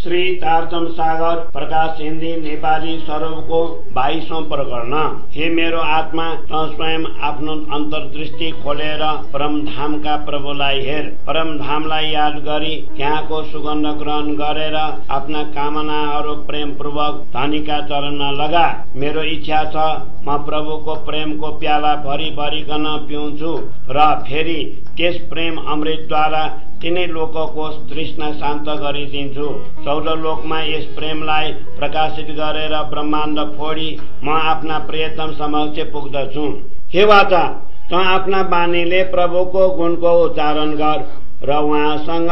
श्री तारतम सागर प्रकाश हिन्दी नेपाली स्वरूपको 22औं प्रकरण। हे मेरो आत्मा, त स्वयं आफ्नो अन्तर्दृष्टि खोलेर परमधामका प्रभुलाई हेर। परमधामलाई याद गरी त्यहाँको सुगन्ध ग्रहण गरेर आफ्ना कामनाहरू प्रेमपूर्वक धनीका चरणमा लगा। मेरो इच्छा छ म प्रभुको प्रेमको प्याला भरि भरिकन पिउँछु र फेरि त्यस प्रेम अमृतद्वारा तिनै लोकको तृष्णा शान्त गरिदिन्छु। 14 लोकमा यस प्रेमलाई प्रकाशित गरेर ब्रह्माण्ड फोडी म आफ्ना प्रियतम समक्ष पुग्दछु। हे वाचा, त आफ्ना बानीले प्रभुको गुणको उच्चारण गर र उहाँसँग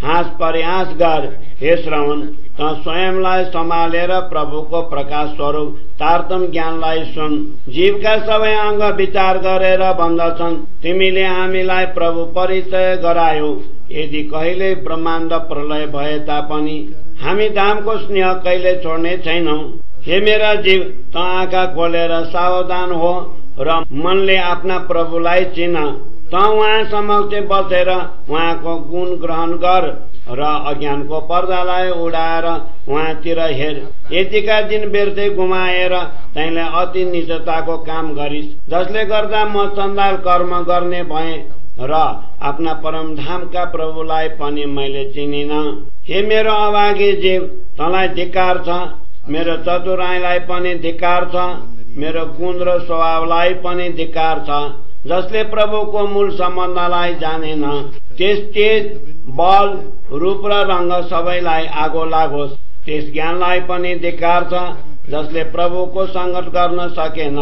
हाँस परिहास गर। हे श्रवण, त स्वयंलाई सम्हालेर प्रभुको प्रकाश स्वरूप तारतम ज्ञानलाई सुन। जीवका सबै अङ्ग विचार गरेर भन्दछन्, तिमीले हामीलाई प्रभु परिचय गरायौ। यदि कहिले ब्रह्माण्ड प्रलय भए तापनि हामी धामको स्नेह कहिले छोड्ने छैनौं। हे मेरा जीव, त आँखा खोलेर सावधान हो र मनले आफ्ना प्रभुलाई चिन। त उहाँ समक्ष बसेर उहाँको गुण ग्रहण गर र अज्ञानको पर्दालाई उडाएर उहाँतिर हेर। यतिका दिन व्यर्थै गुमाएर तैँले अति निजताको काम गरिस्, जसले गर्दा म चण्डाल कर्म गर्ने भएँ र आफ्ना परमधामका प्रभुलाई पनि मैले चिनिन। हे मेरो अभागी जीव, तँलाई धिक्कार छ। मेरो चतुराईलाई पनि धिक्कार छ। मेरो गुण र स्वभावलाई पनि धिक्कार छ। जसले प्रभुको मूल सम्बन्धलाई जानेन, त्यस तेज बल रूप र रंग सबैलाई आगो लागोस्। त्यस ज्ञानलाई पनि धिक्कार छ जसले प्रभुको संगत गर्न सकेन।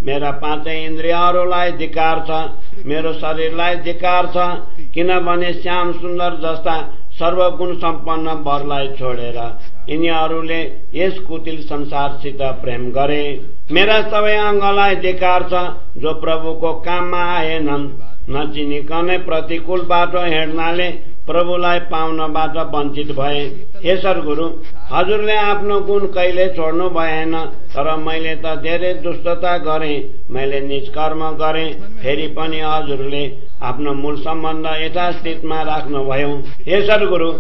मेरा 5 इन्द्रियहरूलाई धिक्कार छ। मेरो शरीरलाई धिक्कार छ, किनभने श्याम सुन्दर जस्ता सर्वगुण सम्पन्न वरलाई छोडेर यिनीहरूले यस कुटिल संसारसित प्रेम गरे। मेरा सबै अङ्गलाई धिक्कार छ जो प्रभुको काममा आएनन्। नचिनिकनै प्रतिकूल बाटो हिँड्नाले प्रभुलाई पाउनबाट वञ्चित भए। हे सद्गुरु, हजुरले आफ्नो गुण कहिले छोड्नु भएन, तर मैले त धेरै दुष्टता गरेँ, मैले निष्कर्म गरेँ। फेरि पनि हजुरले आफ्नो मूल सम्बन्ध यथास्थितिमा राख्नुभयो। हे सद्गुरु,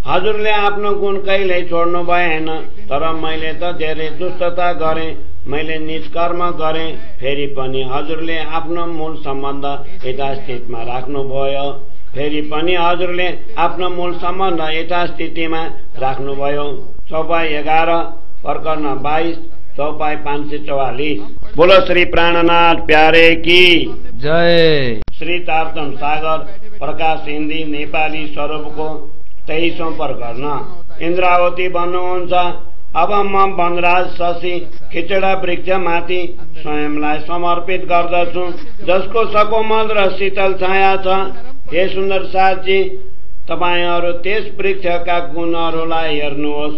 हजुरले आफ्नो गुण कहिले छोड्नु भएन, तर मैले त धेरै दुष्टता गरेँ, मैले निष्कर्म गरेँ। फेरि पनि हजुरले आफ्नो मूल सम्बन्ध यथास्थितिमा राख्नुभयो। फेरि पनि हजुरले आफ्नो मूल सम्बन्ध यथास्थितिमा राख्नुभयो। चौपाई 11 प्रकरण 22 चौपाई 544। बोलो श्री प्राणनाथ प्यारे की जय। श्री तारतम सागर प्रकाश हिन्दी नेपाली स्वरूपको 23औं प्रकरण। इन्द्रावती भन्नुहुन्छ, अब म वनराज शशी खिचडा वृक्ष माथि स्वयंलाई समर्पित गर्दछु, जसको सकोमल र शीतल छाया छ। हे सुन्दर साथी, तपाईहरू त्यस वृक्षका गुणहरूलाई हेर्नुहोस्।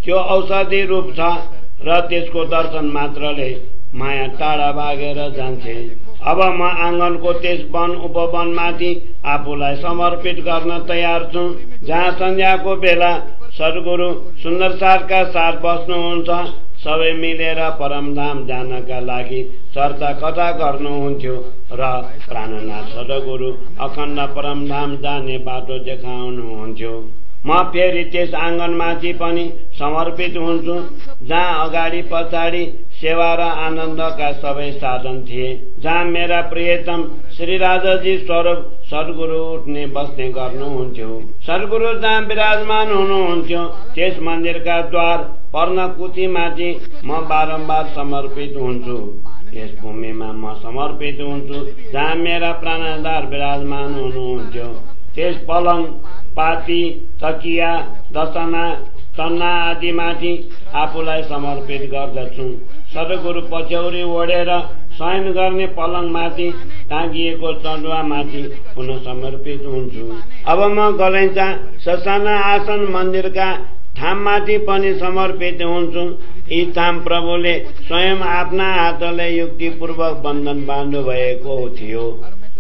त्यो औषधि रूप छ र त्यसको दर्शन मात्रले माया टाढा भागेर जान्छे। अब म आँगनको त्यस वन उपवनमाथि आफूलाई समर्पित गर्न तयार छु, जहाँ सन्ध्याको बेला सद्गुरु सुन्दर साथका साथ बस्नुहुन्छ। सबै मिलेर परमधाम जानका लागि चर्चा कथा गर्नुहुन्थ्यो र प्राणनाथ सद्गुरु अखण्ड परमधाम जाने बाटो देखाउनुहुन्थ्यो। म फेरि त्यस आँगनमाथि पनि समर्पित हुन्छु, जहाँ अगाडि पछाडि सेवा र आनन्दका सबै साधन थिए, जहाँ मेरा प्रियतम श्री राजाजी स्वरूप सद्गुरु उठ्ने बस्ने गर्नुहुन्थ्यो। सद्गुरु जहाँ विराजमान हुनुहुन्थ्यो, त्यस मन्दिरका द्वार पर्णकुटीमाथि म बारम्बार समर्पित हुन्छु। यस भूमिमा म समर्पित हुन्छु जहाँ मेरा प्राणदार विराजमान हुनुहुन्थ्यो। त्यस पलङ, पाती, तकिया, दसना, तन्ना आदि माथि आफूलाई समर्पित गर्दछु। सद्गुरु पछ्यौरी ओढेर शयन गर्ने पलङमाथि टाँगिएको चन्दुवामाथि पुनः समर्पित हुन्छु। अब म गलैँचा ससाना आसन मन्दिरका थाममाथि पनि समर्पित हुन्छु। यी थाम प्रभुले स्वयं आफ्ना हातले युक्तिपूर्वक बन्धन बाँध्नु भएको थियो,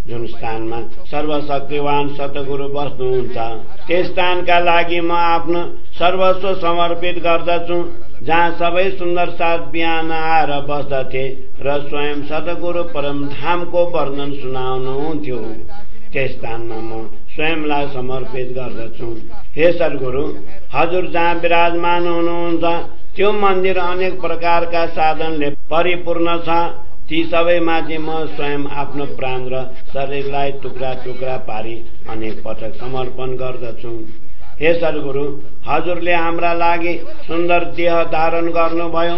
जुन स्थानमा सर्वशक्तिवान सतगुरु बस्नुहुन्छ। त्यस स्थानका लागि म आफ्नो सर्वस्व समर्पित गर्दछु, जहाँ सबै सुन्दर साथ बिहान आएर बस्दथे र स्वयं सतगुरु परमधामको वर्णन सुनाउनुहुन्थ्यो। त्यस स्थानमा म स्वयंलाई समर्पित गर्दछु। हे सद्गुरु, हजुर जहाँ विराजमान हुनुहुन्छ त्यो मन्दिर अनेक प्रकारका साधनले परिपूर्ण छ। ती सबैमाथि म स्वयं आफ्नो प्राण र शरीरलाई टुक्रा टुक्रा पारी अनेक पटक समर्पण गर्दछु। हे सद्गुरु, हजुरले हाम्रा लागि सुन्दर देह धारण गर्नुभयो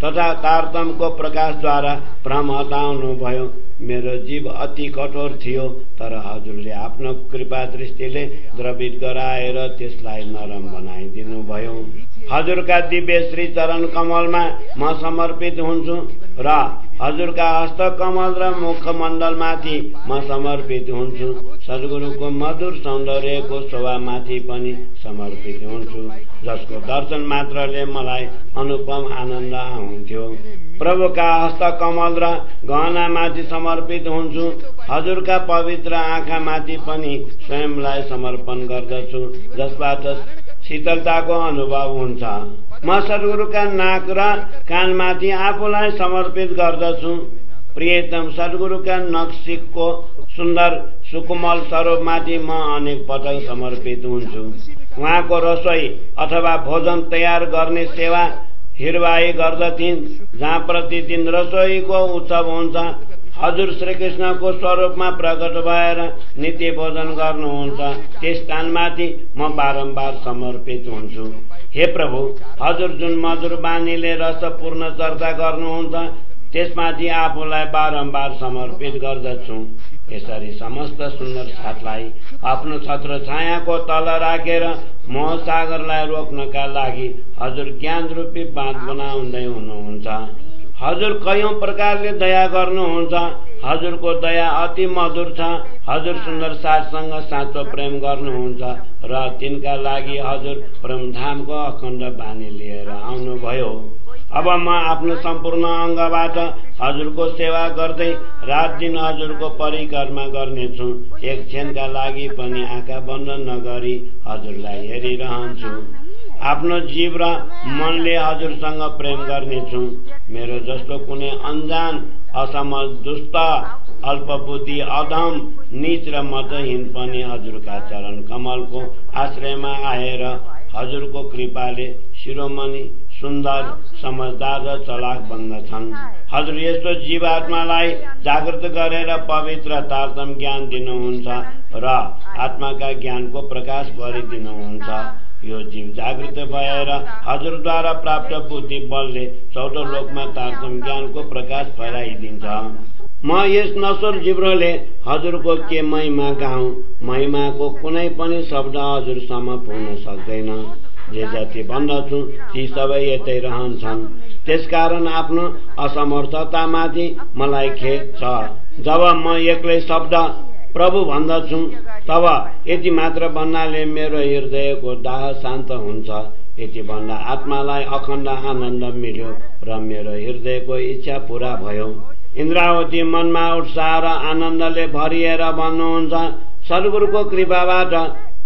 तथा तारतमको प्रकाशद्वारा भ्रम हटाउनुभयो। मेरो जीव अति कठोर थियो, तर हजुरले आफ्नो कृपा दृष्टिले द्रवित गराएर त्यसलाई नरम बनाइदिनु भयो। हजुरका दिव्य श्री चरण कमलमा म समर्पित हुन्छु र हजुरका हस्त कमल र मुखमण्डलमाथि म समर्पित हुन्छु। सद्गुरुको मधुर सौन्दर्यको शोभामाथि पनि समर्पित हुन्छु, जसको दर्शन मात्रले मलाई अनुपम आनन्द आउँथ्यो। प्रभुका हस्त कमल र गहनामाथि समर्पित हुन्छु। हजुरका पवित्र आँखामाथि पनि स्वयंलाई समर्पण गर्दछु, जसबाट शीतलताको अनुभव हुन्छ। म सद्गुरुका नाक र कानमाथि आफूलाई समर्पित गर्दछु। प्रियतम सद्गुरुका नक्सिकको सुन्दर सुकुमल स्वरूपमाथि म अनेक पटक समर्पित हुन्छु। उहाँको रसोई अथवा भोजन तयार गर्ने सेवा हिरबाई गर्दथिन्, जहाँ प्रतिदिन रसोईको उत्सव हुन्छ। हजुर श्रीकृष्णको स्वरूपमा प्रकट भएर नित्य भोजन गर्नुहुन्छ। त्यस स्थानमाथि म बारम्बार समर्पित हुन्छु। हे प्रभु, हजुर जुन मधुर बानीले रसपूर्ण चर्चा गर्नुहुन्छ त्यसमाथि आफूलाई बारम्बार समर्पित गर्दछु। यसरी समस्त सुन्दर साथलाई आफ्नो छत्र छायाको तल राखेर मोह सागरलाई रोक्नका लागि हजुर ज्ञान रूपी बाँध बनाउँदै हुनुहुन्छ। हजुर कयौं प्रकारले दया गर्नुहुन्छ। हजुरको दया अति मधुर छ। हजुर सुन्दर साथसँग साँचो प्रेम गर्नुहुन्छ र तिनका लागि हजुर परमधामको अखण्ड बानी लिएर आउनुभयो। अब म आफ्नो सम्पूर्ण अङ्गबाट हजुरको सेवा गर्दै रात दिन हजुरको परिक्रमा गर्नेछु। एक क्षणका लागि पनि आँखा बन्द नगरी हजुरलाई हेरिरहन्छु। आफ्नो जीव र मनले हजुरसँग प्रेम गर्नेछु। मेरो जस्तो कुनै अनजान, असमझ, दुष्ट, अल्पबुद्धि, अधम, नीच र मतहीन पनि हजुरका चरण कमलको आश्रयमा आएर हजुरको कृपाले शिरोमणि, सुन्दर, समझदार र चलाक बन्दछन्। हजुर यस्तो जीवात्मालाई जागृत गरेर पवित्र तारतम ज्ञान दिनुहुन्छ र आत्माका ज्ञानको प्रकाश गरिदिनुहुन्छ। यो जीव जागृत भएर हजुरद्वारा प्राप्त बुद्धि बलले चौथो लोकमा तारतम ज्ञानको प्रकाश फैलाइदिन्छ। म यस नश्वर जिब्रोले हजुरको के महिमा गाउँ। महिमाको कुनै पनि शब्द हजुरसम्म पुग्न सक्दैन। जे जति भन्दछु ती सबै यतै रहन्छन्। त्यसकारण आफ्नो असमर्थतामाथि मलाई खेद छ। जब म एक्लै शब्द प्रभु भन्दछु तब यति मात्र भन्नाले मेरो हृदयको दाह शान्त हुन्छ। यति भन्दा आत्मालाई अखण्ड आनन्द मिल्यो र मेरो हृदयको इच्छा पूरा भयो। इन्द्रावती मनमा उत्साह र आनन्दले भरिएर भन्नुहुन्छ, सद्गुरुको कृपाबाट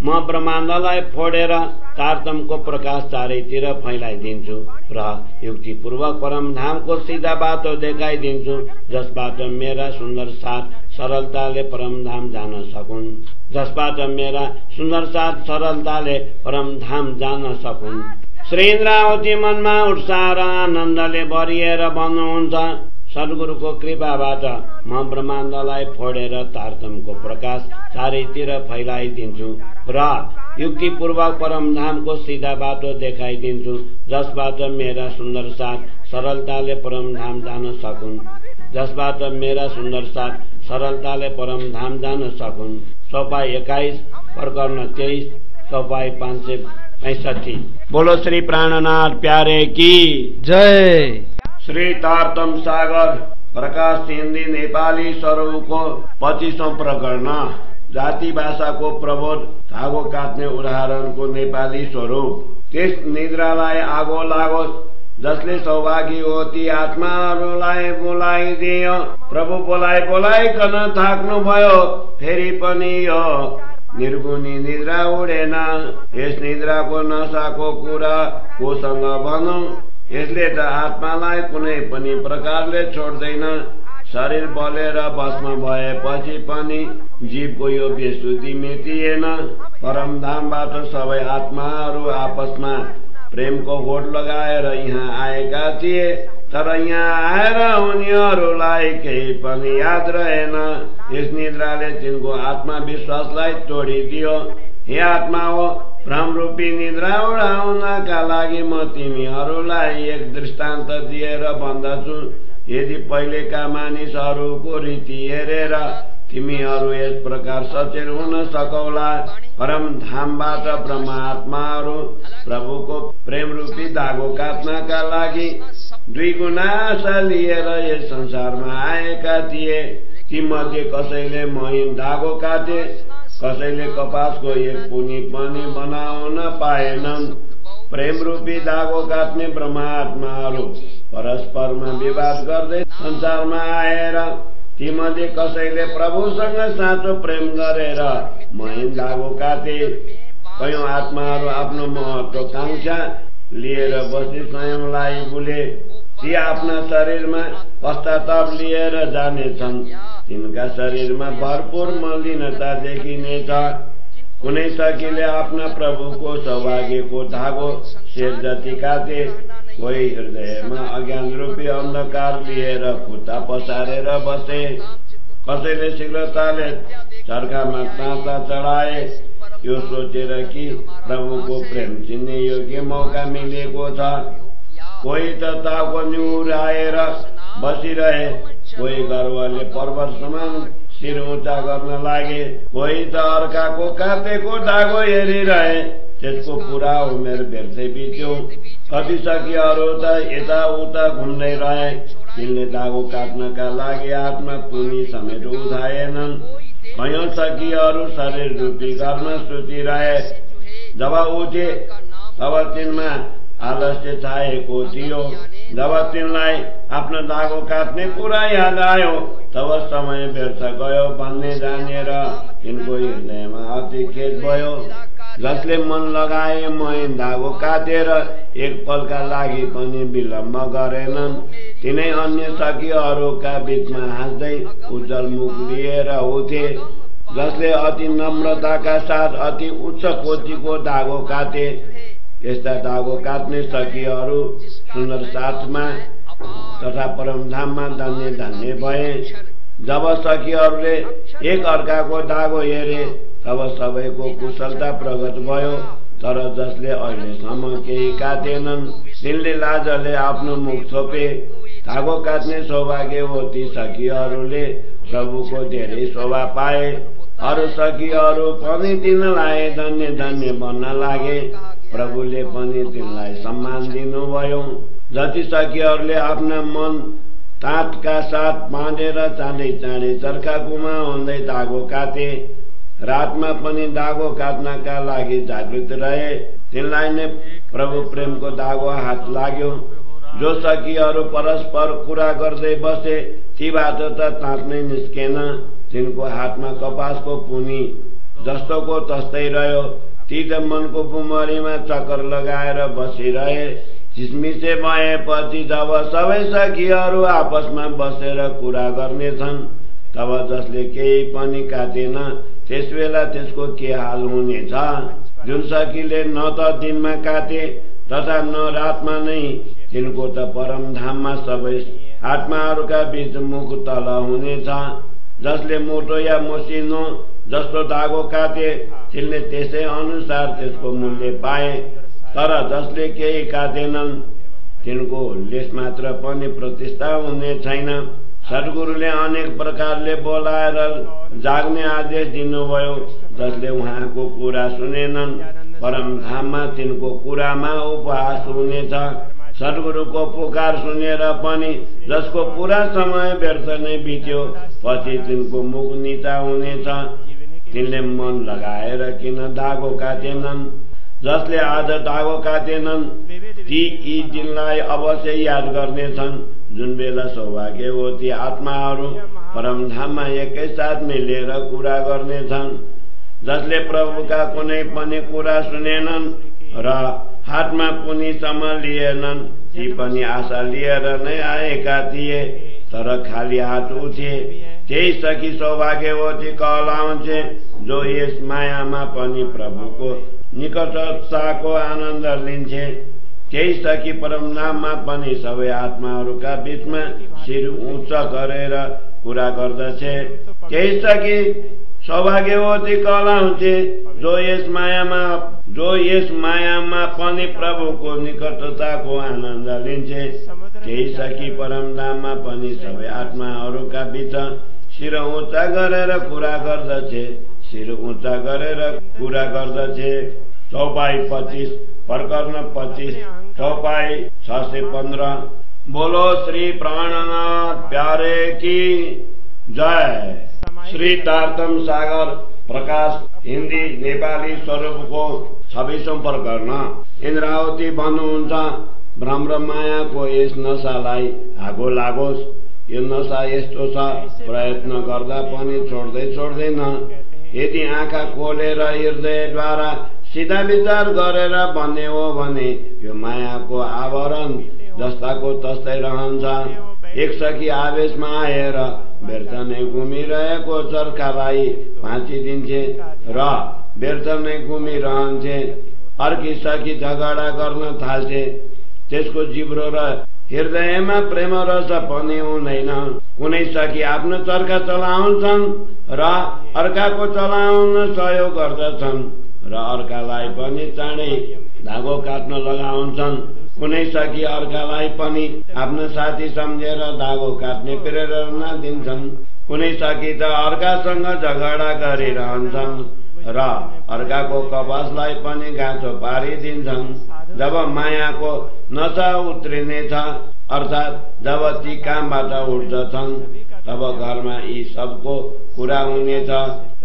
म ब्रह्माण्डलाई फोडेर तारतमको प्रकाश चारैतिर फैलाइदिन्छु र युक्तिपूर्वक परमधामको सिधा बाटो देखाइदिन्छु, जसबाट मेरा सुन्दर साथ सरलताले परमधाम जान सकुन्। जसबाट मेरा सुन्दर साथ सरलताले परमधाम जान सकुन्। श्री इन्द्रावती मनमा उत्साह र आनन्दले भरिएर भन्नुहुन्छ, सद्गुरुको कृपाबाट म ब्रह्माण्डलाई फोडेर तारतमको प्रकाश चारैतिर फैलाइदिन्छु र युक्तिपूर्वक परमधामको सिधा बाटो देखाइदिन्छु, जसबाट मेरा सुन्दर साथ सरलताले परमधाम जान सकुन्। जसबाट मेरा सुन्दर साथ सरलताले परमधाम जान सकुन्। चौपाई 21 प्रकरण 23 चौपाई 565। बोलो श्री प्राणनाथ प्यारे की जय। श्री तारतम सागर प्रकाश हिन्दी नेपाली स्वरूपको 25औं प्रकरण जाति भाषाको प्रबोध धागो काट्ने उदाहरणको नेपाली स्वरूप। त्यस निद्रालाई आगो लागोस् जसले सौभागी हो ती आत्माहरूलाई बोलाइदियो। प्रभु बोलाइकन थाक्नु भयो, फेरि पनि यो निर्गुणी निद्रा उडेन। यस निद्राको नशाको कुरा कोसँग भनौं। यसले त आत्मालाई कुनै पनि प्रकारले छोड्दैन। शरीर बलेर भस्म भएपछि पनि जीवको यो बेसुधी मेटिएन। परमधामबाट सबै आत्माहरू आपसमा प्रेमको होड लगाएर यहाँ आएका थिए, तर यहाँ आएर उनीहरूलाई केही पनि याद रहेन। यस निद्राले तिनको आत्मविश्वासलाई तोडिदियो। हे आत्मा हो, भ्रमरूपी निद्रा उडाउनका लागि म तिमीहरूलाई एक दृष्टान्त दिएर भन्दछु। यदि पहिलेका मानिसहरूको रीति हेरेर तिमीहरू यस प्रकार सचेत हुन सकौला। परमधामबाट ब्रह्मात्माहरू प्रभुको प्रेमरूपी धागो काट्नका लागि 2 गुणा आशा लिएर यस संसारमा आएका थिए। तीमध्ये कसैले महीन धागो काटे, कसैले कपासको एक पुनी पनि बनाउन पाएनन्। प्रेमरूपी धागो काट्ने ब्रह्मात्माहरू परस्परमा विवाद गर्दै संसारमा आएर तीमध्ये कसैले प्रभुसँग साँचो प्रेम गरेर महीन धागो काटे। कयौं आत्माहरू आफ्नो महत्वाकांक्षा लिएर बसी स्वयंलाई भुले। ती आफ्ना शरीरमा पश्चाताप लिएर जानेछन्। तिनका शरीरमा भरपूर मलिनता देखिनेछ। कुनै सखीले आफ्ना प्रभुको सौभाग्यको धागो शेर जति काटे, कोही हृदयमा अज्ञान रूपी अन्धकार लिएर खुट्टा पसारेर बसे, कसैले शीघ्रताले चर्खामा ताता चढाए, यो सोचेर कि प्रभुको प्रेम चिन्ने योग्य मौका मिलेको छ। कोही त ताको निहुराएर बसिरहे, कोही गर्वले पर्वत समान शिर उँचा गर्न लागे, कोही त अर्काको काटेको धागो हेरिरहे, त्यसको पुरा उमेर व्यर्थै बित्यो। कति सखीहरू त यताउता घुम्दै रहे, तिनले धागो काट्नका लागि हातमा कुनी समेत उठाएनन्। कयौं सखीहरू शरीर रूपी घरमा सुतिरहे, जब उठे तब तिनमा आलस्य छाएको थियो। जब तिनलाई आफ्नो धागो काट्ने कुरा याद आयो, तब समय व्यर्थ गयो भन्ने जानेर तिनको हृदयमा अति खेद भयो। जसले मन लगाए महीन धागो काटेर एक पलका लागि पनि विलम्ब गरेनन्, तिनै अन्य सखीहरूका बीचमा हाँस्दै उज्जवल मुख लिएर उठे। जसले अति नम्रताका साथ अति उच्च कोटिको धागो काटे, यस्ता धागो काट्ने सखीहरू सुन्दर साथमा तथा परमधाममा धन्य धन्य भए। जब सखीहरूले एक अर्काको धागो हेरे, तब सबैको कुशलता प्रगट भयो। तर जसले अहिलेसम्म केही काटेनन्, तिनले लाजले आफ्नो मुख छोपे। धागो काट्ने सौभाग्यवती सखीहरूले प्रभुको धेरै शोभा पाए। अरू सखीहरू पनि तिनलाई धन्य धन्य भन्न लागे। प्रभुले पनि तिनलाई सम्मान दिनुभयो। जति सखीहरूले आफ्ना मन तातका साथ बाँधेर चाँडै चाँडै चर्खा घुमाउँदै धागो काटे, रातमा पनि धागो काट्नका लागि जागृत रहे, तिनलाई नै प्रभु प्रेमको धागो हात लाग्यो। जो सखीहरू परस्पर कुरा गर्दै बसे, तीबाट त तात नै निस्केन। तिनको हातमा कपासको पुनी जस्तोको तस्तै रह्यो। ती त मनको बुमरीमा चक्कर लगाएर बसिरहे। झिसमिसे भएपछि जब सबै सखीहरू आपसमा बसेर कुरा गर्नेछन्, तब जसले केही पनि काटेन, त्यसबेला त्यसको के हाल हुनेछ। जुन सखीले न त दिनमा काटे तथा न रातमा नै, तिनको त परमधाममा सबै आत्माहरूका बीच मुख तल हुनेछ। जसले मोटो या मसिनो जस्तो धागो काटे, तिनले त्यसै अनुसार त्यसको मूल्य पाए। तर जसले केही काटेनन्, तिनको लेस मात्र पनि प्रतिष्ठा हुने छैन। सद्गुरुले अनेक प्रकारले बोलाएर जाग्ने आदेश दिनुभयो। जसले उहाँको कुरा सुनेनन्, परमधाममा तिनको कुरामा उपहास हुनेछ। सद्गुरुको पुकार सुनेर पनि जसको पूरा समय व्यर्थ नै बित्यो, पछि तिनको मुख निचा हुनेछ। तिनले मन लगाएर किन धागो काटेनन्? जसले आज धागो काटेनन्, ती यी दिनलाई अवश्य याद गर्नेछन्, जुन बेला सौभाग्यवती आत्माहरू परमधाममा एकैसाथ मिलेर कुरा गर्नेछन्। जसले प्रभुका कुनै पनि कुरा सुनेनन् र हातमा पुनीसम्म लिएनन्, ती पनि आशा लिएर नै आएका थिए। तर खाली हात उठे त्यही सखी सौभाग्यवती कहलाउँछे जो यस मायामा पनि प्रभुको निकटताको आनन्द लिन्छे। त्यही सखी परमधाममा पनि सबै आत्माहरूका बीचमा शिर उच्च गरेर कुरा गर्दछे। त्यही सखी सौभाग्यवती कहलाउँछे जो यस मायामा पनि प्रभुको निकटताको आनन्द लिन्छे। त्यही सखी परमधाममा पनि सबै आत्माहरूका बीच शिर उच्च गरेर कुरा गर्दछे। शिर उच्च गरेर कुरा गर्दछे। चौपाई 25 प्रकरण 25 चौपाई 615। बोलो श्री प्राणनाथ प्यारे की जय। श्री तारतम सागर प्रकाश हिन्दी नेपाली स्वरूपको 26औं प्रकरण। इन्द्रावती भन्नुहुन्छ भ्रम र मायाको यस नशालाई आगो लागोस्। यो नशा यस्तो छ प्रयत्न गर्दा पनि छोड्दैन। यदि आँखा खोलेर हृदयद्वारा सिधा विचार गरेर भन्ने हो भने यो मायाको आवरण जस्ताको तस्तै रहन्छ। एक सखी आवेशमा आएर व्यर्थ नै घुमिरहेको चर्खालाई भाँचिदिन्छे र व्यर्थ नै घुमिरहन्छे। अर्की सखी झगडा गर्न थाल्छे। त्यसको जिब्रो र हृदयमा प्रेम रस पनि हुँदैन। कुनै सखी आफ्नो चर्खा चलाउँछन् र अर्काको चलाउन सहयोग गर्दछन् र अर्कालाई पनि चाँडै धागो काट्न लगाउँछन्। कुनै सखी अर्कालाई पनि आफ्नो साथी सम्झेर धागो काट्ने प्रेरणा दिन्छन्। कुनै सखी त अर्कासँग झगडा गरिरहन्छन् र अर्काको कपासलाई पनि गाँचो पारिदिन्छन्। जब मायाको नशा उत्रिनेछ अर्थात् जब ती कामबाट उठ्दछन् तब घरमा यी सबको कुरा हुनेछ।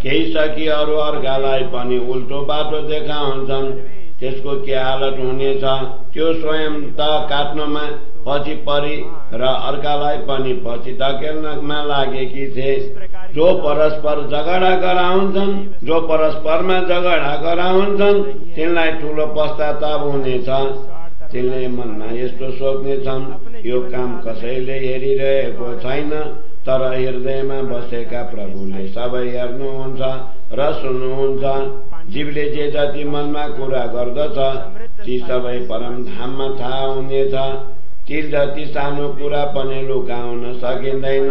केही सखीहरू अर्कालाई पनि उल्टो बाटो देखाउँछन्। त्यसको के हालत हुनेछ? त्यो स्वयं त काट्नमा पछि परि र अर्कालाई पनि पछि धकेल्नमा लागेकी थिए। जो परस्परमा झगडा गराउँछन् तिनलाई ठूलो पश्चाताप हुनेछ। तिनले मनमा यस्तो सोच्नेछन् यो काम कसैले हेरिरहेको छैन तर हृदयमा बसेका प्रभुले सबै हेर्नुहुन्छ र सुन्नुहुन्छ। जीवले जे जति मनमा कुरा गर्दछ ती सबै परमधाममा थाहा हुनेछ। ती जति सानो कुरा पनि लुकाउन सकिँदैन।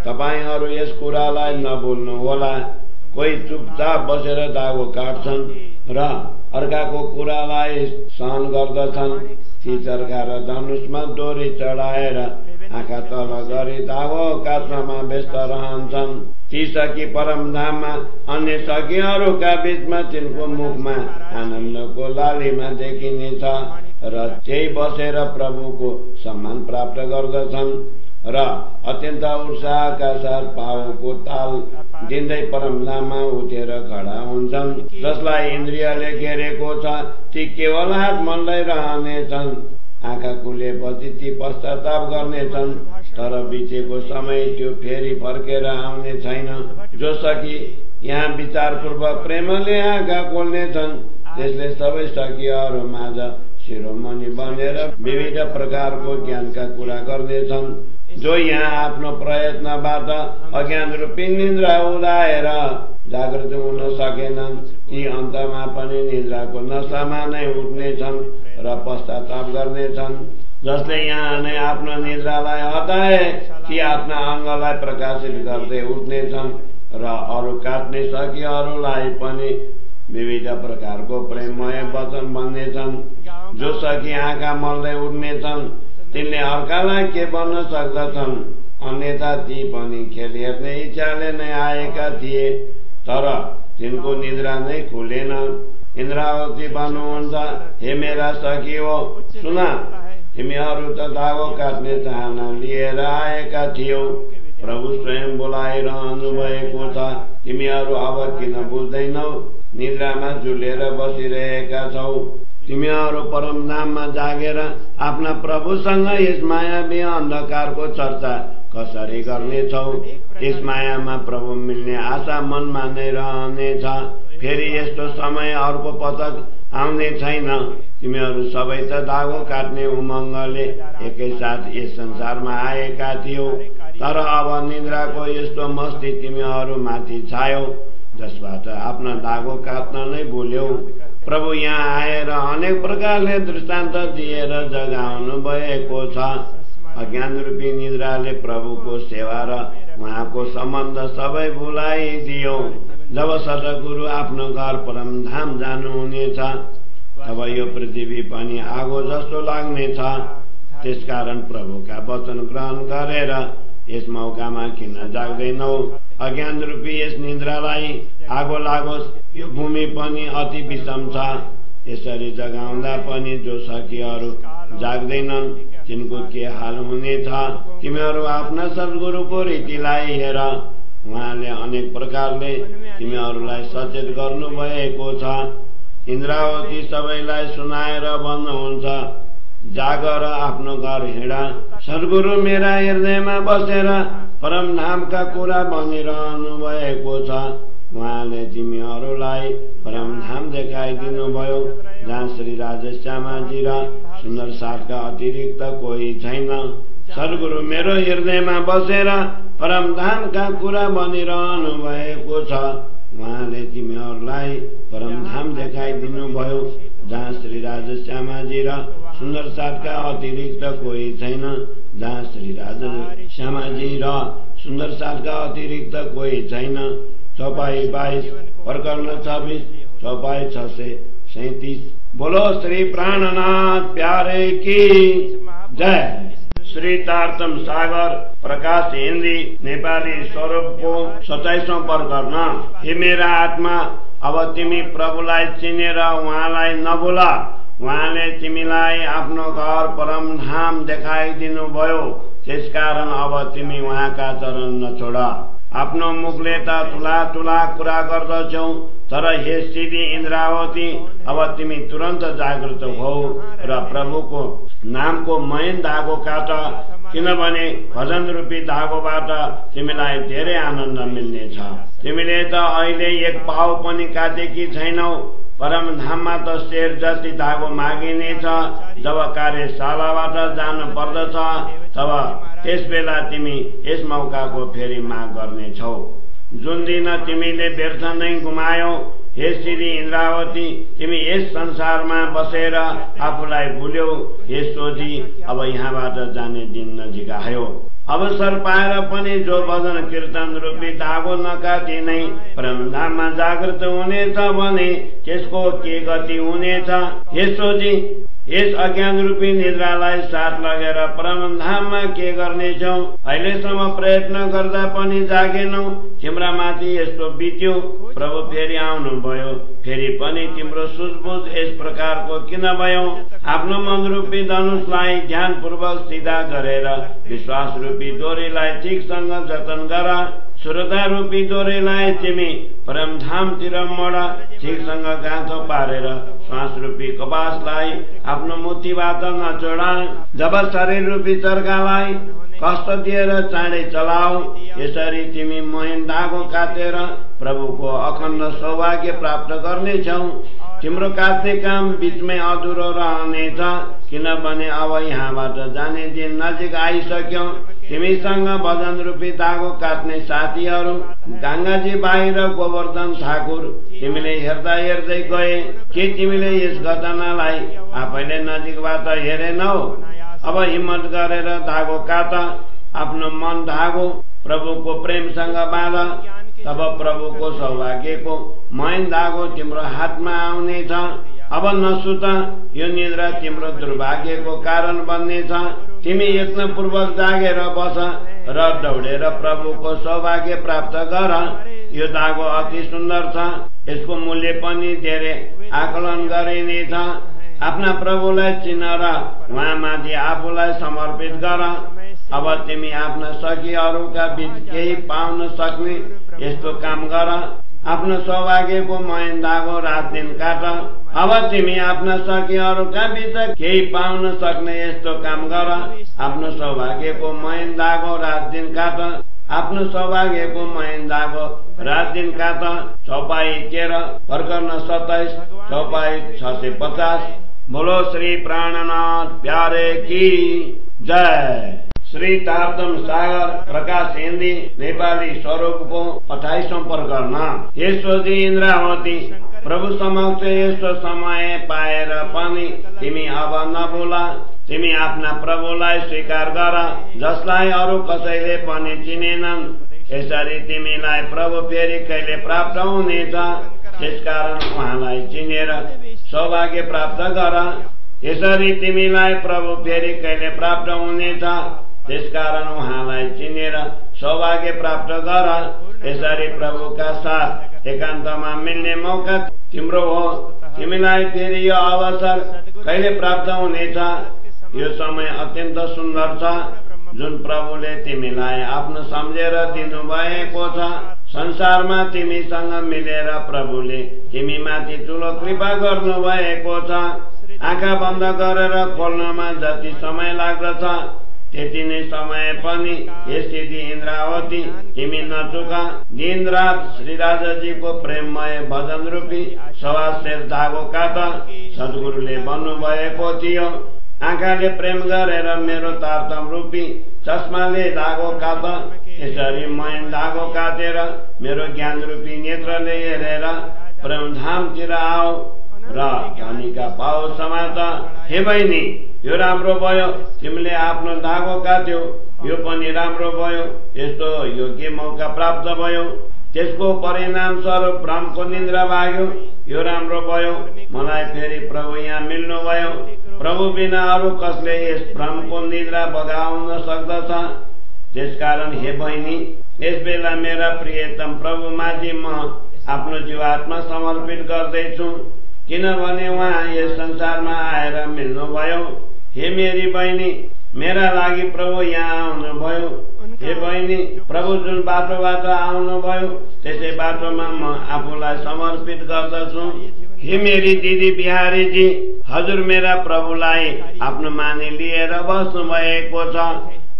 तपाईहरू यस कुरालाई नभुल्नु होला। कोही चुपचाप बसेर धागो काट्छन् र अर्काको कुरालाई सहन गर्दछन्। ती चर्खा र धनुषमा डोरी चढाएर आँखा तल गरी धागो काट्नमा व्यस्त रहन्छन्। ती सखी परमधाममा अन्य सखीहरूका बीचमा तिनको मुखमा आनन्दको लालीमा देखिनेछ र त्यही बसेर प्रभुको सम्मान प्राप्त गर्दछन् र अत्यन्त उत्साहका साथ पाउको ताल दिँदै परमधाममा उठेर खडा हुन्छन्। जसलाई इन्द्रियले घेरेको छ ती केवल हात मल्दै रहनेछन्। आँखा खुलेपछि ती पश्चाताप गर्नेछन् तर बितेको समय त्यो फेरि फर्केर आउने छैन। जो सखी यहाँ विचारपूर्वक प्रेमले आँखा खोल्नेछन् त्यसले सबै सखीहरू माझ शिरोमणि बनेर विविध प्रकारको ज्ञानका कुरा गर्नेछन्। जो यहाँ आफ्नो प्रयत्नबाट अज्ञान रूपी निद्रा उडाएर जागृत हुन सकेनन् ती अन्तमा पनि निद्राको नशामा नै उठ्नेछन् र पश्चाताप गर्नेछन्। जसले यहाँ नै आफ्नो निद्रालाई हटाए ती आफ्ना अङ्गलाई प्रकाशित गर्दै उठ्नेछन् र अरू काट्ने सखीहरूलाई पनि विविध प्रकारको प्रेममय वचन भन्नेछन्। जो सखी आँखा मल्दै उठ्नेछन् तिनले अर्कालाई के भन्न सक्दछन्? अन्यथा ती पनि खेल हेर्ने इच्छाले नै आएका थिए तर तिनको निद्रा नै खुलेन। इन्द्रावती भन्नुहुन्छ हे मेरा सखी हो सुन, तिमीहरू त धागो काट्ने चाहना लिएर आएका थियौ। प्रभु स्वयं बोलाइरहनु भएको छ। तिमीहरू अब किन बुझ्दैनौ? निद्रामा झुलेर बसिरहेका छौ। तिमीहरू परमधाममा जागेर आफ्ना प्रभुसँग यस मायावी अन्धकारको चर्चा कसरी गर्नेछौ? यस मायामा प्रभु मिल्ने आशा मनमा नै रहनेछ। फेरि यस्तो समय अर्को पटक आउने छैन। तिमीहरू सबै त धागो काट्ने उमङ्गले एकैसाथ यस संसारमा आएका थियौ तर अब निद्राको यस्तो मस्ती तिमीहरू माथि छायो जसबाट आफ्नो दागो काट्न नै भुल्यौ। प्रभु यहाँ आएर अनेक प्रकारले दृष्टान्त दिएर जगाउनु भएको छ। अज्ञान रूपी निद्राले प्रभुको सेवा र उहाँको सम्बन्ध सबै भुलाइदियो। जब सतगुरु आफ्नो घर परमधाम जानुहुनेछ तब यो पृथ्वी पनि आगो जस्तो लाग्नेछ। त्यसकारण प्रभुका वचन ग्रहण गरेर यस मौकामा किन जाग्दैनौ? अज्ञान रूपी यस निद्रालाई आगो लागोस्। यो भूमि पनि अति विषम छ। यसरी जगाउँदा पनि जो सखीहरू जाग्दैनन् तिनको के हाल हुनेछ? तिमीहरू आफ्ना सद्गुरुको रीतिलाई हेर। उहाँले अनेक प्रकारले तिमीहरूलाई सचेत गर्नुभएको छ। इन्द्रावती सबैलाई सुनाएर भन्नुहुन्छ, जाग र आफ्नो घर हिँड। सद्गुरु मेरा हृदयमा बसेर परमधामका कुरा भनिरहनु भएको छ। उहाँले तिमीहरूलाई परमधाम देखाइदिनु भयो, जहाँ श्री राजा श्यामाजी र सुन्दर साथका अतिरिक्त कोही छैन। सद्गुरु मेरो हृदयमा बसेर परमधामका कुरा भनिरहनु भएको छ। उहाँले तिमीहरूलाई परमधाम देखाइदिनु भयो, जहाँ श्री राजा श्यामाजी र सुन्दर साथका अतिरिक्त कोही छैन। जहाँ श्री राजा श्यामाजी र सुन्दर साथका अतिरिक्त कोही छैन। चौपाई 22 प्रकरण 26 चौपाई 637। बोलो श्री प्राणनाथ प्यारे की जय। श्री तारतम सागर प्रकाश हिन्दी नेपाली स्वरूपको 27औं प्रकरण। हे मेरा आत्मा, अब तिमी प्रभुलाई चिनेर उहाँलाई नभुला। उहाँले तिमीलाई आफ्नो घर परमधाम देखाइदिनु भयो, त्यसकारण अब तिमी उहाँका चरण नछोड। आफ्नो मुखले त ठुला ठुला कुरा गर्दछौ, तर हे सिधी इन्द्रावती, अब तिमी तुरन्त जागृत हौ र प्रभुको नामको मैन धागो काट, किनभने भजन रूपी धागोबाट तिमीलाई धेरै आनन्द मिल्नेछ। तिमीले त अहिले एक पाउ पनि काटेकी छैनौ। परमधाममा त शेर जति धागो मागिनेछ। जब कार्यशालाबाट जानु पर्दछ तब त्यसबेला तिमी यस मौकाको फेरि माग गर्नेछौ। जुन दिन तिमीले व्यर्थ नै गुमायौ। हे श्री इन्द्रावती, तिमी यस संसारमा बसेर आफूलाई भुल्यौ। हे सोझी, अब यहाँबाट जाने दिन नजिक आयो। अवसर पाएर पनि जो भजन कीर्तन रूपी धागो नकाटी नै परमधाममा जागृत हुनेछ भने त्यसको के गति हुनेछ? हे सोझी, यस अज्ञान रूपी निद्रालाई साथ लगेर परमधाममा के गर्नेछौ? अहिलेसम्म प्रयत्न गर्दा पनि जागेनौ। तिम्रा माथि यस्तो बित्यो। प्रभु फेरि आउनु भयो, फेरि पनि तिम्रो सुझबुझ यस प्रकारको किन भयो? आफ्नो मन रूपी धनुषलाई ध्यान पूर्वक सिधा गरेर विश्वास रूपी डोरीलाई ठिकसँग जतन गर। श्रद्धा रूपी डोरीलाई तिमी परमधामतिर मोड। ठिकसँग गाँठो पारेर श्वास रूपी कपासलाई आफ्नो मुठीबाट नचोडा। जब शरीर रूपी चर्कालाई कष्ट दिएर चाँडै चलाऊ। यसरी तिमी मैन धागो काटेर प्रभुको अखण्ड सौभाग्य प्राप्त गर्नेछौ। तिम्रो काट्ने काम बीचमै अधुरो रहनेछ, किनभने अब यहाँबाट जाने दिन नजिक आइसक्यो। तिमीसँग भजन रूपी धागो काट्ने साथीहरू गंगाजी बाई र गोवर्धन ठाकुर तिमीले हेर्दा हेर्दै गए। के तिमीले यस घटनालाई आफैले नजिकबाट हेरेनौ? अब हिम्मत गरेर धागो काट। आफ्नो मन धागो प्रभुको प्रेमसँग बाँध। तब प्रभुको सौभाग्यको मैन धागो तिम्रो हातमा आउनेछ। अब नसुत, यो निद्रा तिम्रो दुर्भाग्यको कारण बन्नेछ। तिमी यत्नपूर्वक जागेर बस र दौडेर प्रभुको सौभाग्य प्राप्त गर। यो धागो अति सुन्दर छ, यसको मूल्य पनि धेरै आकलन गरिनेछ। आफ्ना प्रभुलाई चिन्न र उहाँमाथि आफूलाई समर्पित गर। अब तिमी आफ्ना सखीहरूका बीच केही पाउन सक्ने यस्तो काम गर। आफ्नो सौभाग्यको मैन धागो रात दिन काट। अब तिमी आफ्ना सखीहरूका बीच केही पाउन सक्ने यस्तो काम गर। आफ्नो सौभाग्यको मैन धागो रात दिन काट। आफ्नो सौभाग्यको मैन धागो रात दिन काट। चौपाई 13 प्रकरण 27 चौपाई 650। बोलो श्री प्राणनाथ प्यारे की जय। श्री तारतम सागर प्रकाश हिन्दी नेपाली स्वरूपको 28औं प्रकरण। यसोजी इन्द्रावती प्रभु समक्ष यस्तो समय पाएर पनि तिमी अब नबोला, तिमी आफ्ना प्रभुलाई स्वीकार गर जसलाई अरू कसैले पनि चिनेनन्। यसरी तिमीलाई प्रभु फेरि कहिले प्राप्त हुनेछ, त्यसकारण उहाँलाई चिनेर सौभाग्य प्राप्त गर। यसरी तिमीलाई प्रभु फेरि कहिले प्राप्त हुनेछ, त्यसकारण उहाँलाई चिनेर सौभाग्य प्राप्त गर। यसरी प्रभुका साथ एकान्तमा मिल्ने मौका तिम्रो हो। तिमीलाई फेरि यो अवसर कहिले प्राप्त हुनेछ? यो समय अत्यन्त सुन्दर छ जुन प्रभुले तिमीलाई आफ्नो सम्झेर दिनुभएको छ। संसारमा तिमीसँग मिलेर प्रभुले तिमीमाथि ठुलो कृपा गर्नुभएको छ। आँखा बन्द गरेर खोल्नमा जति समय लाग्दछ त्यति नै समय पनि यसरी इन्द्रावती तिमी नचुका। दिन रात श्रीराजजीको प्रेममय भजन रूपी सवासेर धागो काट सद्गुरुले भन्नुभएको थियो। आँखाले प्रेम गरेर मेरो तारतम रूपी चस्माले धागो काट। यसरी मैं धागो काटेर मेरो ज्ञान रूपी नेत्रले हेरेर प्रेमधामतिर आओ र धनीका पाउ समात। हे बहिनी, यो राम्रो भयो, तिमीले आफ्नो धागो काट्यो, यो पनि राम्रो भयो। यस्तो योग्य मौका प्राप्त भयो, त्यसको परिणाम स्वरूप भ्रमको निन्द्रा भाग्यो। यो राम्रो भयो, मलाई फेरि प्रभु यहाँ मिल्नु भयो। प्रभु बिना अरू कसले यस भ्रमको निद्रा बगाउन सक्दछ? त्यसकारण हे बहिनी, यस बेला मेरा प्रियतम प्रभुमाथि म आफ्नो जीवात्मा समर्पित गर्दैछु, किनभने उहाँ यस संसारमा आएर मिल्नुभयो। हे मेरी बहिनी, मेरा लागि प्रभु यहाँ आउनुभयो। हे बहिनी, प्रभु जुन बाटोबाट आउनुभयो त्यसै बाटोमा म आफूलाई समर्पित गर्दछु। हे मेरी दिदी बिहारीजी, हजुर मेरा प्रभुलाई आफ्नो मानि लिएर बस्नु भएको छ।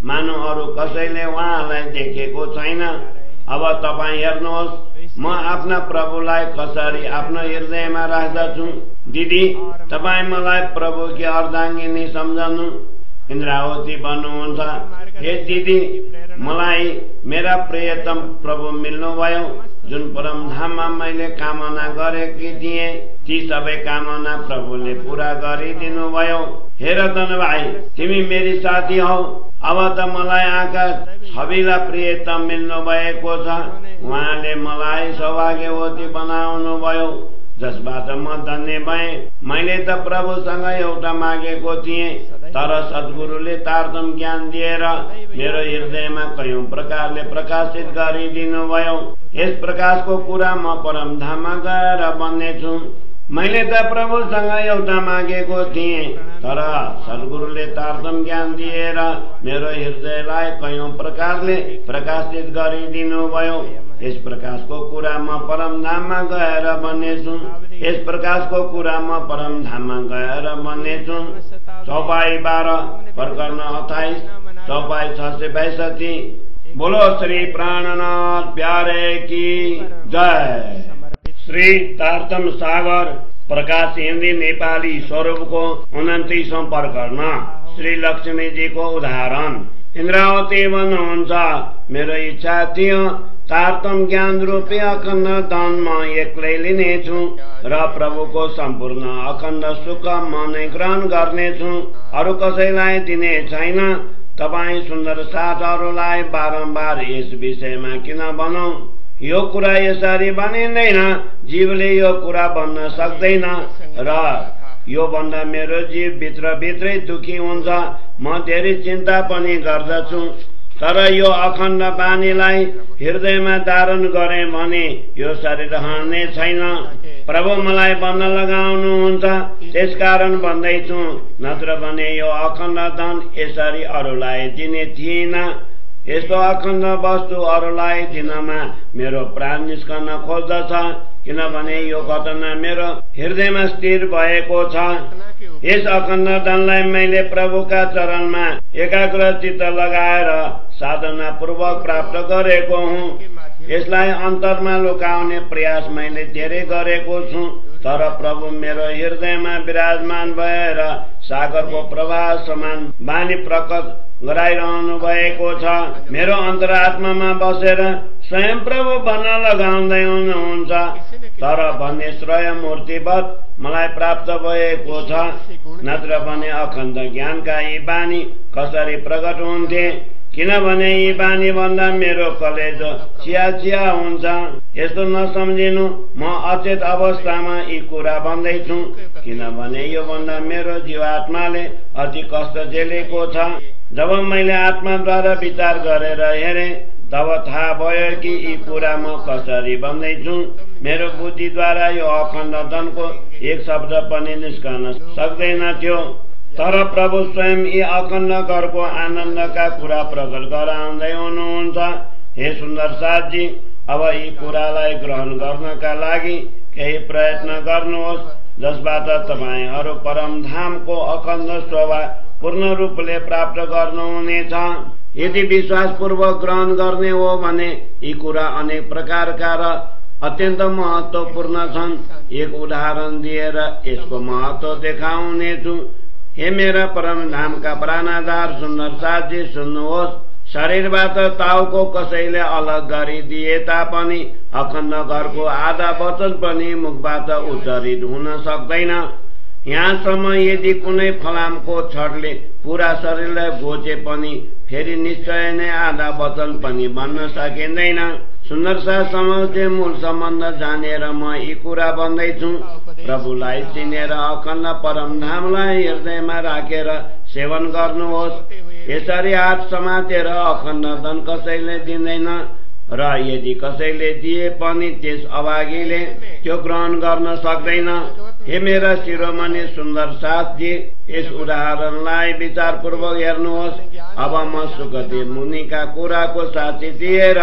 मानु अरू कसैले उहाँलाई देखेको छैन। अब तपाईँ हेर्नुहोस्, म आफ्ना प्रभुलाई कसरी आफ्नो हृदयमा राख्दछु। दिदी, तपाईँ मलाई प्रभुकी अर्धाङ्गिनी सम्झनु। इन्द्रावती भन्नुहुन्छ, हे दिदी, मलाई मेरा प्रियतम प्रभु मिल्नुभयो। जुन परमधाममा मैले कामना गरेकी थिएँ ती सबै कामना प्रभुले पूरा गरिदिनु भयो। हेर धन भाइ, तिमी मेरी साथी हौ। अब त मलाई आँखा छविला प्रियतम मिल्नु भएको छ। उहाँले मलाई सौभाग्यवती बनाउनु भयो, जसबाट म धन्य भएँ। मैले त प्रभुसँग एउटा मागेको थिएँ, तर सद्गुरुले तारतम ज्ञान दिएर मेरो हृदयमा कयौं प्रकारले प्रकाशित गरिदिनु भयो। यस प्रकाशको कुरा म परमधाममा गएर भन्नेछु। मैले त प्रभुसँग एउटा मागेको थिएँ, तर सद्गुरुले तारतम ज्ञान दिएर मेरो हृदयलाई कयौं प्रकारले प्रकाशित गरिदिनु भयो। यस प्रकाशको कुरा म परमधाममा गएर भन्नेछु। यस प्रकाशको कुरा म परमधाममा गएर भन्नेछु। चौपाई 12 प्रकरण 28 चौपाई 662। बोलो श्री प्राणनाथ प्यारे की जय। श्री तारतम सागर प्रकाश हिन्दी नेपाली स्वरूपको 29औं प्रकरण। श्री लक्ष्मीजीको उदाहरण। इन्द्रावती भन्नुहुन्छ, मेरो इच्छा थियो तारतम ज्ञान रूपी अखण्ड धन म एक्लै लिनेछु र प्रभुको सम्पूर्ण अखण्ड सुख म नै ग्रहण गर्नेछु, अरू कसैलाई दिने छैन। तपाईँ सुन्दर साथहरूलाई बारम्बार यस विषयमा किन भनौं? यो कुरा यसरी भनिँदैन। जीवले यो कुरा भन्न सक्दैन र यो भन्दा मेरो जीव भित्रै दुखी हुन्छ। म धेरै चिन्ता पनि गर्दछु, तर यो अखण्ड बानीलाई हृदयमा धारण गरे भने यो शरीर रहने छैन। प्रभु मलाई भन्न लगाउनुहुन्छ, त्यसकारण भन्दैछु, नत्र भने यो अखण्ड धन यसरी अरूलाई दिने थिएन। यस्तो अखण्ड वस्तु अरूलाई दिनमा मेरो प्राण निस्कन खोज्दछ। किनभने यो घटना मेरो हृदयमा स्थिर भएको छ। यस अखण्ड धनलाई मैले प्रभुका चरणमा एकाग्र चित्त लगाएर साधना पूर्वक प्राप्त गरेको हुँ। यसलाई अन्तरमा लुकाउने प्रयास मैले धेरै गरेको छु, तर प्रभु मेरो हृदयमा विराजमान भएर सागरको प्रवाह समान बानी प्रकट गराइरहनु भएको छ। मेरो अन्तरात्मामा बसेर स्वयं प्रभु भन्न लगाउँदै हुनुहुन्छ, तर भन्ने श्रेय मूर्तिवत मलाई प्राप्त भएको छ। नत्र भने अखण्ड ज्ञानका यी बानी कसरी प्रकट हुन्थे, किनभने यी बानी भन्दा मेरो कलेजो चिया हुन्छ। यस्तो नसम्झिनु, म अचेत अवस्थामा यी कुरा भन्दैछु, किनभने यो भन्दा मेरो जीवात्माले अति कष्ट झेलेको छ। जब मैले आत्माद्वारा विचार गरेर हेरे तब थाहा भयो कि यी कुरा म कसरी भन्दैछु। मेरो बुद्धिद्वारा यो अखण्ड धनको एक शब्द पनि निस्कन सक्दैन थियो, तर प्रभु स्वयं यी अखण्ड घरको आनन्दका कुरा प्रकट गराउँदै हुनुहुन्छ। हे सुन्दर साथी, अब यी कुरालाई ग्रहण गर्नका लागि केही प्रयत्न गर्नुहोस्, जसबाट तपाईहरू परमधामको अखण्ड शोभा पूर्ण रूपले प्राप्त गर्नुहुनेछ। यदि विश्वासपूर्वक ग्रहण गर्ने हो भने यी कुरा अनेक प्रकारका र अत्यन्त महत्वपूर्ण छन्। एक उदाहरण दिएर यसको महत्व देखाउनेछु। हे मेरा परमधामका प्राणाधार सुन्दर साथी, सुन्नुहोस्। शरीरबाट टाउको कसैले अलग गरिदिए तापनि अखण्ड घरको आधा वचन पनि मुखबाट उच्चारित हुन सक्दैन। यहाँसम्म यदि कुनै फलामको छडले पूरा शरीरलाई घोचे पनि फेरि निश्चय नै आधा वचन पनि भन्न सकिँदैन। सुन्दर समझ मूल सम्बन्ध जानेर म यी कुरा भन्दैछु। प्रभुलाई चिनेर अखण्ड परमधामलाई हृदयमा राखेर सेवन गर्नुहोस्। यसरी हात समातेर अखण्ड धन कसैले दिँदैन, र यदि कसैले दिए पनि त्यस अभागीले त्यो ग्रहण गर्न सक्दैन। हे मेरा शिरोमणि सुन्दर साथी, यस उदाहरणलाई विचारपूर्वक हेर्नुहोस्। अब म सुखदेव मुनिका कुराको साक्षी दिएर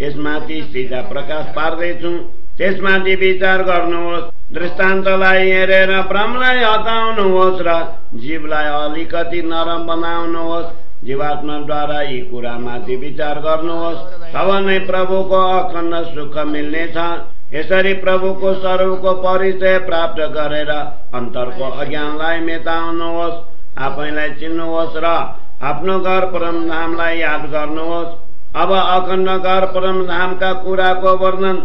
यसमाथि सीधा प्रकाश पार्दैछु, त्यसमाथि विचार गर्नुहोस्। दृष्टान्तलाई हेरेर भ्रमलाई हटाउनुहोस् र जीवलाई अलिकति नरम बनाउनुहोस्। जीवात्माद्वारा यी कुरामाथि विचार गर्नुहोस्, तब नै प्रभुको अखण्ड सुख मिल्नेछ। यसरी प्रभुको स्वरूपको परिचय प्राप्त गरेर अन्तरको अज्ञानलाई मेटाउनुहोस्। आफैलाई चिन्नुहोस् र आफ्नो घर परमधामलाई याद गर्नुहोस्। अब अखण्ड घर परमधामका कुराको वर्णन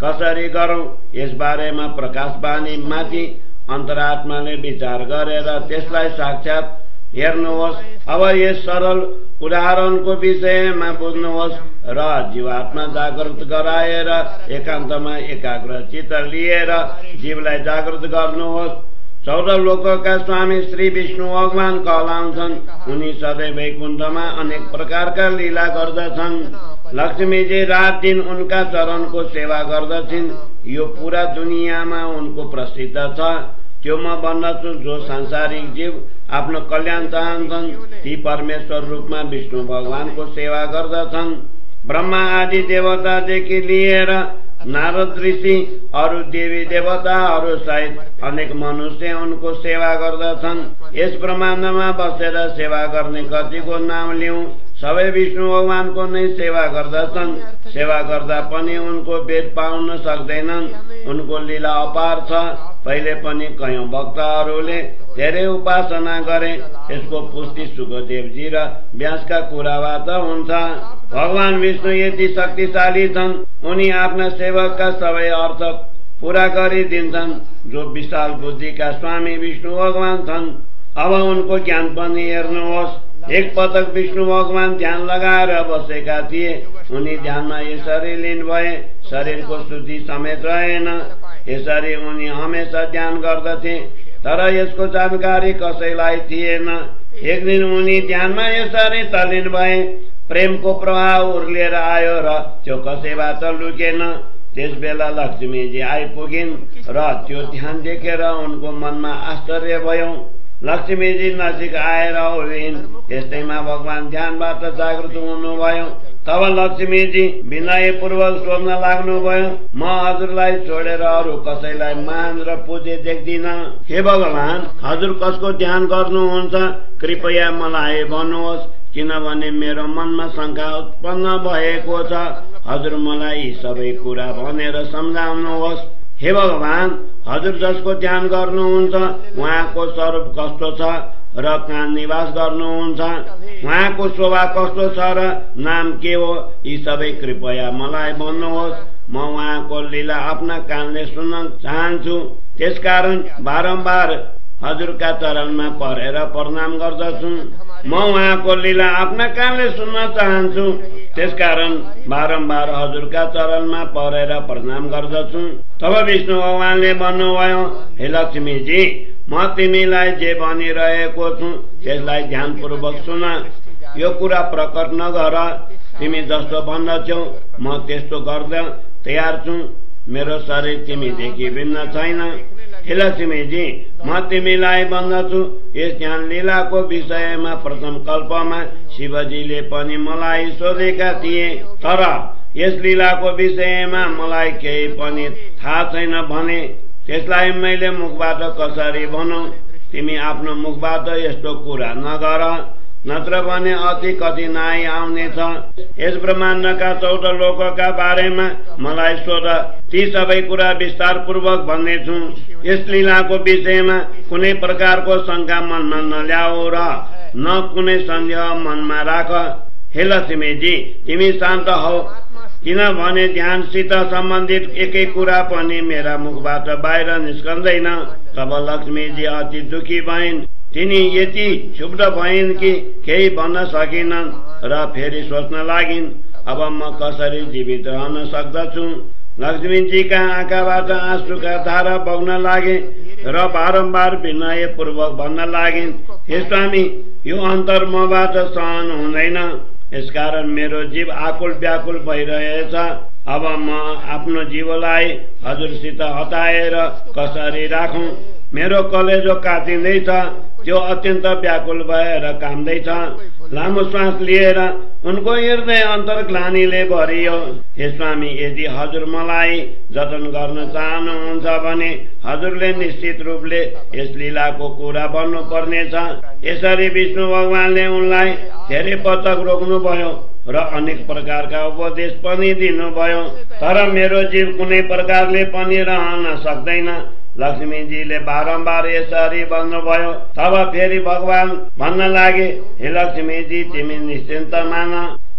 कसरी गरौं, यस बारेमा प्रकाशवाणी माथि अन्तरात्माले विचार गरेर त्यसलाई साक्षात हेर्नुहोस्। अब यस सरल उदाहरणको विषयमा बुझ्नुहोस् र जीवात्मा जागृत गराएर एकान्तमा एकाग्र चित्त लिएर जीवलाई जागृत गर्नुहोस्। 14 लोकका स्वामी श्री विष्णु भगवान कहलाउँछन्। उनी सधैँ वैकुण्ठमा अनेक प्रकारका लीला गर्दछन्। लक्ष्मीजी रात दिन उनका चरणको सेवा गर्दछिन्। यो पूरा दुनियाँमा उनको प्रसिद्ध छ। त्यो म भन्दछु, जो सांसारिक जीव आफ्नो कल्याण चाहन्छन् ती परमेश्वर रूपमा विष्णु भगवानको सेवा गर्दछन्। ब्रह्मा आदि देवतादेखि लिएर नारद ऋषि, अरू देवी देवताहरू सहित अनेक मनुष्य उनको सेवा गर्दछन्। यस ब्रह्माण्डमा बसेर सेवा गर्ने कतिको नाम लिऊँ, सबै विष्णु भगवानको नै सेवा गर्दछन्। सेवा गर्दा पनि उनको भेट पाउन सक्दैनन्। उनको लीला अपार छ। पहिले पनि कयौं भक्तहरूले धेरै उपासना गरे। यसको पुष्टि सुखदेवजी र व्यासका कुराबाट हुन्छ। भगवान विष्णु यति शक्तिशाली छन्, उनी आफ्ना सेवकका सबै अर्थ पूरा गरिदिन्छन्। जो विशाल बुद्धिका स्वामी विष्णु भगवान छन्। अब उनको ज्ञान पनि हेर्नुहोस्। एक पटक विष्णु भगवान ध्यान लगाएर बसेका थिए। उनी ध्यानमा यसरी लीन भए, शरीरको शुद्धि समेत रहेन। यसरी उनी हमेशा ध्यान गर्दथे, तर यसको जानकारी कसैलाई थिएन। एक दिन उनी ध्यानमा यसरी तल्लीन भए, प्रेमको प्रभाव उर्लिएर आयो र त्यो कसैबाट लुकेन। त्यसबेला लक्ष्मीजी आइपुगिन् र त्यो ध्यान देखेर उनको मनमा आश्चर्य भयो। लक्ष्मीजी नजिक आएर उभिन्। त्यस्तैमा भगवान ध्यानबाट जागृत हुनुभयो। तब लक्ष्मीजी विनयपूर्वक सोध्न लाग्नुभयो, म हजुरलाई छोडेर अरू कसैलाई महान र पूज्य देख्दिन। हे भगवान, हजुर कसको ध्यान गर्नुहुन्छ? कृपया मलाई भन्नुहोस्, किनभने मेरो मनमा शंका उत्पन्न भएको छ। हजुर मलाई यी सबै कुरा भनेर सम्झाउनुहोस्। हे भगवान, हजुर जसको ध्यान गर्नुहुन्छ उहाँको स्वरूप कस्तो छ र कहाँ निवास गर्नुहुन्छ, उहाँको शोभा कस्तो छ र नाम के हो, यी सबै कृपया मलाई भन्नुहोस्। म उहाँको लीला आफ्ना कानले सुन्न चाहन्छु। त्यसकारण बारम्बार हजुरका चरणमा परेर प्रणाम गर्दछु। म उहाँको लीला आफ्ना कानले सुन्न चाहन्छु, त्यसकारण बारम्बार हजुरका चरणमा परेर प्रणाम गर्दछु। तब विष्णु भगवानले भन्नुभयो, हे लक्ष्मीजी, म तिमीलाई जे भनिरहेको छु त्यसलाई ध्यानपूर्वक सुन। यो कुरा प्रकट नगर। तिमी जस्तो भन्दछौ म त्यस्तो गर्न तयार छु। मेरो शरीर तिमीदेखि भिन्न छैन। हे लक्ष्मीजी, म तिमीलाई भन्दछु, यस ध्यान लीलाको विषयमा प्रथम कल्पमा शिवजीले पनि मलाई सोधेका थिए, तर यस लीलाको विषयमा मलाई केही पनि थाहा छैन भने त्यसलाई मैले मुखबाट कसरी भनौं? तिमी आफ्नो मुखबाट यस्तो कुरा नगर, नत्र भने अति कठिनाई आउनेछ। यस ब्रह्माण्डका 14 लोकका बारेमा मलाई सोध, ती सबै कुरा विस्तार पूर्वक भन्नेछु। यस लीलाको विषयमा कुनै प्रकारको शंका मनमा नल्याऊ र न कुनै सन्देह मनमा राख। हे लक्ष्मीजी, तिमी शान्त हौ, किनभने ध्यानसित सम्बन्धित एकै कुरा पनि मेरा मुखबाट बाहिर निस्कँदैन। तब लक्ष्मीजी अति दुखी भइन्। तिनी यति क्षुब्ध भइन् कि केही भन्न सकिनन् र फेरि सोच्न लागिन्, अब म कसरी जीवित रहन सक्दछु। लक्ष्मीजीका आँखाबाट आँसुका धारा बग्न लागे र बारम्बार विनयपूर्वक भन्न लागिन्, हे स्वामी, यो अन्तर मबाट सहन हुँदैन। यसकारण मेरो जीव आकुल व्याकुल भइरहेछ। अब म आफ्नो जीवलाई हजुरसित हटाएर कसरी राखौं? मेरो कलेजो काटिँदैछ, त्यो अत्यन्त व्याकुल भएर काम्दैछ। लामो श्वास लिएर उनको हृदय अन्तर्ग्लानीले भरियो। हे स्वामी, यदि हजुर मलाई जतन गर्न चाहनुहुन्छ भने हजुरले निश्चित रूपले यस लीलाको कुरा भन्नुपर्नेछ। यसरी विष्णु भगवानले उनलाई धेरै पटक रोक्नुभयो र अनेक प्रकारका उपदेश पनि दिनुभयो, तर मेरो जीव कुनै प्रकारले पनि रहन सक्दैन। लक्ष्मीजीले बारम्बार यसरी भन्नुभयो। तब फेरि भगवान भन्न लागे, हे लक्ष्मीजी, तिमी निश्चिन्त मान।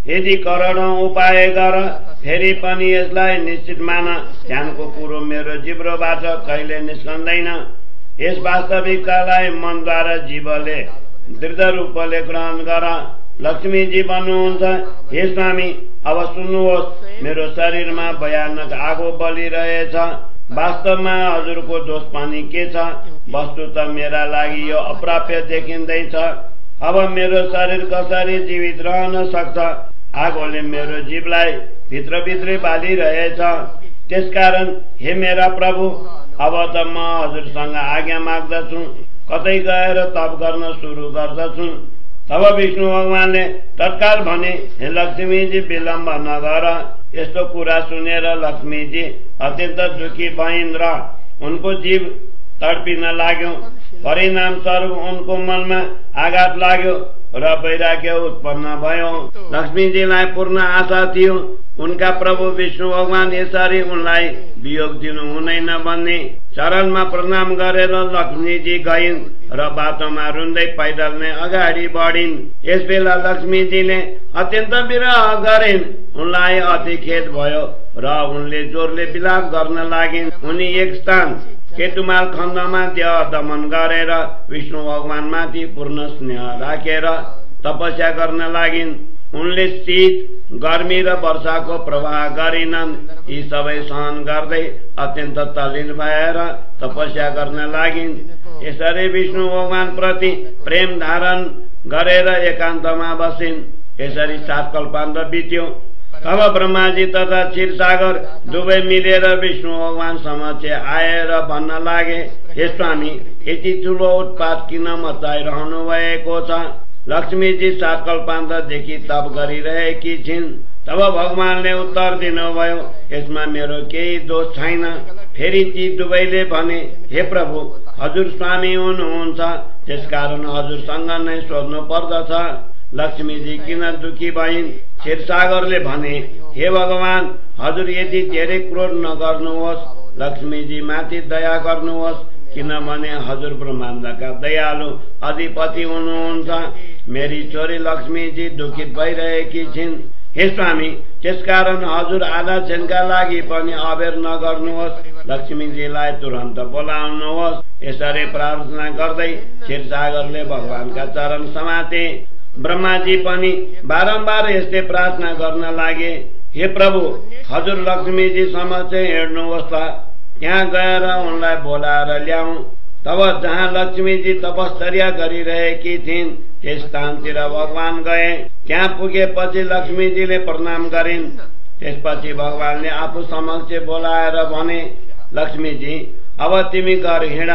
यदि करोडौं उपाय गर फेरि पनि यसलाई निश्चित मान। ध्यानको कुरो मेरो जिब्रोबाट कहिले निस्कँदैन। यस वास्तविकतालाई मनद्वारा जीवले दृढ रूपले ग्रहण गर। लक्ष्मीजी भन्नुहुन्छ, हे स्वामी, अब सुन्नुहोस्, मेरो शरीरमा भयानक आगो बलिरहेछ। वास्तवमा हजुरको दोष पनि के छ? वस्तुत मेरा लागि यो अप्राप्य देखिँदैछ। अब मेरो शरीर कसरी जीवित रहन सक्छ? आगोले मेरो जीवलाई भित्रभित्रै बालिरहेछ। त्यसकारण हे मेरा प्रभु, अब त म हजुरसँग आज्ञा माग्दछु, कतै गएर तप गर्न सुरु गर्दछु। तब विष्णु भगवानले तत्काल भने, हे लक्ष्मीजी, विलम्ब नगर। यस्तो कुरा सुनेर लक्ष्मीजी अत्यन्त दुखी भइन् र उनको जीव तडपिन लाग्यो। परिणाम स्वरूप उनको मनमा आघात लाग्यो र वैराग्य उत्पन्न भयो। लक्ष्मीजीलाई पूर्ण आशा थियो उनका प्रभु विष्णु भगवान यसरी उनलाई वियोग दिनु हुँदैन भन्ने। चरणमा प्रणाम गरेर लक्ष्मीजी गइन् र बाटोमा रुँदै पैदल नै अगाडि बढिन्। यसबेला लक्ष्मीजीले अत्यन्त विरह गरिन्। उनलाई अति खेद भयो र उनले जोरले विलाप गर्न लागिन्। उनी एक स्थान केतुमाल खण्डमा देह दमन गरेर विष्णु भगवानमाथि पूर्ण स्नेह राखेर तपस्या गर्न लागिन्। उनले शीत, गर्मी र वर्षाको प्रवाह गरिनन्। यी सबै सहन गर्दै अत्यन्त तल्लीन भएर तपस्या गर्न लागिन्। यसरी विष्णु भगवान प्रति प्रेम धारण गरेर एकान्तमा बसिन्। यसरी 7 कल्पान्त बित्यो। तब ब्रह्माजी तथा क्षीरसागर दुवै मिलेर विष्णु भगवान समक्ष आएर भन्न लागे, हे स्वामी, यति ठुलो उत्पात किन मचाइरहनु भएको छ? लक्ष्मीजी 7 कल्पान्तदेखि तप गरिरहेकी छिन्, तब भगवानले उत्तर दिनुभयो, यसमा मेरो केही दोष छैन। फेरि ती दुवैले भने, हे प्रभु, हजुर स्वामी हुनुहुन्छ, त्यसकारण हजुरसँग नै सोध्नु पर्दछ। लक्ष्मीजी किन दुखी भइन्? क्षीरसागरले भने, हे भगवान, हजुर यति धेरै क्रोध नगर्नुहोस्। लक्ष्मीजी माथि दया गर्नुहोस्, किनभने हजुर ब्रह्माण्डका दयालु अधिपति हुनुहुन्छ। मेरी छोरी लक्ष्मीजी दुखित भइरहेकी छिन्। हे स्वामी, त्यसकारण हजुर आधा क्षणका लागि पनि अबेर नगर्नुहोस्। लक्ष्मीजीलाई तुरन्त बोलाउनुहोस्। यसरी प्रार्थना गर्दै क्षीरसागरले भगवानका चरण समाते। ब्रह्माजी पनि बारम्बार यस्तै प्रार्थना गर्न लागे, हे प्रभु, हजुर लक्ष्मीजी समक्ष हेर्नुहोस् त, त्यहाँ गएर उनलाई बोलाएर ल्याऊ। तब जहाँ लक्ष्मीजी तपश्चर्या गरिरहेकी थिइन् त्यस स्थानतिर भगवान गए। त्यहाँ पुगेपछि लक्ष्मीजीले प्रणाम गरिन्। त्यसपछि भगवानले आफू समक्ष बोलाएर भने, लक्ष्मीजी, अब तिमी घर हिँड।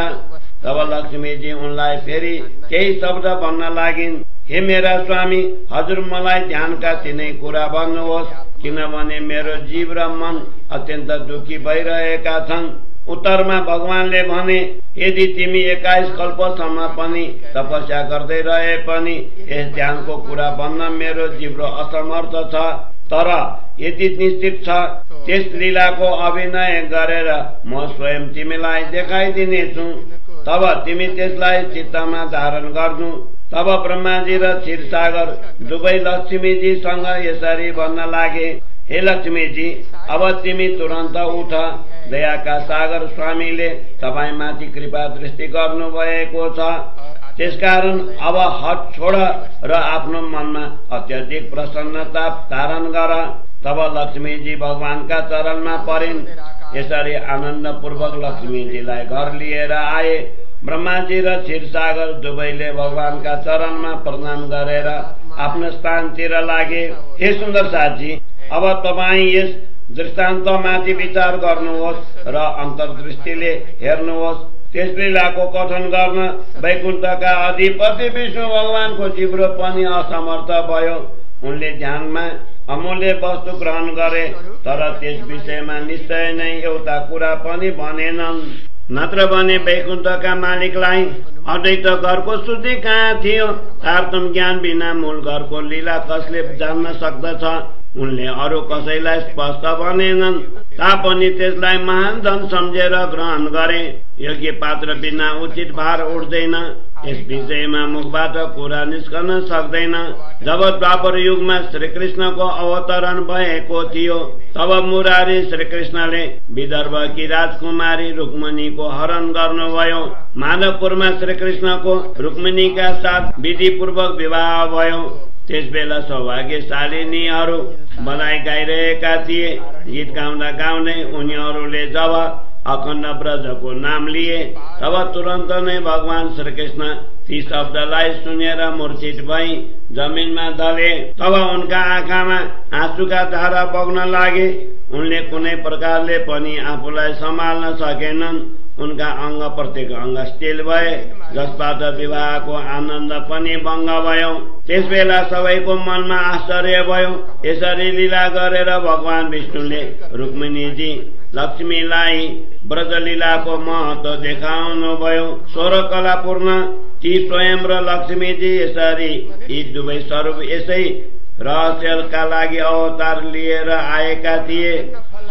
तब लक्ष्मीजी उनलाई फेरि केही शब्द भन्न लागिन्। हे मेरा स्वामी, हजुर मलाई ध्यानका तिनै कुरा भन्नुहोस्, किनभने मेरो जीव र मन अत्यन्त दुखी भइरहेका छन्। उत्तरमा भगवानले भने, यदि तिमी 21 कल्पसम्म पनि तपस्या गर्दै रहे पनि यस ध्यानको कुरा भन्न मेरो जिब्रो असमर्थ छ। तर यदि निश्चित छ, त्यस लीलाको अभिनय गरेर म स्वयं तिमीलाई देखाइदिनेछु। तब तिमी त्यसलाई चित्तमा धारण गर्नु। तब ब्रह्माजी र क्षीरसागर दुवै लक्ष्मीजीसँग यसरी भन्न लागे, हे लक्ष्मीजी, अब तिमी तुरन्त उठ। दयाका सागर स्वामीले तपाईमाथि कृपा दृष्टि गर्नु भएको छ। त्यसकारण अब हट छोड र आफ्नो मनमा अत्यधिक प्रसन्नता धारण गर। तब लक्ष्मीजी भगवानका चरणमा परिन्। यसरी आनन्दपूर्वक लक्ष्मीजीलाई घर लिएर आए। ब्रह्माजी र क्षीरसागर दुवैले भगवानका चरणमा प्रणाम गरेर आफ्नो स्थानतिर लागे। हे सुन्दर साथी, अब तपाईँ यस दृष्टान्तमाथि विचार गर्नुहोस् र अन्तर्दृष्टिले हेर्नुहोस्। त्यस लीलाको कथन गर्न वैकुण्ठका अधिपति विष्णु भगवानको जिब्रो पनि असमर्थ भयो। उनले ध्यानमा अमूल्य वस्तु ग्रहण गरे, तर त्यस विषयमा निश्चय नै एउटा कुरा पनि भनेनन्। नत्र भने वैकुण्ठका मालिकलाई अद्वैत घरको शुद्धि कहाँ थियो? तारतम ज्ञान बिना मूल घरको लीला कसले जान्न सक्दछ? उनले अरू कसैलाई स्पष्ट भनेनन्, तापनि त्यसलाई महान धन सम्झेर ग्रहण गरे। योग्य पात्र बिना उचित भार उठ्दैन। यस विषयमा मुखबाट कुरा निस्कन सक्दैन। जब द्वापर युगमा श्रीकृष्णको अवतरण भएको थियो, तब मुरारी श्रीकृष्णले विदर्भकी राजकुमारी रुक्मिणीको हरण गर्नुभयो। माधवपुरमा श्रीकृष्णको रुक्मिणीका साथ विधिपूर्वक विवाह भयो। त्यसबेला सौभाग्यशालिनीहरू बधाई गाइरहेका थिए। गीत गाउँदा गाउँदै उनीहरूले जब अखण्ड ब्रजको नाम लिए, तब तुरन्त नै भगवान श्रीकृष्ण ती शब्दलाई सुनेर मूर्छित भई जमिनमा ढले। तब उनका आँखामा आँसुका धारा बग्न लागे। उनले कुनै प्रकारले पनि आफूलाई सम्हाल्न सकेनन्। उनका अंग प्रत्येक अंग स्थिर भए, जसबाट विवाहको आनन्द पनि भङ्ग भयो। त्यसबेला सबैको मनमा आश्चर्य भयो। यसरी लीला गरेर भगवान विष्णुले रुक्मिणीजी लक्ष्मीलाई ब्रजलीलाको महत्व देखाउनु भयो। 16 कलापूर्ण ती स्वयं र लक्ष्मीजी यसरी यी दुवै स्वरूप यसै रहस्यका लागि अवतार लिएर आएका थिए।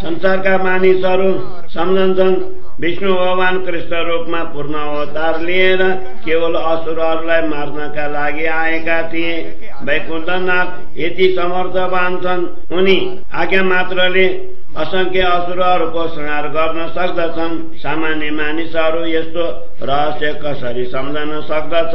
संसारका मानिसहरू सम्झन्छन् विष्णु भगवान कृष्ण रूपमा पूर्ण अवतार लिएर केवल असुरहरूलाई मार्नका लागि आएका थिए। वैकुण्ठनाथ यति समर्थवान छन्, उनी आज्ञा मात्रले असंख्य असुरहरूको संहार गर्न सक्दछन्। सामान्य मानिसहरू यस्तो रहस्य कसरी सम्झन सक्दछ?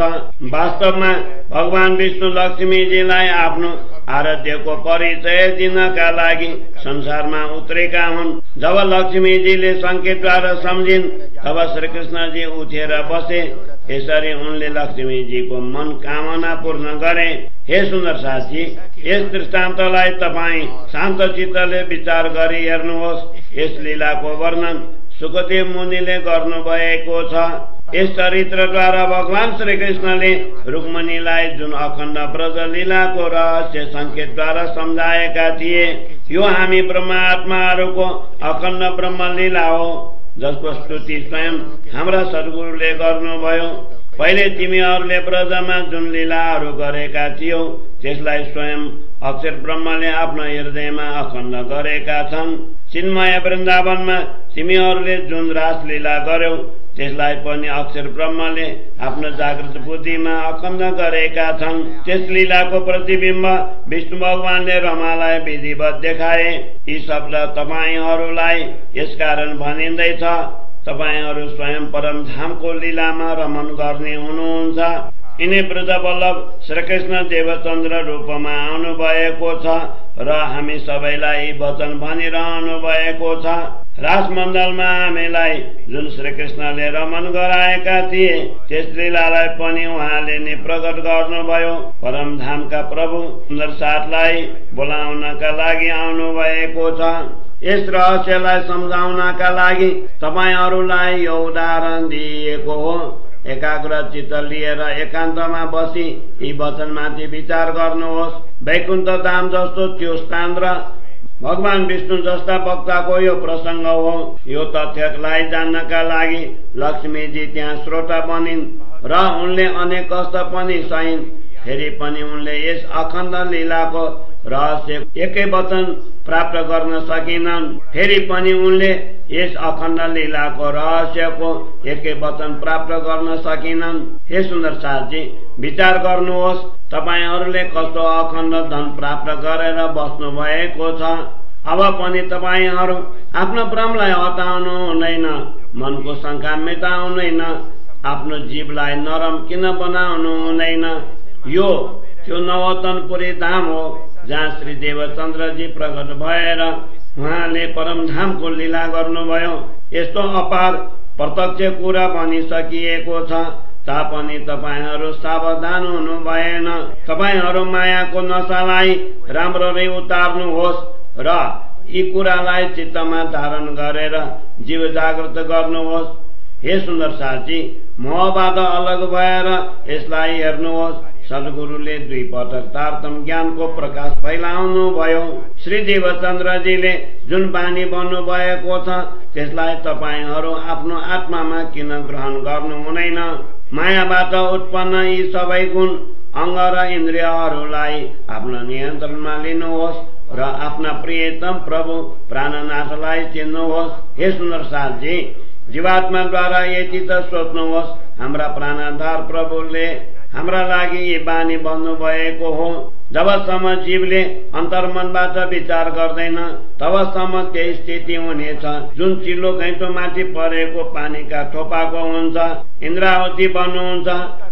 वास्तवमा भगवान विष्णु लक्ष्मीजीलाई आफ्नो आराध्यको परिचय दिनका लागि संसारमा उत्रेका हुन्। जब लक्ष्मीजीले संकेतद्वारा सम्झिन्, तब श्रीकृष्णजी उठेर बसे। यसरी उनले लक्ष्मीजीको मन कामना पूर्ण गरे। हे सुन्दर साथी, यस दृष्टान्तलाई तपाईँ शान्त चित्तले विचार गरी हेर्नुहोस्। यस लीलाको वर्णन सुखदेव मुनिले गर्नुभएको छ। यस चरित्रद्वारा भगवान श्री कृष्णले रुक्मणीलाई जुन अखण्ड ब्रज लीलाको रहस्य संकेतद्वारा सम्झाएका थिए, यो हामी ब्रह्मात्माहरूको अखण्ड ब्रह्म लीला हो, जसको स्तुति स्वयं हाम्रा सद्गुरुले गर्नुभयो। पहिले तिमीहरूले ब्रजमा जुन लीलाहरू गरेका थियौ, त्यसलाई स्वयं अक्षर ब्रह्मले आफ्नो हृदयमा अखण्ड गरेका छन्। चिन्मय वृन्दावनमा तिमीहरूले जुन रासलीला गर्यौ, त्यसलाई पनि अक्षर ब्रह्मले आफ्नो जागृत बुद्धिमा अखण्ड गरेका छन्। त्यस लीलाको प्रतिबिम्ब विष्णु भगवानले रमालाई विधिवत देखाए। यी शब्द तपाईहरूलाई यसकारण भनिँदैछ, तपाईहरू स्वयं परमधामको लीलामा रमन गर्ने हुनुहुन्छ। यिनै ब्रजवल्लभ श्रीकृष्ण देवचन्द्र रूपमा आउनु भएको छ र हामी सबैलाई वचन भनिरहनु भएको छ। रासमण्डलमा हामीलाई जुन श्रीकृष्णले रमन गराएका थिए, त्यस लीलालाई पनि उहाँले नै प्रकट गर्नुभयो। परमधामका प्रभु सुन्दर साथलाई बोलाउनका लागि आउनु भएको छ। यस रहस्यलाई सम्झाउनका लागि तपाईहरूलाई यो उदाहरण दिएको हो। एकाग्र चित्त लिएर एकान्तमा बसी यी वचनमाथि विचार गर्नुहोस्। वैकुण्ठ धाम जस्तो त्यो स्थान र भगवान विष्णु जस्ता वक्ताको यो प्रसंग हो। यो तथ्यलाई जान्नका लागि लक्ष्मीजी त्यहाँ श्रोता बनिन् र उनले अनेक कष्ट पनि सहिन्। फेरि पनि उनले यस अखण्ड लीलाको रहस्य एकै वचन प्राप्त गर्न सकिनन्। फेरि पनि उनले यस अखण्ड लीलाको रहस्यको एकै वचन प्राप्त गर्न सकिनन्। हे सुन्दर साथजी, विचार गर्नुहोस्, तपाईहरूले कस्तो अखण्ड धन प्राप्त गरेर बस्नु भएको छ। अब पनि तपाईहरू आफ्नो भ्रमलाई हटाउनु हुँदैन, मनको शंका मेटाउदैन, आफ्नो जीवलाई नरम किन बनाउनु हुँदैन। यो त्यो नवतनपुरी धाम हो जहाँ श्री देवचन्द्रजी प्रकट भएर उहाँले परमधामको लीला गर्नुभयो। यस्तो अपार प्रत्यक्ष कुरा भनिसकिएको छ तापनि तपाईहरू सावधान हुनु भएन। तपाईहरू मायाको नशालाई राम्ररी उतार्नुहोस् र यी कुरालाई चित्तमा धारण गरेर जीव जागृत गर्नुहोस्। हे सुन्दर साथी, मोहबाट अलग भएर यसलाई हेर्नुहोस्। सद्गुरुले 2 पटक तारतम ज्ञानको प्रकाश फैलाउनु भयो। श्री देवचन्द्रजीले जुन बानी बन्नु भएको छ त्यसलाई तपाईहरू आफ्नो आत्मामा किन ग्रहण गर्नु हुँदैन। मायाबाट उत्पन्न यी सबै गुण अंग र इन्द्रियहरूलाई आफ्नो नियन्त्रणमा लिनुहोस् र आफ्ना प्रियतम प्रभु प्राणनाथलाई चिन्नुहोस्। हे सुन्दर साथजी, जीवात्माद्वारा यति त सोच्नुहोस्, हाम्रा प्राणधार प्रभुले हाम्रा लागि यी बानी बन्नु भएको हो। जबसम्म जीवले अन्तर्मनबाट विचार गर्दैन तबसम्म त्यही स्थिति हुनेछ जुन चिल्लो घैँटो माथि परेको पानीका थोपाको हुन्छ। इन्द्रावती बन्नुहुन्छ।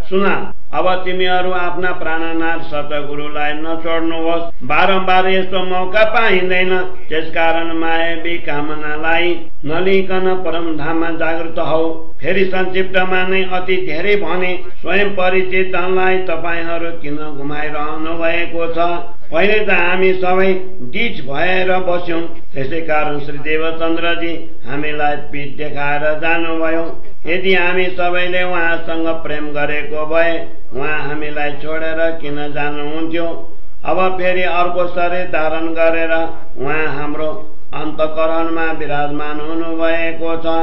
सुना, अब तिमीहरू आफ्ना प्राणनाथ सतगुरुलाई नछोड्नुहोस्। बारम्बार यस्तो मौका पाइँदैन, त्यसकारण मायावी कामनालाई नलिकन परमधाममा जागृत हौ। फेरि संक्षिप्तमा नै अति धेरै भने स्वयं परिचित धनलाई तपाईहरू किन घुमाइरहनु भएको छ। पहिले त हामी सबै डिच भएर बस्यौं, त्यसै कारण श्री देवचन्द्रजी हामीलाई पीठ देखाएर जानुभयो। यदि हामी सबैले उहाँसँग प्रेम गरेको भए उहाँ हामीलाई छोडेर किन जानुहुन्थ्यो। अब फेरि अर्को शरीर धारण गरेर उहाँ हाम्रो अन्तःकरणमा विराजमान हुनुभएको छ।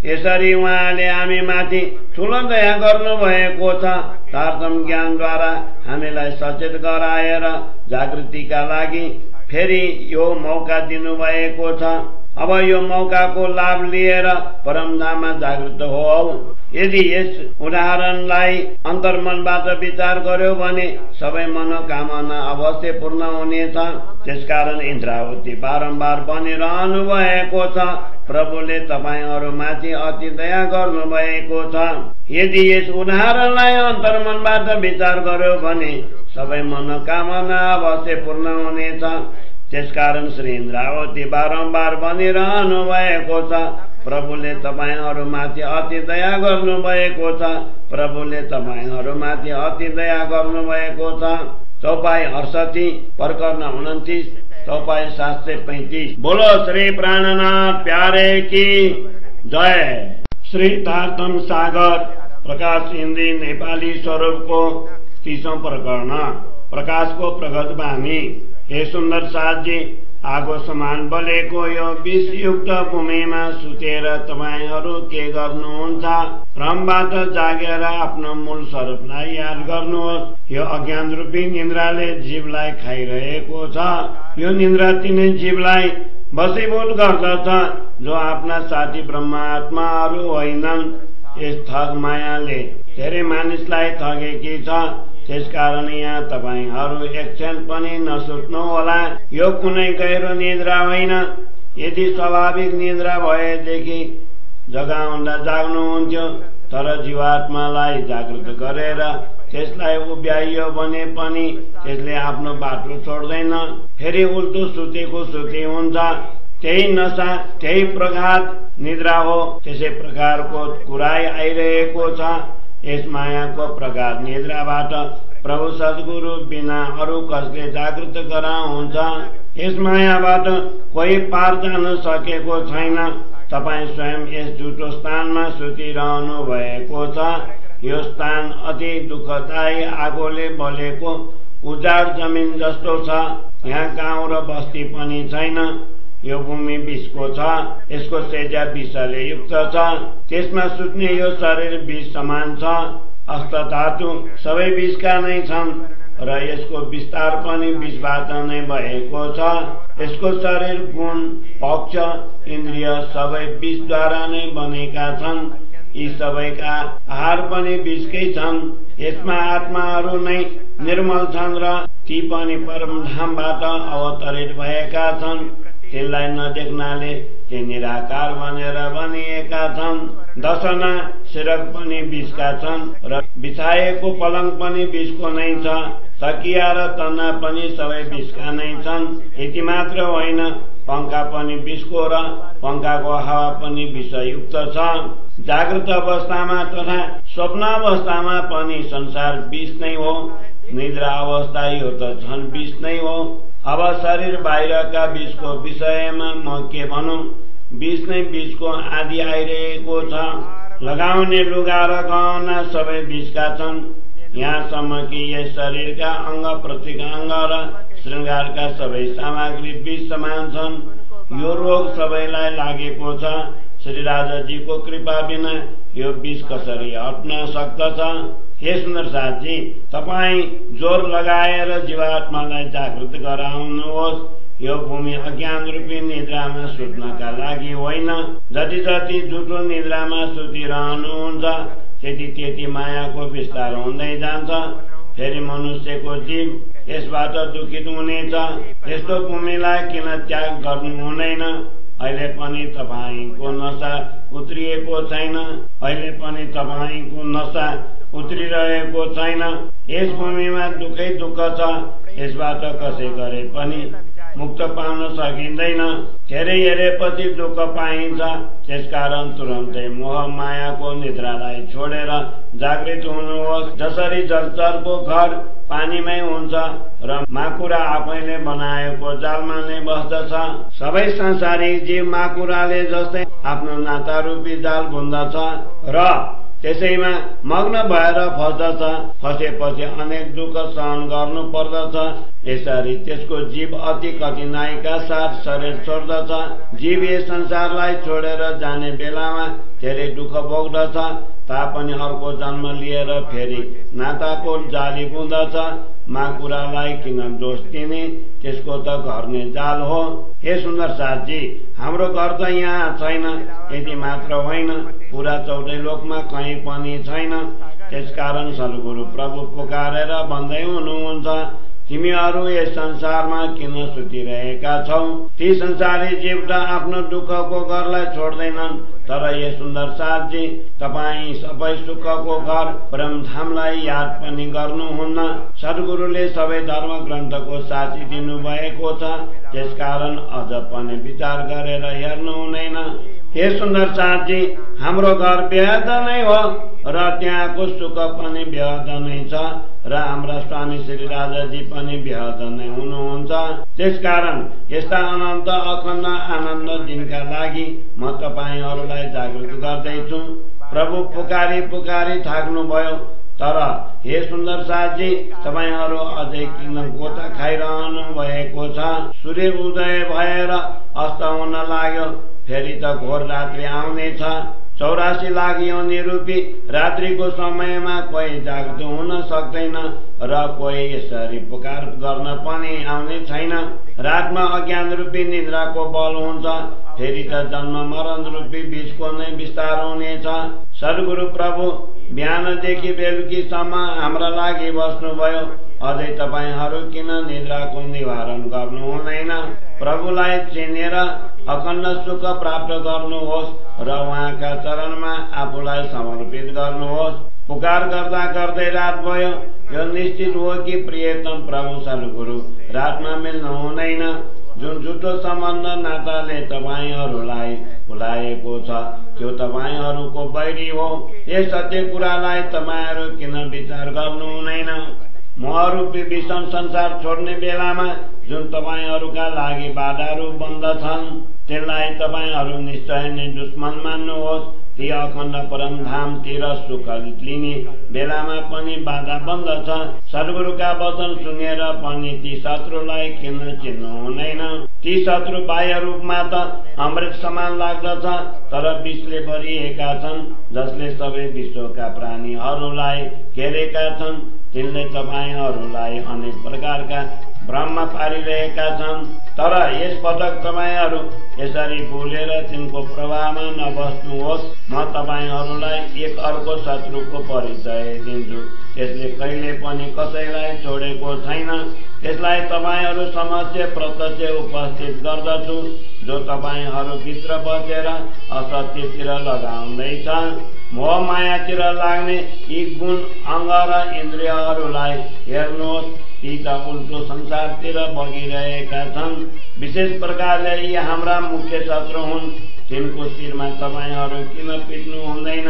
यसरी उहाँले हामी माथि ठूलो दया गर्नु भएको छ। तारतम ज्ञानद्वारा हामीलाई सचेत गराएर जागृतिका लागि फेरि यो मौका दिनुभएको छ। अब यो मौकाको लाभ लिएर परमधाममा जागृत हो। यदि यस उदाहरणलाई अन्तर्मनबाट विचार गर्यो भने सबै मनोकामना अवश्य पूर्ण हुनेछ। त्यसकारण इन्द्रावती बारम्बार बनिरहनु भएको छ। प्रभुले तपाईहरूमाथि अति दया गर्नु भएको छ। यदि यस उदाहरणलाई अन्तर्मनबाट विचार गर्यो भने सबै मनोकामना अवश्य पूर्ण हुनेछ। त्यसकारण श्री इन्द्रावती बारम्बार बनिरहनु भएको छ। प्रभुले तपाईहरूमाथि अति दया गर्नु भएको छ। प्रभुले तपाईहरूमाथि अति दया गर्नु भएको छ। चौपाई 68 प्रकरण 29 चौपाई 735। बोलो श्री प्राणनाथ प्यारे की जय। श्रीतार्थम सागर प्रकाश हिन्दी नेपाली स्वरूपको 30औं प्रकरण प्रकाशको प्रगत बानी। हे सुन्दर साथजी, आगो समान बलेको यो विषयुक्त भूमिमा सुतेर तपाईहरू के गर्नुहुन्छ? भ्रमबाट जागेर आफ्नो मूल स्वरूपलाई याद गर्नुहोस्। यो अज्ञान रूपी निन्द्राले जीवलाई खाइरहेको छ। यो निन्द्रा तिनै जीवलाई वशीभूत गर्दछ जो आफ्ना साथी ब्रह्म आत्माहरू होइनन्। यस ठग मायाले धेरै मानिसलाई ठगेकी छ। त्यसकारण यहाँ तपाईहरू एकछिन पनि नसुत्नु होला। यो कुनै गहिरो निद्रा होइन। यदि स्वाभाविक निद्रा भएदेखि जगाउँदा जाग्नुहुन्थ्यो, तर जीवात्मालाई जागृत गरेर त्यसलाई उभ्याइयो भने पनि त्यसले आफ्नो बाटो छोड्दैन, फेरि उल्टो सुतेको सुते हुन्छ। त्यही नशा, त्यही प्रघात निद्रा हो। त्यसै प्रकारको कुराई आइरहेको छ। यस मायाको प्रघात निद्राबाट प्रभु सद्गुरु बिना अरू कसले जागृत गराउँछ? यस मायाबाट कोही पार जान सकेको छैन। तपाईँ स्वयं यस झुटो स्थानमा सुतिरहनु भएको छ। यो स्थान अति दुःखदायी आगोले बलेको उजाड जमिन जस्तो छ। यहाँ गाउँ र बस्ती पनि छैन। यो भूमि विषको छ। यसको सेजा विषले युक्त छ। त्यसमा सुत्ने यो शरीर विष समान छ। अष्ट धातु सबै विषका नै छन् र यसको विस्तार पनि विषबाट नै भएको छ। यसको शरीर, गुण, पक्ष, इन्द्रिय सबै विषद्वारा नै बनेका छन्। यी सबैका आहार पनि विषकै छन्। यसमा आत्माहरू नै निर्मल छन् र ती पनि परमधामबाट अवतरित भएका छन्। त्यसलाई नदेख्नाले ती निराकार भनेर भनिएका छन्। दशना सिरक पनि विषका छन् र बिछाएको पलङ पनि विषको नै छ। तकिया र तन्ना पनि सबै विषका नै छन्। यति मात्र होइन, पंखा पनि विषको र पंखाको हावा पनि विषयुक्त छ। जागृत अवस्थामा तथा स्वप्न अवस्थामा पनि संसार विष नै हो। निद्रा अवस्था यो त झन् विष नै हो। अब शरीर बाहिरका विषको विषयमा म के भनौं? विष नै विषको आदि आइरहेको छ। लगाउने लुगा र गहना सबै विषका छन्। यहाँसम्म कि यस शरीरका अंग प्रत्यङ्ग र श्रृंगारका सबै सामग्री विष समान छन्। यो रोग सबैलाई लागेको छ। श्री राजाजीको कृपा बिना यो विष कसरी हट्न सक्दछ? हे सुन्दर साथजी, तपाईँ जोर लगाएर जीवात्मालाई जागृत गराउनुहोस्। यो भूमि अज्ञान रूपी निद्रामा सुत्नका लागि होइन। जति जति झुटो निद्रामा सुतिरहनुहुन्छ त्यति मायाको विस्तार हुँदै जान्छ। फेरि मनुष्यको जीव यसबाट दुखित हुनेछ। यस्तो भूमिलाई किन त्याग गर्नु हुँदैन? अहिले पनि तपाईको नशा उत्रिएको छैन। अहिले पनि तपाईको नशा उत्रिरहेको छैन। यस भूमिमा दुःखै दुःख छ। यसबाट कसै गरे पनि मुक्त पाउन सकिँदैन। धेरै हेरेपछि दुःख पाइन्छ। त्यसकारण तुरन्तै मोह मायाको निद्रालाई छोडेर जागृत हुनुहोस्। जसरी जलचरको घर पानीमै हुन्छ र माकुरा आफैले बनाएको जालमा नै बस्दछ, सबै संसारिक जीव माकुराले जस्तै आफ्नो नाता रूपी जाल बुन्दछ र त्यसैमा मग्न भएर फस्दछ। फसेपछि अनेक दुःख सहन गर्नु पर्दछ। यसरी त्यसको जीव अति कठिनाइका साथ शरीर छोड्दछ। जीव यस संसारलाई छोडेर जाने बेलामा धेरै दुःख भोग्दछ। तापनि अर्को जन्म लिएर फेरि नाताको जाली बुन्दछ। माकुरालाई किन दोष दिने? त्यसको त घर नै जाल हो। हे सुन्दर साथजी, हाम्रो घर त यहाँ छैन। यति मात्र होइन, पुरा 14 लोकमा कहीँ पनि छैन। त्यसकारण सद्गुरु प्रभु पुकारेर भन्दै हुनुहुन्छ, तिमीहरू यस संसारमा किन सुतिरहेका छौ? ती संसारी जीव त आफ्नो दुःखको घरलाई छोड्दैनन्। तर ये सुन्दर साथजी, तपाईँ सबै सुखको घर परमधामलाई याद पनि गर्नुहुन्न। सद्गुरुले सबै धर्म ग्रन्थको साथी दिनुभएको छ। त्यसकारण अझ पनि विचार गरेर हेर्नु हुँदैन। हे सुन्दर साथजी, हाम्रो घर बेहद नै हो र त्यहाँको सुख पनि बेहद नै छ र हाम्रा स्वामी श्री राजाजी पनि विहत नै हुनुहुन्छ। त्यसकारण यस्ता अनन्त अखण्ड आनन्द दिनका लागि म तपाईहरूलाई जागृत गर्दैछु। प्रभु पुकारी पुकारी थाक्नुभयो, तर हे सुन्दर साथजी, तपाईहरू अझै किन गोता खाइरहनु भएको छ? सूर्य उदय भएर अस्त हुन लाग्यो, फेरि त घोर रात्रि आउनेछ। 84 लाख योनि रूपी रात्रिको समयमा कोही जाग्दो हुन सक्दैन र कोही यसरी पुकार गर्न पनि आउने छैन। रातमा अज्ञान रूपी निद्राको बल हुन्छ, फेरि त जन्म मरण रूपी बीचको नै विस्तार हुनेछ। सद्गुरु प्रभु बिहानदेखि बेलुकीसम्म हाम्रा लागि बस्नुभयो, अझै तपाईहरू किन निद्राको निवारण गर्नु हुँदैन? प्रभुलाई चिनेर अखण्ड सुख प्राप्त गर्नुहोस् र उहाँका चरणमा आफूलाई समर्पित गर्नुहोस्। पुकार गर्दा गर्दै रात भयो, यो निश्चित हो कि प्रियतम प्रभु सद्गुरु रातमा मिल्नु हुँदैन। जुन झुटो सम्बन्ध नाताले तपाईहरूलाई भुलाएको छ त्यो तपाईहरूको बैरी हो। यस सत्य कुरालाई तपाईहरू किन विचार गर्नु हुँदैन? मोहरूपी विषम संसार छोड्ने बेलामा जुन तपाईहरूका लागि बाधाहरू बन्दछन् त्यसलाई तपाईहरू निश्चय नै दुश्मन मान्नुहोस्। ती अखण्ड परमधामतिर सुख लिने बेलामा पनि बाधा बन्दछ। सद्गुरुका वचन सुनेर पनि ती शत्रुलाई किन चिन्नु हुँदैन? ती शत्रु बाह्य रूपमा त अमृत समान लाग्दछ, तर विषले भरिएका छन्। जसले सबै विश्वका प्राणीहरूलाई घेरेका छन्, तिनले तपाईहरूलाई अनेक प्रकारका भ्रममा पारिरहेका छन्। तर यस पटक तपाईहरू यसरी भुलेर तिनको प्रभावमा नबस्नुहोस्। म तपाईहरूलाई एक अर्को शत्रुको परिचय दिन्छु, त्यसले कहिले पनि कसैलाई छोडेको छैन। त्यसलाई तपाईहरू समक्ष प्रत्यक्ष उपस्थित गर्दछु, जो तपाईहरू भित्र बसेर असत्यतिर लगाउँदैछ। मोह मायातिर लाग्ने यी गुण अङ्ग र इन्द्रियहरूलाई हेर्नुहोस्, ती त उल्टो संसारतिर बगिरहेका छन्। विशेष प्रकारले यी हाम्रा मुख्य शत्रु हुन्, तिनको शिरमा तपाईहरू किन पिट्नु हुँदैन?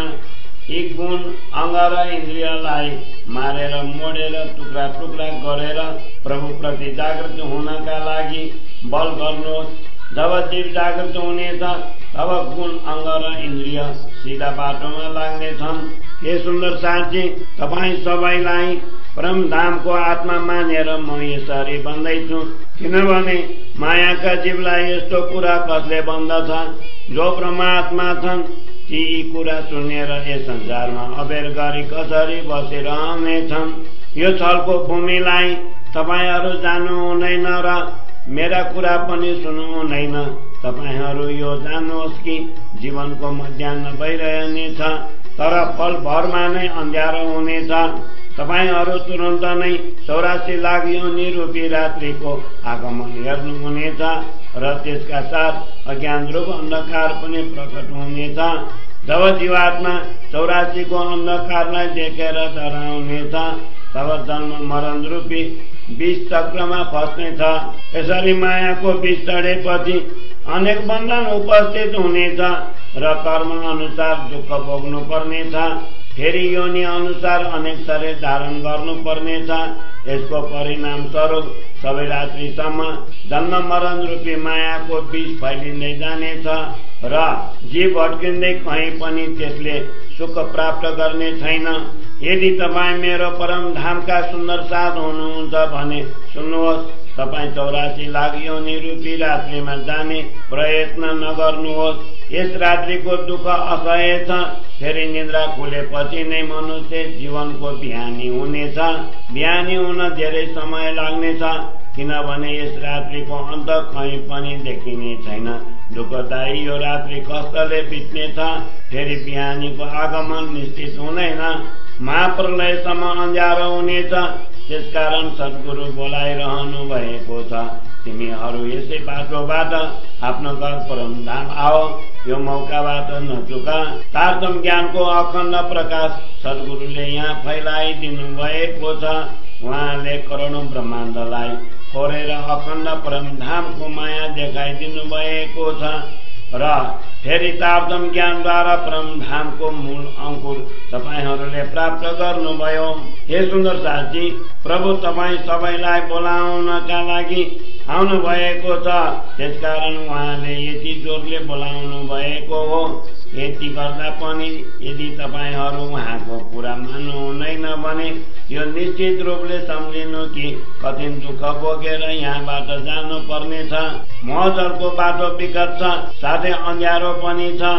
यी गुण अङ्ग र इन्द्रियलाई मारेर मोडेर टुक्रा टुक्रा गरेर प्रभुप्रति जागृत हुनका लागि बल गर्नुहोस्। जब जीव जागृत हुनेछ तब गुण अङ्ग र इन्द्रिय सिधा बाटोमा लाग्नेछन्। हे सुन्दर साथी, तपाईँ सबैलाई परमधामको आत्मा मानेर म यसरी भन्दैछु, किनभने मायाका जीवलाई यस्तो कुरा कसले भन्दछ? जो परमात्मा छन् ती यी कुरा सुनेर यस संसारमा अबेर गरी कसरी बसिरहनेछन्? यो छलको भूमिलाई तपाईहरू जानु हुँदैन र मेरा कुरा पनि सुन्नु हुँदैन। तपाईहरू यो जान्नुहोस् कि जीवनको मध्याह्न भइरहनेछ, तर पल भरमा नै अँध्यारो हुनेछ। तपाईहरू तुरन्त नै 84 लाख योनि रूपी रात्रिको आगमन हेर्नुहुनेछ र त्यसका साथ अज्ञान रूप अन्धकार पनि प्रकट हुनेछ। जब जीवात्मा 84 को अन्धकारलाई देखेर डराउनेछ, तब जन्म मरण रूपी विष चक्रमा फस्नेछ। यसरी मायाको विष चढेपछि अनेक बन्धन उपस्थित हुनेछ र कर्म अनुसार दुःख भोग्नु पर्नेछ। फेरि योनि अनुसार अनेक शरीर धारण गर्नु पर्नेछ। यसको परिणाम स्वरूप सबै रात्रिसम्म जन्म मरण रूपी मायाको विष फैलिँदै जानेछ र जीव भट्किँदै कहीँ पनि त्यसले सुख प्राप्त गर्ने छैन। यदि तपाईँ मेरो परम धामका सुन्दर साथ हुनुहुन्छ भने सुन्नुहोस्, तपाईँ 84 लाख योनि रूपी रात्रिमा जाने प्रयत्न नगर्नुहोस्। यस रात्रिको दुःख असह्य छ। फेरि निद्रा खुलेपछि नै मनुष्य जीवनको बिहानी हुनेछ। बिहानी हुन धेरै समय लाग्नेछ, किनभने यस रात्रिको अन्त कहीँ पनि देखिने छैन। दुःखदायी यो रात्रि कष्टले बित्नेछ। फेरि बिहानीको आगमन निश्चित हुँदैन। महाप्रलयसम्म अँध्यारो हुनेछ। त्यसकारण सद्गुरु बोलाइरहनु भएको छ, तिमीहरू यसै बाटोबाट आफ्नो घर परमधाम आओ। यो मौकाबाट नचुका। तारतम ज्ञानको अखण्ड प्रकाश सद्गुरुले यहाँ फैलाइदिनु भएको छ। उहाँले करोडौं ब्रह्माण्डलाई फोरेर अखण्ड परमधामको माया देखाइदिनु भएको छ। र फेरि तारतम ज्ञानद्वारा परमधामको मूल अंकुर तपाईहरूले प्राप्त गर्नुभयो। हे सुन्दर साथी, प्रभु तपाईँ सबैलाई बोलाउनका लागि आउनु भएको छ, त्यसकारण उहाँले यति जोरले बोलाउनु भएको हो। यति गर्दा पनि यदि तपाईहरू उहाँको कुरा मान्नुहुँदैन भने यो निश्चित रूपले सम्झिनु कि कठिन दुःख बोकेर यहाँबाट जानु पर्नेछ। महजलको बाटो विकट छ, साथै अँध्यारो पनि छ।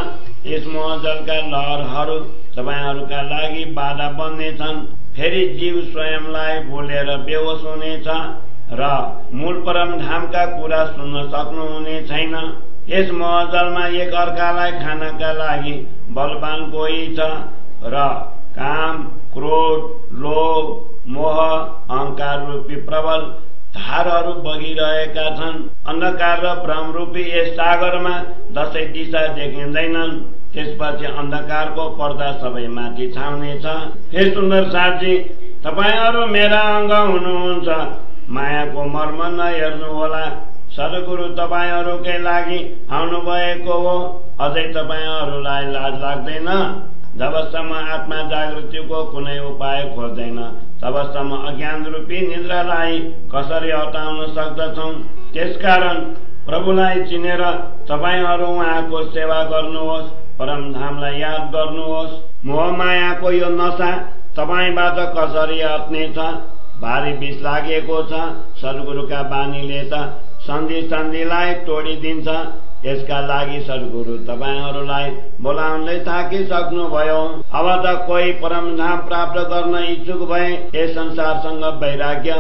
यस महजलका लहरहरू तपाईहरूका लागि बाधा बन्नेछन्। फेरि जीव स्वयंलाई भुलेर बेहोस हुनेछ र मूल परमधामका कुरा सुन्न सक्नुहुने छैन। यस महजलमा एक अर्कालाई खानका लागि बलवान कोही छ र काम, क्रोध, लोभ, मोह, अहंकार रूपी प्रबल धारहरू बगिरहेका छन्। अन्धकार र भ्रम रूपी यस सागरमा दशै दिशा देखिँदैनन्। त्यसपछि अन्धकारको पर्दा सबैमाथि छाउनेछ। हे सुन्दर साथी, तपाईहरू मेरा अङ्ग हुनुहुन्छ। मायाको मर्म नहेर्नुहोला। सद्गुरु तपाईहरूकै लागि आउनु भएको हो। अझै तपाईहरूलाई लाज लाग्दैन? जबसम्म आत्मा जागृतिको कुनै उपाय खोज्दैन तबसम्म अज्ञान रूपी निद्रालाई कसरी हटाउन सक्दछौं। त्यसकारण प्रभुलाई चिनेर तपाईहरू उहाँको सेवा गर्नुहोस्, परमधामलाई याद गर्नुहोस्। मोहमायाको यो नशा तपाईबाट कसरी हट्नेछ? भारी विष लागेको छ। सद्गुरुका बानीले त सन्धिलाई तोडिदिन्छ। यसका लागि सद्गुरु तपाईहरूलाई बोलाउनलाई थाकिसक्नुभयो। अब त कोही परमधाम प्राप्त गर्न इच्छुक भए यस संसारसँग वैराग्य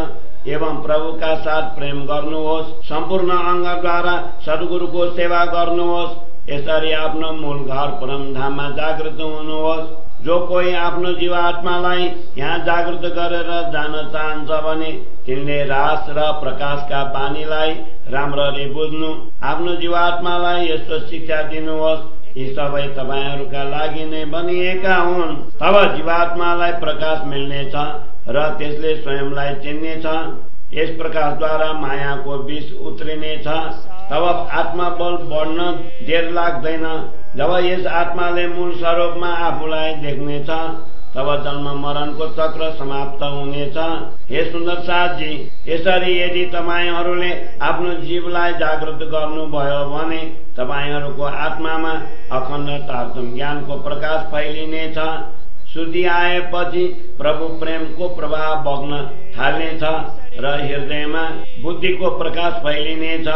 एवं प्रभुका साथ प्रेम गर्नुहोस्। सम्पूर्ण अङ्गद्वारा सद्गुरुको सेवा गर्नुहोस्। यसरी आफ्नो मूल घर परमधाममा जागृत हुनुहोस्। जो कोही आफ्नो जीवात्मालाई यहाँ जागृत गरेर जान चाहन्छ भने तिनले रास र प्रकाशका बानीलाई राम्ररी बुझ्नु, आफ्नो जीवात्मालाई यस्तो शिक्षा दिनुहोस्। यी सबै तपाईहरूका लागि नै बनिएका हुन्। तब जीवात्मालाई प्रकाश मिल्नेछ र त्यसले स्वयंलाई चिन्नेछ। यस प्रकाशद्वारा मायाको विष उत्रिनेछ। तब आत्मबल बढ्न देर लाग्दैन। जब यस आत्माले मूल स्वरूपमा आफूलाई देख्नेछ तब जन्म मरणको चक्र समाप्त हुनेछ। हे सुन्दर साथी, यसरी यदि तपाईहरूले आफ्नो जीवलाई जागृत गर्नुभयो भने तपाईहरूको आत्मामा अखण्ड तारतम ज्ञानको प्रकाश फैलिनेछ। शुद्धि आएपछि प्रभु प्रेमको प्रभाव बग्न थाल्नेछ र हृदयमा बुद्धिको प्रकाश फैलिनेछ।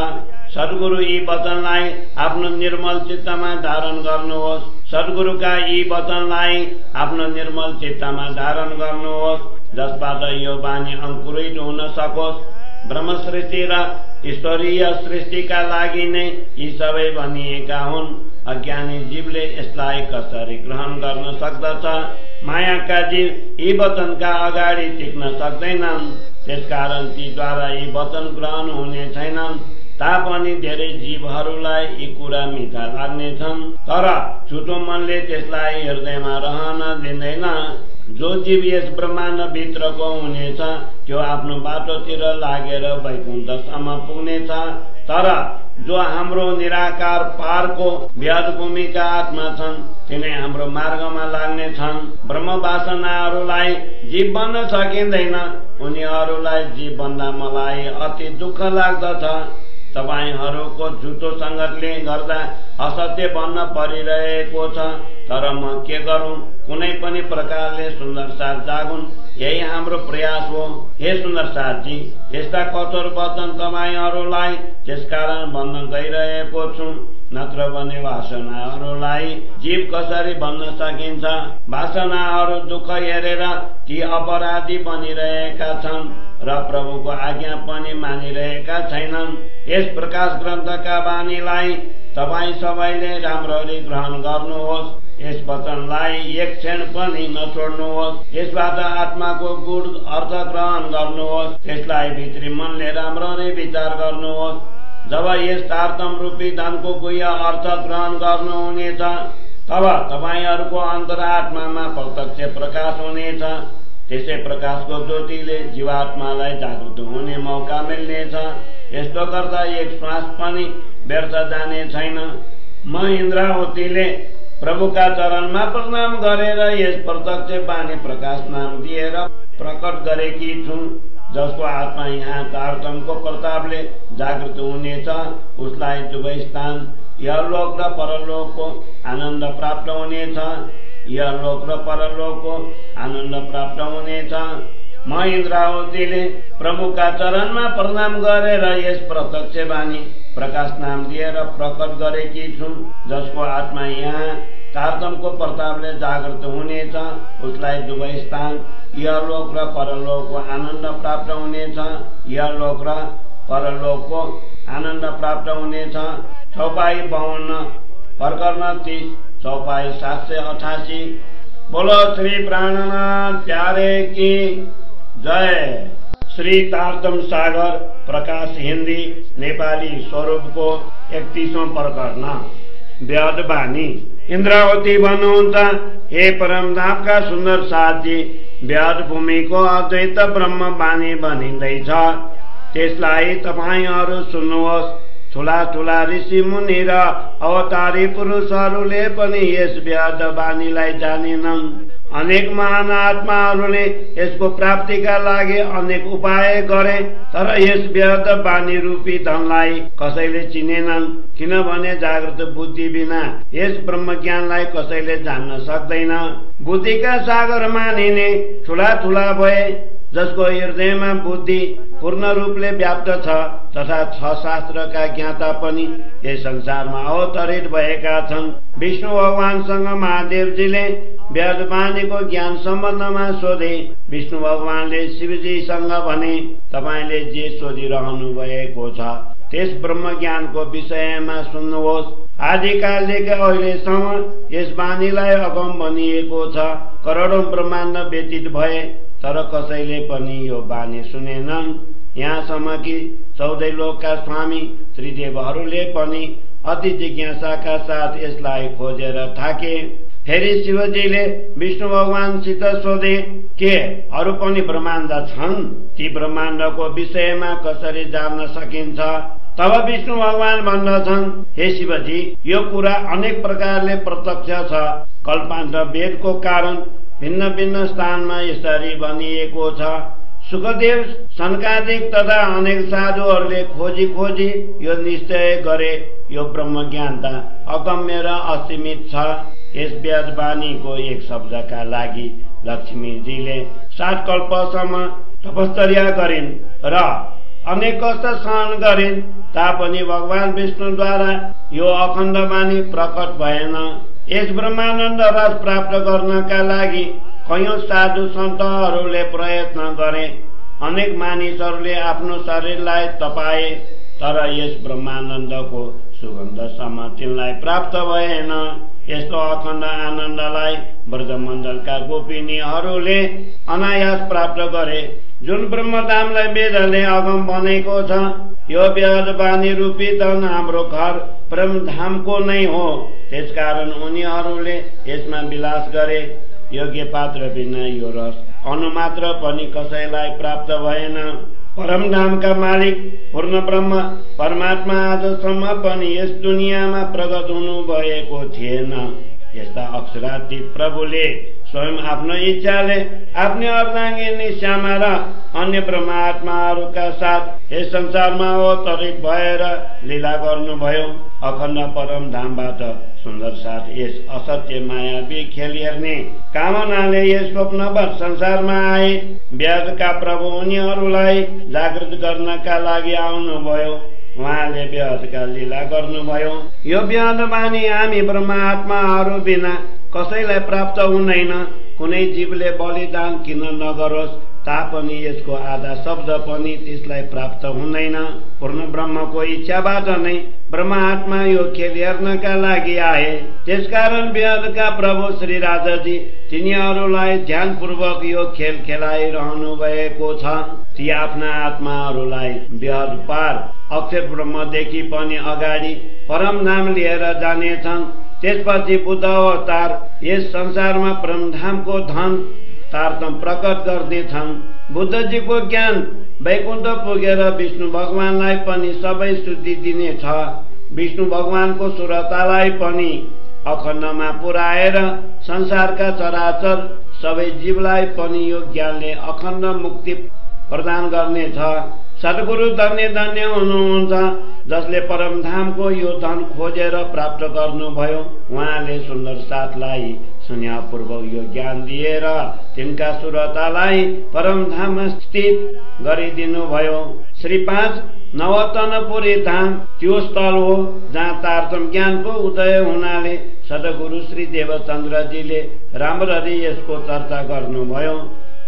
सद्गुरु यी वचनलाई आफ्नो निर्मल चित्तमा धारण गर्नुहोस्। सद्गुरुका यी वचनलाई आफ्नो निर्मल चित्तमा धारण गर्नुहोस्, जसबाट यो बानी अंकुरित हुन सकोस्। ब्रह्म सृष्टि र ईश्वरीय सृष्टिका लागि नै यी सबै भनिएका हुन्। अज्ञानी जीवले यसलाई कसरी ग्रहण गर्न सक्दछ? मायाका जीव यी वचनका अगाडि टिक्न सक्दैनन्। त्यसकारण तीद्वारा यी वचन ग्रहण हुने छैनन्। तापनि धेरै जीवहरूलाई यी कुरा मिठा लाग्नेछन्, तर झुटो मनले त्यसलाई हृदयमा रहन दिँदैन। जो जीव यस ब्रह्माण्ड भित्रको हुनेछ त्यो आफ्नो बाटोतिर लागेर वैकुण्ठसम्म पुग्नेछ। तर जो हाम्रो निराकार पारको व्याधभूमिका आत्मा छन् तिनै हाम्रो मार्गमा लाग्नेछन्। ब्रह्म वासनाहरूलाई जीव बन्न सकिँदैन। उनीहरूलाई जीव भन्दा मलाई अति दुःख लाग्दछ। तपाईहरूको झुटो संगतले गर्दा असत्य बन्न परिरहेको छ, तर म के गरौं? कुनै पनि प्रकारले सुन्दर साथ जागुन्, यही हाम्रो प्रयास हो। हे सुन्दर साथी, यस्ता कठोर वचन तपाईहरूलाई त्यसकारण भन्न गइरहेको छु, नत्र भने वासनाहरूलाई जीव कसरी बन्न सकिन्छ? वासनाहरू दुःख हेरेर ती अपराधी बनिरहेका छन् र प्रभुको आज्ञा पनि मानिरहेका छैनन्। यस प्रकाश ग्रन्थका बानीलाई तपाई सबैले राम्ररी ग्रहण गर्नुहोस्। यस वचनलाई एक क्षण पनि नछोड्नुहोस्। यसबाट आत्माको गुण अर्थ ग्रहण गर्नुहोस्। त्यसलाई भित्री मनले राम्ररी विचार गर्नुहोस्। जब यस तारतम रूपी धनको गुह्य अर्थ ग्रहण गर्नुहुनेछ तब तपाईहरूको अन्तरात्मामा प्रत्यक्ष प्रकाश हुनेछ। त्यसै प्रकाशको ज्योतिले जीवात्मालाई जागृत हुने मौका मिल्नेछ। यस्तो गर्दा एक श्वास पनि व्यर्थ जाने छैन। म इन्द्रावतीले प्रभुका चरणमा प्रणाम गरेर यस प्रत्यक्ष वाणी प्रकाश नाम दिएर प्रकट गरेकी छु। जसको आत्मा यहाँ तारतमको प्रतापले जागृत हुनेछ उसलाई दुवै स्थान यहलोक र परलोकको आनन्द प्राप्त हुनेछ। यहलोक र परलोकको आनन्द प्राप्त हुनेछ। म इन्द्रावतीले प्रभुका चरणमा प्रणाम गरेर यस प्रत्यक्ष वाणी प्रकाश नाम दिएर प्रकट गरेकी छु। जसको आत्मा यहाँ तारतमको प्रतापले जागृत हुनेछ उसलाई दुवै स्थान यहलोक र परलोकको आनन्द प्राप्त हुनेछ। यहलोक र परलोकको आनन्द प्राप्त हुनेछ। चौपाई 52 प्रकरण 30 चौपाई 788। बोलो श्री प्राणनाथ प्यारे की जय। श्री तारतम सागर प्रकाश हिन्दी नेपाली स्वरूपको 31औं प्रकरण व्याध वाणी। इन्द्रावती भन्नुहुन्छ, हे परमधामका सुन्दर साथी, व्याध भूमिको अद्वैत ब्रह्म वाणी भनिँदैछ। त्यसलाई तपाईहरू सुन्नुहोस्। ठुला ठुला ऋषि मुनि र अवतारी पुरुषहरूले पनि यस व्याध वाणीलाई जानेनन्। अनेक महान आत्माहरूले यसको प्राप्तिका लागि अनेक उपाय गरे, तर यस व्याध वाणी रूपी धनलाई कसैले चिनेनन्। किनभने जागृत बुद्धि बिना यस ब्रह्म ज्ञानलाई कसैले जान्न सक्दैन। बुद्धिका सागर मानिने ठुला ठुला भए जसको हृदयमा बुद्धि पूर्ण रूपले व्याप्त छ तथा 6 शास्त्रका ज्ञाता पनि यस संसारमा अवतरित भएका छन्। विष्णु भगवानसँग महादेवजीले व्याध वाणीको ज्ञान सम्बन्धमा सोधे। विष्णु भगवानले शिवजीसँग भने, तपाईले जे सोधिरहनु भएको छ त्यस ब्रह्म ज्ञानको विषयमा सुन्नुहोस्। आदिकालदेखि अहिलेसम्म यस वाणीलाई अगम भनिएको छ। करोडौं ब्रह्माण्ड व्यतीत भए तर कसैले पनि यो वाणी सुनेनन्। यहाँसम्म कि 14 लोकका स्वामी त्रिदेवहरूले पनि अति जिज्ञासाका साथ यसलाई खोजेर थाके। फेरि शिवजीले विष्णु भगवानसित सोधे, के अरू पनि ब्रह्माण्ड छन्? ती ब्रह्माण्डको विषयमा कसरी जान्न सकिन्छ? तब विष्णु भगवान भन्दछन्, हे शिवजी, यो कुरा अनेक प्रकारले प्रत्यक्ष छ। कल्पान्त वेदको कारण भिन्न भिन्न स्थानमा यसरी भनिएको छ। सुखदेव, सनकादिक तथा अनेक साधुहरूले खोजी खोजी यो निश्चय गरे, यो ब्रह्म ज्ञान त अगम्य र असीमित छ। यस व्याध वाणीको एक शब्दका लागि लक्ष्मीजीले 60 कल्पसम्म तपश्चर्या गरिन् र अनेक कष्ट सहन गरिन्, तापनि भगवान विष्णुद्वारा यो अखण्ड वाणी प्रकट भएन। यस ब्रह्मानन्द रस प्राप्त गर्नका लागि कयौं साधु सन्तहरूले प्रयत्न गरे। अनेक मानिसहरूले आफ्नो शरीरलाई तपाए, तर यस ब्रह्मानन्दको सुगन्धसम्म तिनलाई प्राप्त भएन। यस्तो अखण्ड आनन्दलाई ब्रजमण्डलका गोपिनीहरूले अनायास प्राप्त गरे। जुन ब्रह्मधामलाई वेदले अगम बनेको छ, यो व्याध वाणी रूपी धन हाम्रो घर ब्रह्मधामको नै हो। त्यसकारण उनीहरूले यसमा विलास गरे। योग्य पात्र बिना यो रस अनुमात्र पनि कसैलाई प्राप्त भएन। परमधामका मालिक पूर्ण ब्रह्म परमात्मा आजसम्म पनि यस दुनियाँमा प्रकट हुनु भएको थिएन। यस्ता अक्षरातीत प्रभुले स्वयं आफ्नो इच्छाले आफ्नै अर्धाङ्गिनी श्यामा र अन्य ब्रह्मात्माहरूका साथ यस संसारमा अवतरित भएर लीला गर्नुभयो। अखण्ड परम धामबाट सुन्दर साथ यस असत्य मायावी खेल हेर्ने कामनाले यस स्वप्नवत संसारमा आए। व्याधका प्रभु उनीहरूलाई जागृत गर्नका लागि आउनुभयो। उहाँले व्याधका लीला गर्नुभयो। यो व्याध वाणी हामी ब्रह्मात्माहरू बिना कसैलाई प्राप्त हुँदैन। कुनै जीवले बलिदान किन नगरोस् तापनि यसको आधा शब्द पनि त्यसलाई प्राप्त हुँदैन। पूर्ण ब्रह्मको इच्छाबाट नै ब्रह्मात्मा यो खेल हेर्नका लागि आए। त्यसकारण व्याधका प्रभु श्री राजाजी तिनीहरूलाई ध्यानपूर्वक यो खेल खेलाइरहनु भएको छ। ती आफ्ना आत्माहरूलाई व्याध पार अक्षर ब्रह्मदेखि पनि अगाडि परम नाम लिएर जानेछन्। त्यसपछि बुद्ध अवतार यस संसारमा परमधामको धन तारतम प्रकट गर्नेछन्। बुद्धजीको ज्ञान वैकुण्ठ पुगेर विष्णु भगवानलाई पनि सबै शुद्धि दिनेछ। विष्णु भगवानको सुरतालाई पनि अखण्डमा पुर्याएर संसारका चराचर सबै जीवलाई पनि यो ज्ञानले अखण्ड मुक्ति प्रदान गर्नेछ। सद्गुरु धन्य धन्य हुनुहुन्छ जसले परमधामको यो धन खोजेर प्राप्त गर्नुभयो। उहाँले सुन्दर साथलाई स्नेहपूर्वक यो ज्ञान दिएर तिनका सुरतालाई परमधाममा स्थित गरिदिनुभयो। श्री 5 नवतनपुरी धाम त्यो स्थल हो जहाँ तारतम ज्ञानको उदय हुनाले सद्गुरु श्री देवचन्द्रजीले राम्ररी यसको चर्चा गर्नुभयो।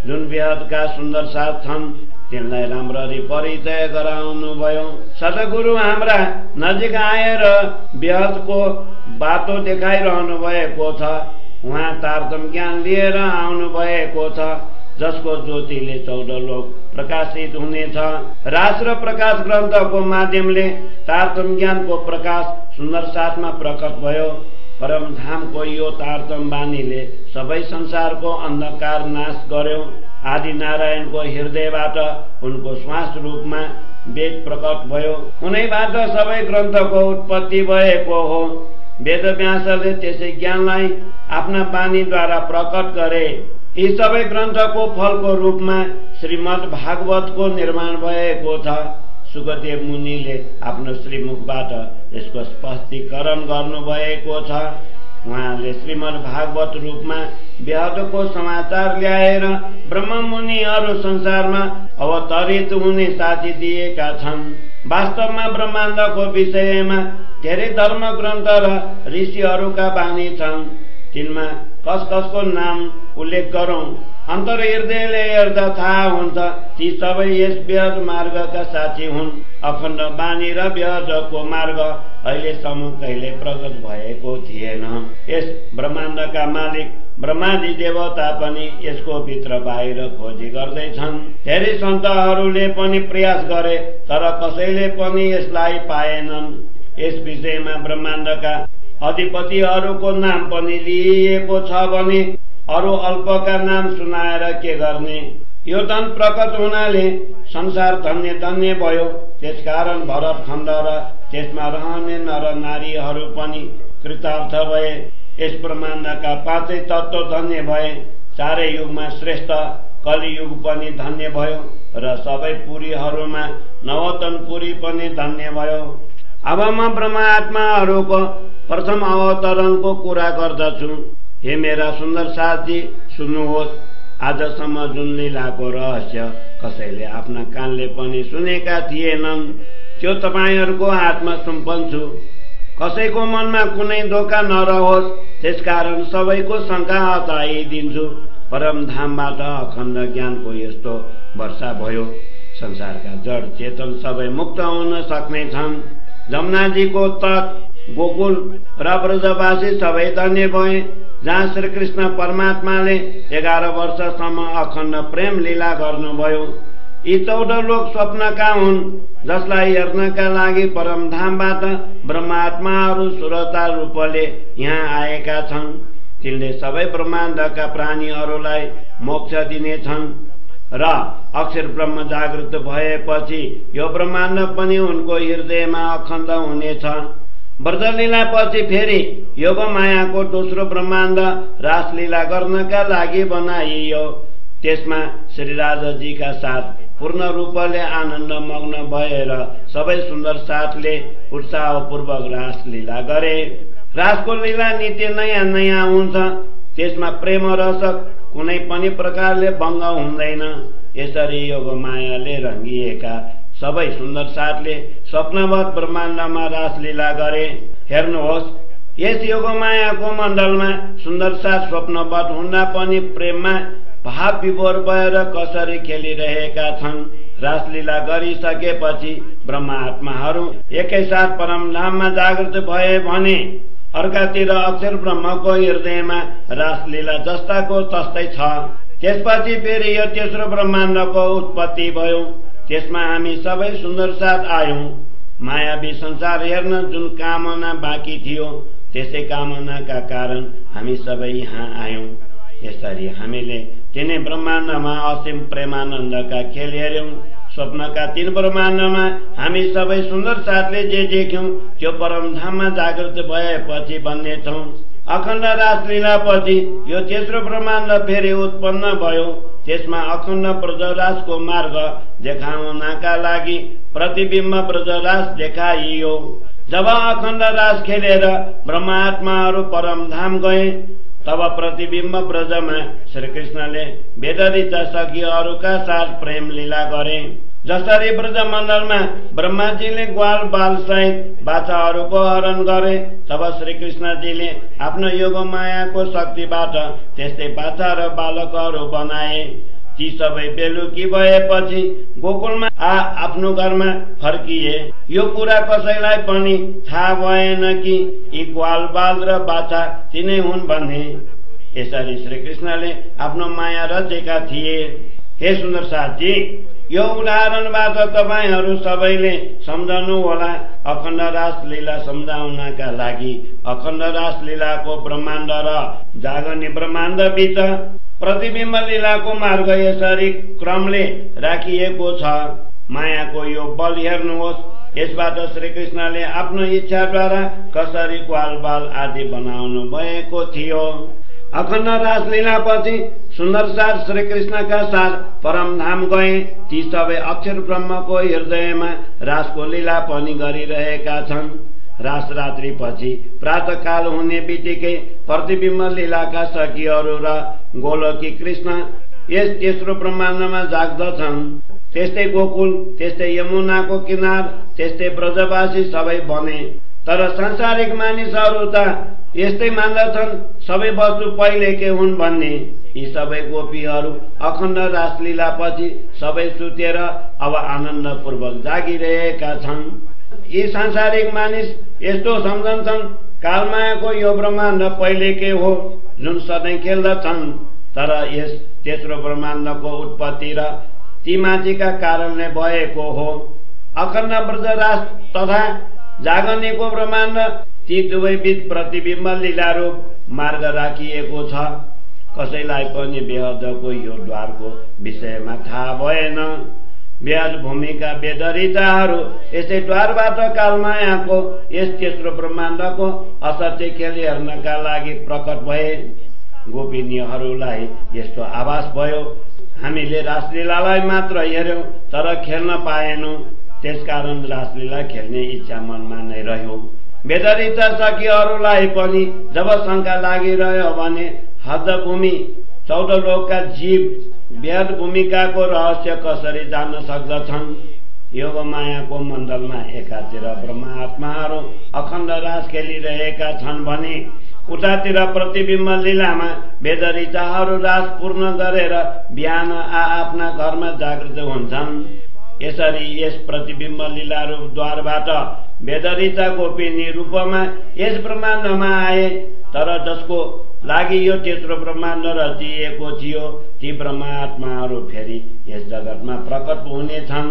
जुन बेहदका सुन्दर साथ छन् तिनलाई राम्ररी परिचय गराउनुभयो। सद्गुरु हाम्रा नजिक आएर बेहदको बाटो देखाइरहनु भएको छ। उहाँ तारतम ज्ञान लिएर आउनु भएको छ जसको ज्योतिले 14 लोक प्रकाशित हुनेछ। रास र प्रकाश ग्रन्थको माध्यमले तारतम ज्ञानको प्रकाश सुन्दर साथमा प्रकट भयो। परमधामको यो तारतम बानीले सबै संसारको अन्धकार नाश गर्यो। आदि नारायणको हृदयबाट उनको श्वास रूपमा वेद प्रकट भयो। उनैबाट सबै ग्रन्थको उत्पत्ति भएको हो। वेदव्यासले त्यसै ज्ञानलाई आफ्ना बानीद्वारा प्रकट गरे। यी सबै ग्रन्थको फलको रूपमा श्रीमद् भागवतको निर्माण भएको छ। सुखदेव मुनिले आफ्नो श्रीमुखबाट यसको स्पष्टीकरण गर्नुभएको छ। उहाँले श्रीमद् भागवत रूपमा बेहदको समाचार ल्याएर ब्रह्म मुनिहरू संसारमा अवतरित हुने साथी दिएका छन्। वास्तवमा ब्रह्माण्डको विषयमा धेरै धर्म ग्रन्थ र ऋषिहरूका बानी छन्। तिनमा कस कसको नाम उल्लेख गरौं अन्तर हृदयले हेर्दा थाहा हुन्छ ती सबै यस बेहद मार्गका साथी हुन्। अखण्ड बानी र बेहदको मार्ग अहिलेसम्म कहिले प्रकट भएको थिएन। यस ब्रह्माण्डका मालिक ब्रह्मादि देवता पनि यसको भित्र बाहिर खोजी गर्दैछन्। धेरै सन्तहरूले पनि प्रयास गरे तर कसैले पनि यसलाई पाएनन्। यस विषयमा ब्रह्माण्डका अधिपतिहरूको नाम पनि लिइएको छ भने अरू अल्पका नाम सुनाएर के गर्ने। यो धन प्रकट हुनाले संसार धन्य धन्य भयो। त्यसकारण भरतखण्ड र त्यसमा रहने नर नारीहरू पनि कृतार्थ भए। यस ब्रह्माण्डका 5 तत्त्व धन्य भए। चारै युगमा श्रेष्ठ कलियुग पनि धन्य भयो र सबै पुरीहरूमा नवतनपुरी पनि धन्य भयो। अब म ब्रह्मात्माहरूको प्रथम अवतरणको कुरा गर्दछु। हे मेरा सुन्दर साथी सुन्नुहोस्। आजसम्म जुन लीलाको रहस्य कसैले आफ्ना कानले पनि सुनेका थिएनन् त्यो तपाईहरूको हातमा सुम्पन्छु। कसैको मनमा कुनै धोका नरहोस् त्यसकारण सबैको शङ्का हटाइदिन्छु। परमधामबाट अखण्ड ज्ञानको यस्तो वर्षा भयो। संसारका जड चेतन सबै मुक्त हुन सक्ने छन्। जमुनाजीको तट गोकुल र ब्रजवासी सबै धन्य भए जहाँ श्री कृष्ण परमात्माले 11 वर्षसम्म अखण्ड प्रेम लीला गर्नुभयो। यी 14 लोक स्वप्नका हुन् जसलाई हेर्नका लागि परमधामबाट ब्रह्मात्माहरू सुरता रूपले यहाँ आएका छन्। तिनले सबै ब्रह्माण्डका प्राणीहरूलाई मोक्ष दिनेछन् र अक्षर ब्रह्म जागृत भएपछि यो ब्रह्माण्ड पनि उनको हृदयमा अखण्ड हुनेछ। व्रजलीला पछि फेरि योग मायाको दोस्रो ब्रह्माण्ड रासलीला गर्नका लागि बनाइयो। त्यसमा श्री राजाजीका साथ पूर्ण रूपले आनन्द मग्न भएर सबै सुन्दर साथले उत्साहपूर्वक रासलीला गरे। रासको लीला नित्य नयाँ नयाँ हुन्छ। त्यसमा प्रेम रसक कुनै पनि प्रकारले भङ्ग हुँदैन। यसरी योग मायाले रंगिएका सबै सुन्दर साथले स्वप्नवत ब्रह्माण्डमा रासलीला गरे। हेर्नुहोस् यस योग मायाको मण्डलमा सुन्दर साथ स्वप्नवत हुँदा पनि प्रेममा भाव विभोर भएर कसरी खेलिरहेका छन्। रासलीला गरिसकेपछि ब्रह्मात्माहरू एकैसाथ परमधाममा जागृत भए भने अर्कातिर अक्षर ब्रह्मको हृदयमा रासलीला जस्ताको तस्तै छ। त्यसपछि फेरि यो तेस्रो ब्रह्माण्डको उत्पत्ति भयो। त्यसमा हामी सबै सुन्दर साथ आयौं। मायावी संसार हेर्न जुन कामना बाँकी थियो त्यसै कामनाका कारण हामी सबै यहाँ आयौं। यसरी हामीले तिनै ब्रह्माण्डमा असीम प्रेमानन्दका खेल हेर्यौं। स्वप्नका 3 ब्रह्माण्डमा हामी सबै सुन्दर साथले जे देख्यौं त्यो परमधाममा जागृत भएपछि बन्नेछौं। अखण्ड रासलीलापछि यो तेस्रो ब्रह्माण्ड फेरि उत्पन्न भयो। त्यसमा अखण्ड ब्रजराजको मार्ग देखाउनका लागि प्रतिबिम्ब ब्रजराज देखाइयो। जब अखण्ड रास खेलेर ब्रह्मात्माहरू परमधाम गए तब प्रतिबिम्ब ब्रजमा श्रीकृष्णले वेदरिचा सखीहरूका साथ प्रेम लीला गरे। जसरी ब्रजमण्डलमा ब्रह्माजीले ग्वाल बाल सहित बाछाहरूको हरण गरे तब श्रीकृष्णजीले आफ्नो योग मायाको शक्तिबाट त्यस्तै बाछा र बालकहरू बनाए। ती सबै बेलुकी भएपछि गोकुलमा आफ्नो घरमा फर्किए। यो कुरा कसैलाई पनि थाहा भएन कि यी ग्वाल बाल र बाछा तिनै हुन् भन्ने। यसरी श्रीकृष्णले आफ्नो माया रचेका थिए। हे सुन्दर साथी, यो उदाहरणबाट तपाईहरू सबैले सम्झनु होला। अखण्ड रासलीला सम्झाउनका लागि अखण्ड रासलीलाको ब्रह्माण्ड र जागर्ने ब्रह्माण्ड बीच प्रतिबिम्ब लीलाको मार्ग यसरी क्रमले राखिएको छ। मायाको यो बल हेर्नुहोस्। यसबाट श्रीकृष्णले आफ्नो इच्छाद्वारा कसरी ग्वाल बाल आदि बनाउनु भएको थियो। अखण्ड रासलीलापछि सुन्दर साथ श्रीकृष्णका साथ परमधाम गए। ती सबै अक्षर ब्रह्मको हृदयमा रासको लीला पनि गरिरहेका छन्। रास रात्रिपछि प्रातःकाल हुने बित्तिकै प्रतिबिम्ब लीलाका सखीहरू र गोलोकी कृष्ण यस तेस्रो ब्रह्माण्डमा जाग्दछन्। त्यस्तै गोकुल, त्यस्तै यमुनाको किनार, त्यस्तै ब्रजवासी सबै बने। तर सांसारिक मानिसहरू त यस्तै मान्दछन् सबै वस्तु पहिलेकै हुन् भन्ने। यी सबै गोपीहरू अखण्ड रासलीलापछि सबै सुतेर अब आनन्दपूर्वक जागिरहेका छन्। यी सांसारिक मानिस यस्तो सम्झन्छन् कालमायाको यो ब्रह्माण्ड पहिलेकै हो जुन सधैँ खेल्दछन्। तर यस तेस्रो ब्रह्माण्डको उत्पत्ति र ती माथिका कारणले भएको हो। अखण्ड ब्रजराज तथा जागर्नेको ब्रह्माण्ड ती दुवै बीच प्रतिबिम्ब लीलारूप मार्ग राखिएको छ। कसैलाई पनि बेहदको यो द्वारको विषयमा थाहा भएन। बेहद भूमिका वेदरिचाहरू यसै द्वारबाट कालमायाको यस तेस्रो ब्रह्माण्डको असत्य खेल हेर्नका लागि प्रकट भए। गोपिनीहरूलाई यस्तो आभास भयो, हामीले रासलीलालाई मात्र हेर्यौं तर खेल्न पाएनौं। त्यसकारण रासलीला खेल्ने इच्छा मनमा नै रह्यो। वेदरिचा सखीहरूलाई पनि जब शंका लागिरह्यो भने हदभूमि 14 लोकका जीव बेहद भूमिकाको रहस्य कसरी जान्न सक्दछन्। योग मायाको मण्डलमा एकातिर ब्रह्मात्माहरू अखण्ड रास खेलिरहेका छन् भने उतातिर प्रतिबिम्ब लीलामा वेदरिचाहरू रास पूर्ण गरेर बिहान आफ्ना घरमा जागृत हुन्छन्। यसरी यस प्रतिबिम्ब लीला रूप द्वारबाट वेदरिचा गोपिनी रूपमा यस ब्रह्माण्डमा आए। तर जसको लागि यो तेस्रो ब्रह्माण्ड रचिएको थियो ती ब्रह्मात्माहरू फेरि यस जगतमा प्रकट हुनेछन्।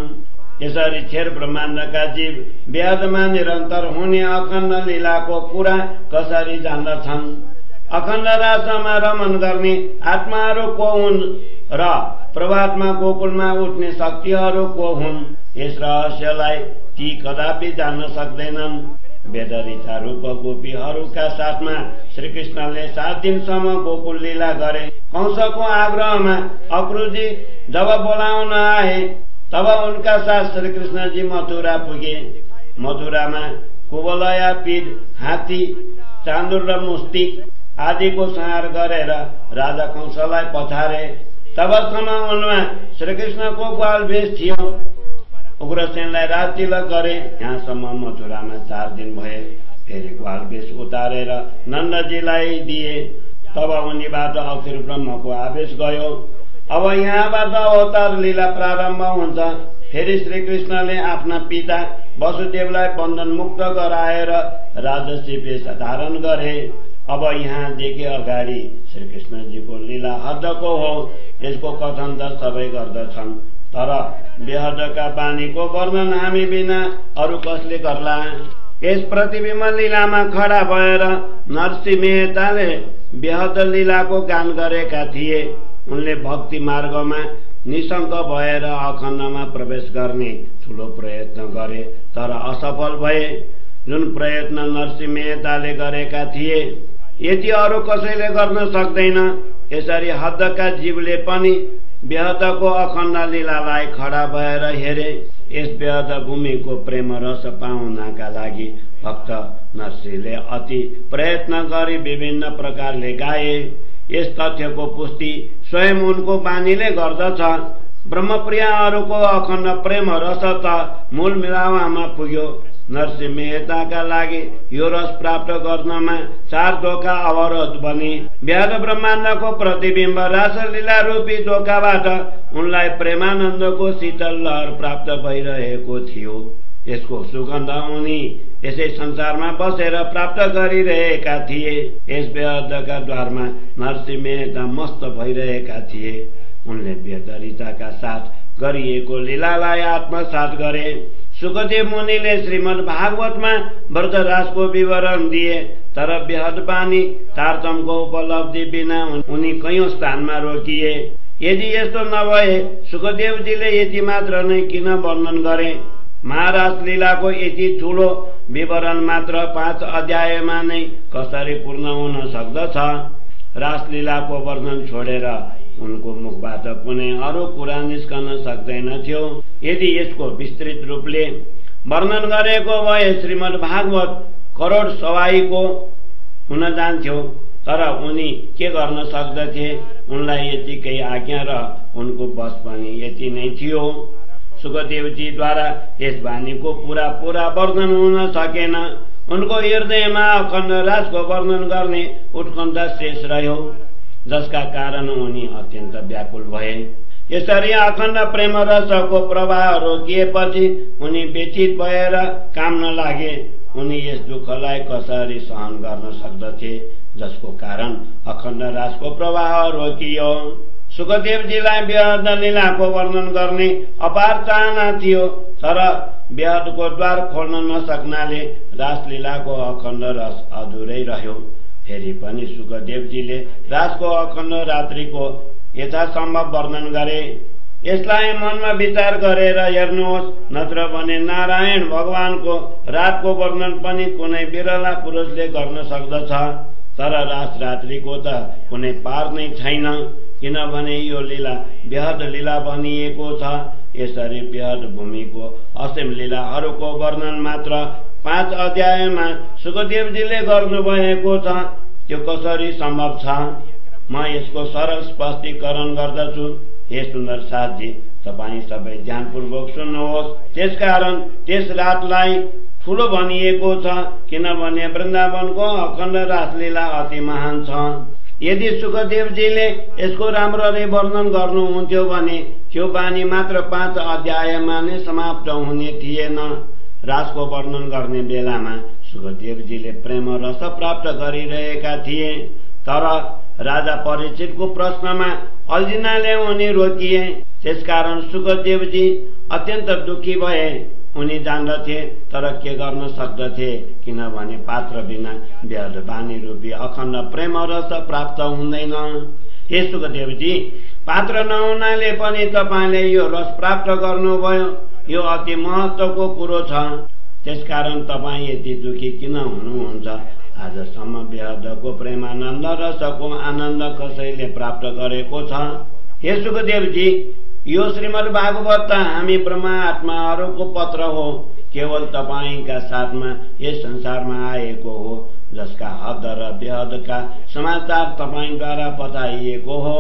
यसरी छेर ब्रह्माण्डका जीव बेहदमा निरन्तर हुने अखण्ड लीलाको कुरा कसरी जान्दछन्। अखण्ड रासमा रमन गर्ने आत्माहरू को हुन् र प्रभातमा गोकुलमा उठ्ने शक्तिहरू को हुन्, यस रहस्यलाई ती कदापि जान्न सक्दैनन्। वेदरिचा रूप गोपीहरूका साथमा श्रीकृष्णले 7 दिनसम्म गोकुल लीला गरे। कंसको आग्रहमा अक्रूजी जब बोलाउन आए तब उनका साथ श्रीकृष्णजी मथुरा पुगे। मथुरामा कुवलया, पीड, हात्ती, चाँदुर र मुस्टिक आदिको संहार गरेर राजा कंसलाई पछारे। तबसम्म उनमा श्रीकृष्णको ग्वाल भेष थियो। उग्रसेनलाई राजतिलक गरे। यहाँसम्म मथुरामा 4 दिन भए। फेरि ग्वाल भेष उतारेर नन्दजीलाई दिए। तब उनीबाट अक्षर ब्रह्मको आवेश गयो। अब यहाँबाट अवतार लीला प्रारम्भ हुन्छ। फेरि श्रीकृष्णले आफ्ना पिता वसुदेवलाई बन्धन मुक्त गराएर राजसी वेश धारण गरे। अब यहाँदेखि अगाडि श्रीकृष्णजीको लीला हदको हो, यसको कथन त सबै गर्दछन्। तर बेहदका बानीको वर्णन हामी बिना अरू कसले गर्ला। यस प्रतिबिम्ब लीलामा खडा भएर नरसिंह मेहताले बेहद लीलाको गान गरेका थिए। उनले भक्ति मार्गमा निशंक भएर अखण्डमा प्रवेश गर्ने ठूलो प्रयत्न गरे तर असफल भए। जुन प्रयत्न नरसिंह मेहताले गरेका थिए यति अरू कसैले गर्न सक्दैन। यसरी हदका जीवले पनि बेहदको अखण्ड लीलालाई खडा भएर हेरे। यस बेहद भूमिको प्रेम रस पाउनका लागि भक्त नरसिंहले अति प्रयत्न गरी विभिन्न प्रकारले गाए। यस तथ्यको पुष्टि स्वयं उनको बानीले गर्दछ। ब्रह्मप्रियहरूको अखण्ड प्रेम रस त मूल मिलावामा पुग्यो। नरसिंह मेहताका लागि यो रस प्राप्त गर्नमा 4 ढोका अवरोध बने। बेहद ब्रह्माण्डको प्रतिबिम्ब रासलीला रूपी ढोकाबाट उनलाई प्रेमानन्दको शीतल लहर प्राप्त भइरहेको थियो। यसको सुगन्ध उनी यसै संसारमा बसेर प्राप्त गरिरहेका थिए। यस बेहदका द्वारमा नरसिंह मेहता मस्त भइरहेका थिए। उनले बेहदरिताका साथ गरिएको लीलालाई आत्मसात गरे। सुखदेव मुनिले श्रीमद् भागवतमा व्रतराजको विवरण दिए तर बेहद बानी तारतम्यको उपलब्धि बिना उनी कयौं स्थानमा रोकिए। यदि यस्तो नभए सुखदेवजीले यति मात्र नै किन वर्णन गरे? महाराज लीलाको यति ठूलो विवरण मात्र 5 अध्यायमा नै कसरी पूर्ण हुन सक्दछ? रासलीलाको वर्णन छोडेर उनको मुखबाट कुनै अरू कुरा निस्कन सक्दैन थियो। यदि यसको विस्तृत रूपले वर्णन गरेको भए श्रीमद् भागवत करोड सवाईको हुन जान्थ्यो तर उनी के गर्न सक्दथे? उनलाई यतिकै आज्ञा र उनको बस पनि यति नै थियो। सुखदेवजीद्वारा यस वाणीको पूरा वर्णन हुन सकेन। उनको हृदयमा अखण्ड राजको वर्णन गर्ने उत्कण्ठा शेष रह्यो जसका कारण उनी अत्यन्त व्याकुल भए। यसरी अखण्ड प्रेम रसको प्रवाह रोकिएपछि उनी व्यथित भएर काम्न लागे। उनी यस दुःखलाई कसरी सहन गर्न सक्दथे जसको कारण अखण्ड राजको प्रवाह रोकियो? सुखदेवजीलाई बेहद लीलाको वर्णन गर्ने अपार चाहना थियो तर बेहदको द्वार खोल्न नसक्नाले रासलीलाको अखण्ड रस अधुरै रह्यो। फेरि पनि सुखदेवजीले राजको अखण्ड रात्रिको यथासम्भव वर्णन गरे। यसलाई मनमा विचार गरेर हेर्नुहोस्, नत्र भने नारायण भगवानको रातको वर्णन पनि कुनै बिरला पुरुषले गर्न सक्दछ तर रात रात्रिको त कुनै पार नै छैन किनभने यो लीला बेहद लीला बनिएको छ। यसरी बेहद भूमिको असीम लीलाहरूको वर्णन मात्र 5 अध्यायमा सुखदेवजीले गर्नुभएको छ। त्यो कसरी सम्भव छ? म यसको सरल स्पष्टीकरण गर्दछु। हे सुन्दर साथजी, तपाईं सबै ध्यानपूर्वक सुन्नुहोस्। त्यसकारण त्यस रातलाई ठूलो भनिएको छ किनभने वृन्दावनको अखण्ड रासलीला अति महान छ। यदि सुखदेवजीले यसको राम्ररी वर्णन गर्नुहुन्थ्यो भने त्यो बानी मात्र 5 अध्यायमा नै समाप्त हुने थिएन। राजको वर्णन गर्ने बेलामा सुखदेवजीले प्रेम रस प्राप्त गरिरहेका थिए तर राजा परीक्षितको प्रश्नमा अल्झिनाले उनी रोकिए। त्यसकारण सुखदेवजी अत्यन्त दुखी भए। उनी जान्दथे तर के गर्न सक्दथे किनभने पात्र बिना बेहद बानी रूपी अखण्ड प्रेम रस प्राप्त हुँदैन। हे सुखदेवजी, पात्र नहुनाले पनि तपाईले यो रस प्राप्त गर्नुभयो। यो अति महत्त्वको कुरो छ। त्यसकारण तपाईं यति दुखी किन हुनुहुन्छ? आजसम्म बेहदको प्रेमानन्द रसको आनन्द कसैले प्राप्त गरेको छ? हे सुखदेवजी, यो श्रीमद् भागवत त हामी ब्रह्मा आत्माहरूको पत्र हो। केवल तपाईंका साथमा यस संसारमा आएको हो जसका हद र बेहदका समाचार तपाईंद्वारा बताइएको हो।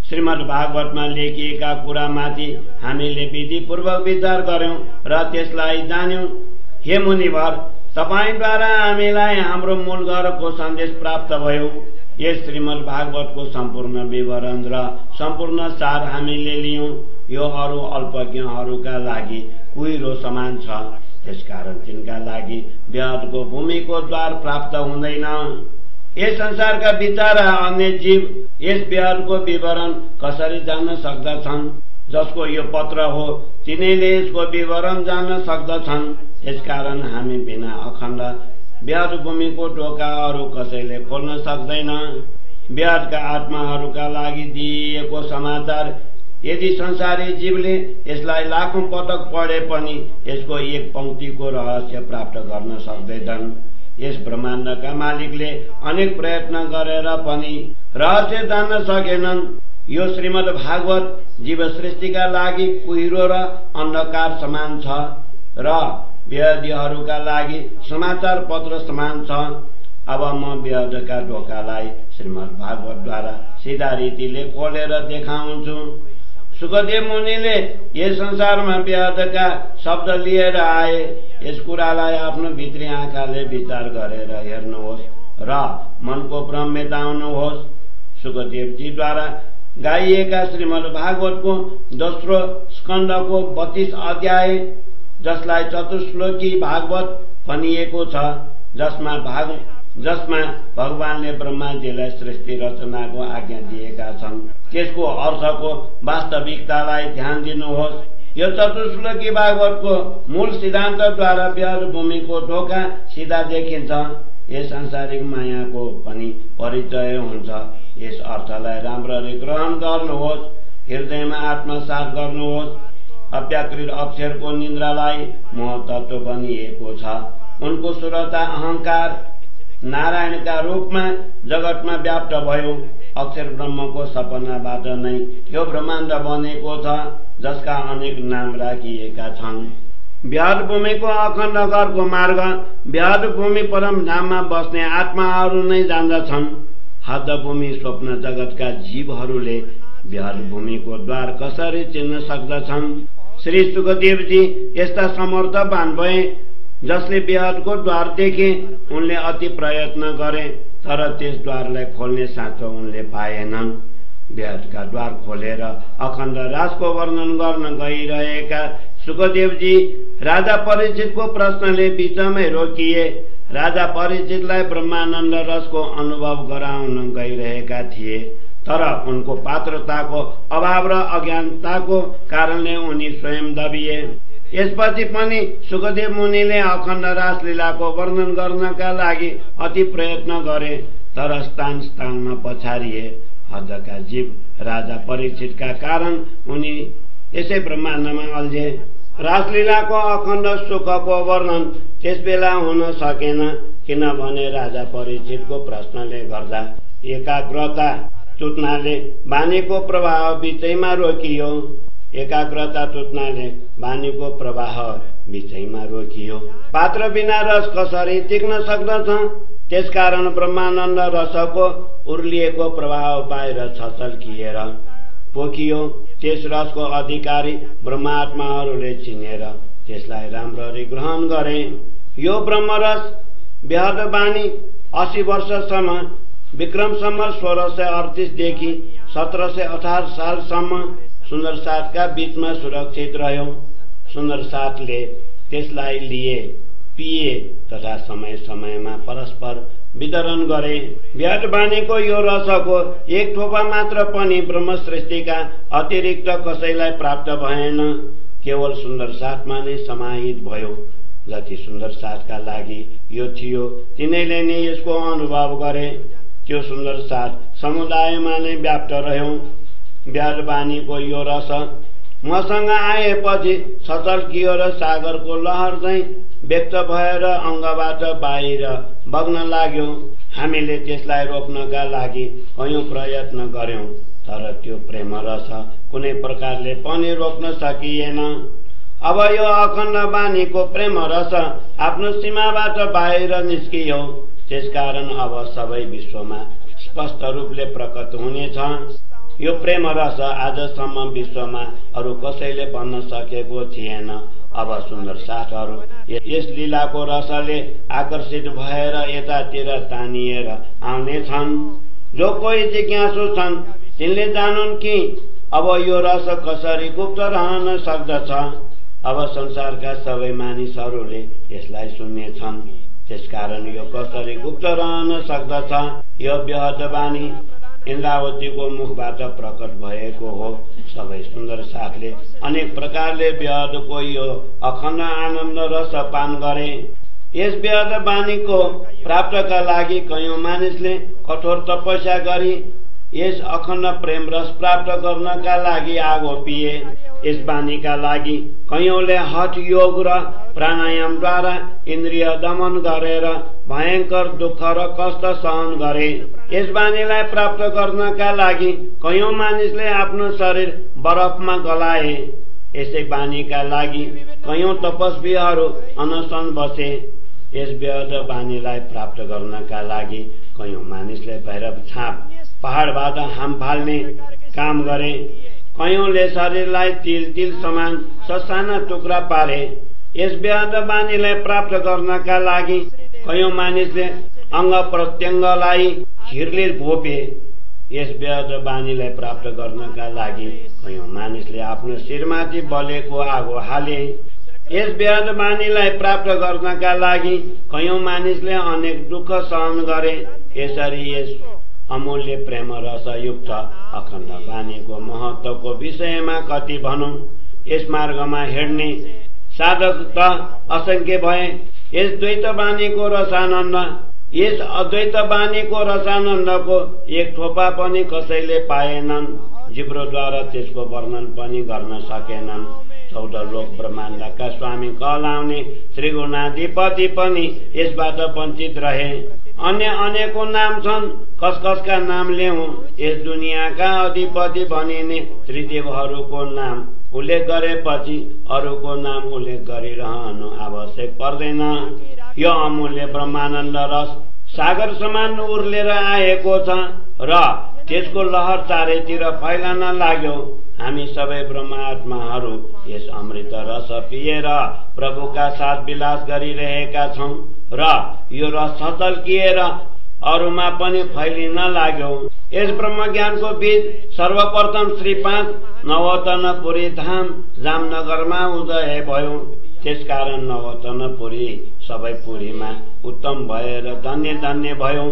श्रीमद् भागवतमा लेखिएका कुरामाथि हामीले विधिपूर्वक विचार गर्यौं र त्यसलाई जान्यौं। हे मुनिवर, तपाईंद्वारा हामीलाई हाम्रो मूल घरको सन्देश प्राप्त भयो। यस श्रीमद् भागवतको सम्पूर्ण विवरण र सम्पूर्ण सार हामीले लियौं। यो अरू अल्पज्ञहरूका लागि कुहिरो समान छ। त्यसकारण तिनका लागि बेहदको भूमिको द्वार प्राप्त हुँदैन। यस संसारका बिचारा अन्य जीव यस बेहदको विवरण कसरी जान्न सक्दछन्? जसको यो पत्र हो तिनीले यसको विवरण जान्न सक्दछन्। यसकारण हामी बिना अखण्ड बेहद भूमिको ढोका अरू कसैले खोल्न सक्दैन। बेहदका आत्माहरूका लागि दिइएको समाचार यदि संसारी जीवले यसलाई लाखौं पटक पढे पनि यसको एक पंक्तिको रहस्य प्राप्त गर्न सक्दैनन्। यस ब्रह्माण्डका मालिकले अनेक प्रयत्न गरेर पनि रहस्य जान्न सकेनन्। यो श्रीमद् भागवत जीव सृष्टिका लागि कुहिरो र अन्धकार समान छ र वेदीहरूका लागि समाचार पत्र समान छ। अब म वेदका ढोकालाई श्रीमद् भागवतद्वारा सिधा रीतिले खोलेर देखाउँछु। सुखदेव मुनिले यस संसारमा वेदका शब्द लिएर आए। यस कुरालाई आफ्नो भित्री आँखाले विचार गरेर हेर्नुहोस् र मनको भ्रम मेटाउनुहोस्। सुखदेवजीद्वारा गाइएका श्रीमद् भागवतको दोस्रो स्कन्धको 32 अध्याय, जसलाई चतुश्लोकी भागवत भनिएको छ, जसमा भगवानले ब्रह्माजीलाई सृष्टि रचनाको आज्ञा दिएका छन्, त्यसको अर्थको वास्तविकतालाई ध्यान दिनुहोस्। यो चतुश्लोकी भागवतको मूल सिद्धान्तद्वारा वेद भूमिको ढोका सिधा देखिन्छ। यस सांसारिक मायाको पनि परिचय हुन्छ। यस अर्थलाई राम्ररी ग्रहण गर्नुहोस्। हृदयमा आत्मसात गर्नुहोस्। अव्याकृत अक्षरको निन्द्रालाई मोह तत्व बनिएको छ। उनको सुरता अहंकार नारायणका रूपमा जगतमा व्याप्त भयो। अक्षर ब्रह्मको सपनाबाट नै यो ब्रह्माण्ड बनेको छ, जसका अनेक नाम राखिएका छन्। व्याध भूमिको अखण्ड घरको मार्ग व्याध भूमि परम धाममा बस्ने आत्माहरू नै जान्दछन्। हद भूमि स्वप्न जगतका जीवहरूले व्याध भूमिको द्वार कसरी चिन्न सक्दछन्? श्री सुखदेवजी यस्ता समर्थवान भए जसले व्याधको द्वार देखे। उनले अति प्रयत्न गरे, तर त्यस द्वारलाई खोल्ने साँचो उनले पाएनन्। व्याधका द्वार खोलेर अखण्ड राजको वर्णन गर्न गइरहेका सुखदेवजी राजा परीक्षितको प्रश्नले बीचमै रोकिए। राजा परीक्षितलाई ब्रह्मानन्द रसको अनुभव गराउन गइरहेका थिए, तर उनको पात्रताको अभाव र अज्ञानताको कारणले उनी स्वयं दबिए। यसपछि पनि सुखदेव मुनिले अखण्ड रासलीलाको वर्णन गर्नका लागि अति प्रयत्न गरे, तर स्थान स्थानमा पछारिए। हदका जीव राजा परीक्षितका कारण उनी यसै ब्रह्माण्डमा अल्झे। रासलीलाको अखण्ड सुखको वर्णन त्यसबेला हुन सकेन, किनभने राजा परीक्षितको प्रश्नले गर्दा एकाग्रता टुट्नाले बानीको प्रवाह बीचैमा रोकियो। एकाग्रता टुट्नाले बानीको प्रवाह बीचैमा रोकियो। पात्र बिना रस कसरी टिक्न सक्दछ? त्यसकारण ब्रह्मानन्द रसको उर्लिएको प्रवाह बाहिर छचल्किएर पोखियो। त्यस रसको अधिकारी ब्रह्मात्माहरूले चिनेर त्यसलाई राम्ररी ग्रहण गरे। यो ब्रह्मरस व्याधवाणी 80 वर्षसम्म विक्रम सम्वत 1638 देखि 1718 सालसम्म सुन्दरसाटका बीचमा सुरक्षित रह्यो। सुन्दरसाटले त्यसलाई लिए, पिए तथा समय समयमा परस्पर वितरण गरे। व्याधवाणीको यो रसको एक थोपा मात्र पनि ब्रह्म सृष्टिका अतिरिक्त कसैलाई प्राप्त भएन, केवल सुन्दरसाटमा नै समाहित भयो। जति सुन्दरसाटका लागि यो थियो तिनैले नै यसको अनुभव गरे। त्यो सुन्दरसाट समुदायमा नै व्याप्त रह्यो। व्याधवाणीको यो रस मसँग आएपछि छचल्कियो र सागरको लहर चाहिँ व्यक्त भएर अङ्गबाट बाहिर बग्न लाग्यो। हामीले त्यसलाई रोक्नका लागि कयौं प्रयत्न गर्यौं, तर त्यो प्रेम रस कुनै प्रकारले पनि रोक्न सकिएन। अब यो अखण्ड वाणीको प्रेम रस आफ्नो सीमाबाट बाहिर निस्कियो। त्यसकारण अब सबै विश्वमा स्पष्ट रूपले प्रकट हुनेछ। यो प्रेम रस आजसम्म विश्वमा अरू कसैले भन्न सकेको थिएन। अब सुन्दरसाटहरू यस लीलाको रसले आकर्षित भएर यतातिर तानिएर आउने छन्। जो कोही जिज्ञासु छन् तिनले जानुन् कि अब यो रस कसरी गुप्त रहन सक्दछ। अब संसारका सबै मानिसहरूले यसलाई सुन्नेछन्। त्यसकारण यो कसरी गुप्त रहन सक्दछ? यो व्याधवाणी इन्द्रावतीको मुखबाट प्रकट भएको हो। सबै सुन्दरसाटले अनेक प्रकारले व्याधको यो अखण्ड आनन्द रस पान गरे। यस व्याधवाणीको प्राप्तका लागि कयौं मानिसले कठोर तपस्या गरी यस अखण्ड प्रेम रस प्राप्त गर्नका लागि आगो पिए। यस बानीका लागि कयौंले हठ योग र प्राणायामद्वारा इन्द्रिय दमन गरेर भयंकर दुःख र कष्ट सहन गरे। यस बानीलाई प्राप्त गर्नका लागि कयौं मानिसले आफ्नो शरीर बरफमा गलाए। यसै बानीका लागि कयौं तपस्वीहरू अनशन बसे। यस व्यर्थ बानीलाई प्राप्त गर्नका लागि कयौं मानिसले भैरव छाप पहाडबाट हाम फाल्ने काम गरे। कयौंले शरीरलाई तिल तिल समान ससाना टुक्रा पारे। यस व्यर्थ बानीलाई प्राप्त गर्नका लागि कयौं मानिसले अंग प्रत्यंगलाई घिरले भोपे। यस व्यर्थ बानीलाई प्राप्त गर्नका लागि कयौं मानिसले आफ्नो शिरमाथि बलेको आगो हाले। यस व्यर्थ बानीलाई प्राप्त गर्नका लागि कयौं मानिसले अनेक दुःख सहन गरे। यसरी यस अमूल्य प्रेम रसयुक्त अखण्ड बानीको महत्वको विषयमा कति भनौं। यस मार्गमा हिँड्ने साधक त असंख्य भए। यस द्वैत बानीको रसानन्द, यस अद्वैत बानीको रसानन्दको एक थोपा पनि कसैले पाएनन्। जिब्रोद्वारा त्यसको वर्णन पनि गर्न सकेनन्। 14 लोक ब्रह्माण्डका स्वामी कहलाउने श्री गुणाधिपति पनि यसबाट वञ्चित रहे। अन्य अनेकौं नाम छन्, कसका नाम ल्याउँ। यस दुनियाँका अधिपति भनिने त्रिदेवहरूको नाम उल्लेख गरेपछि अरूको नाम उल्लेख गरिरहनु आवश्यक पर्दैन। यो अमूल्य ब्रह्मानन्द रस सागर समान उर्लेर आएको छ र त्यसको लहर चारैतिर फैलन लाग्यो। हामी सबै ब्रह्मात्माहरू यस अमृत रस पिएर प्रभुका साथ विलास गरिरहेका छौं र यो रस छचल्किएर अरूमा पनि फैलिन लाग्यो। यस ब्रह्म ज्ञानको बीज सर्वप्रथम श्री 5 नवतनपुरी धाम जामनगरमा उदय भयो। त्यसकारण नवतनपुरी सबै पुरीमा उत्तम भएर धन्य धन्य भयो।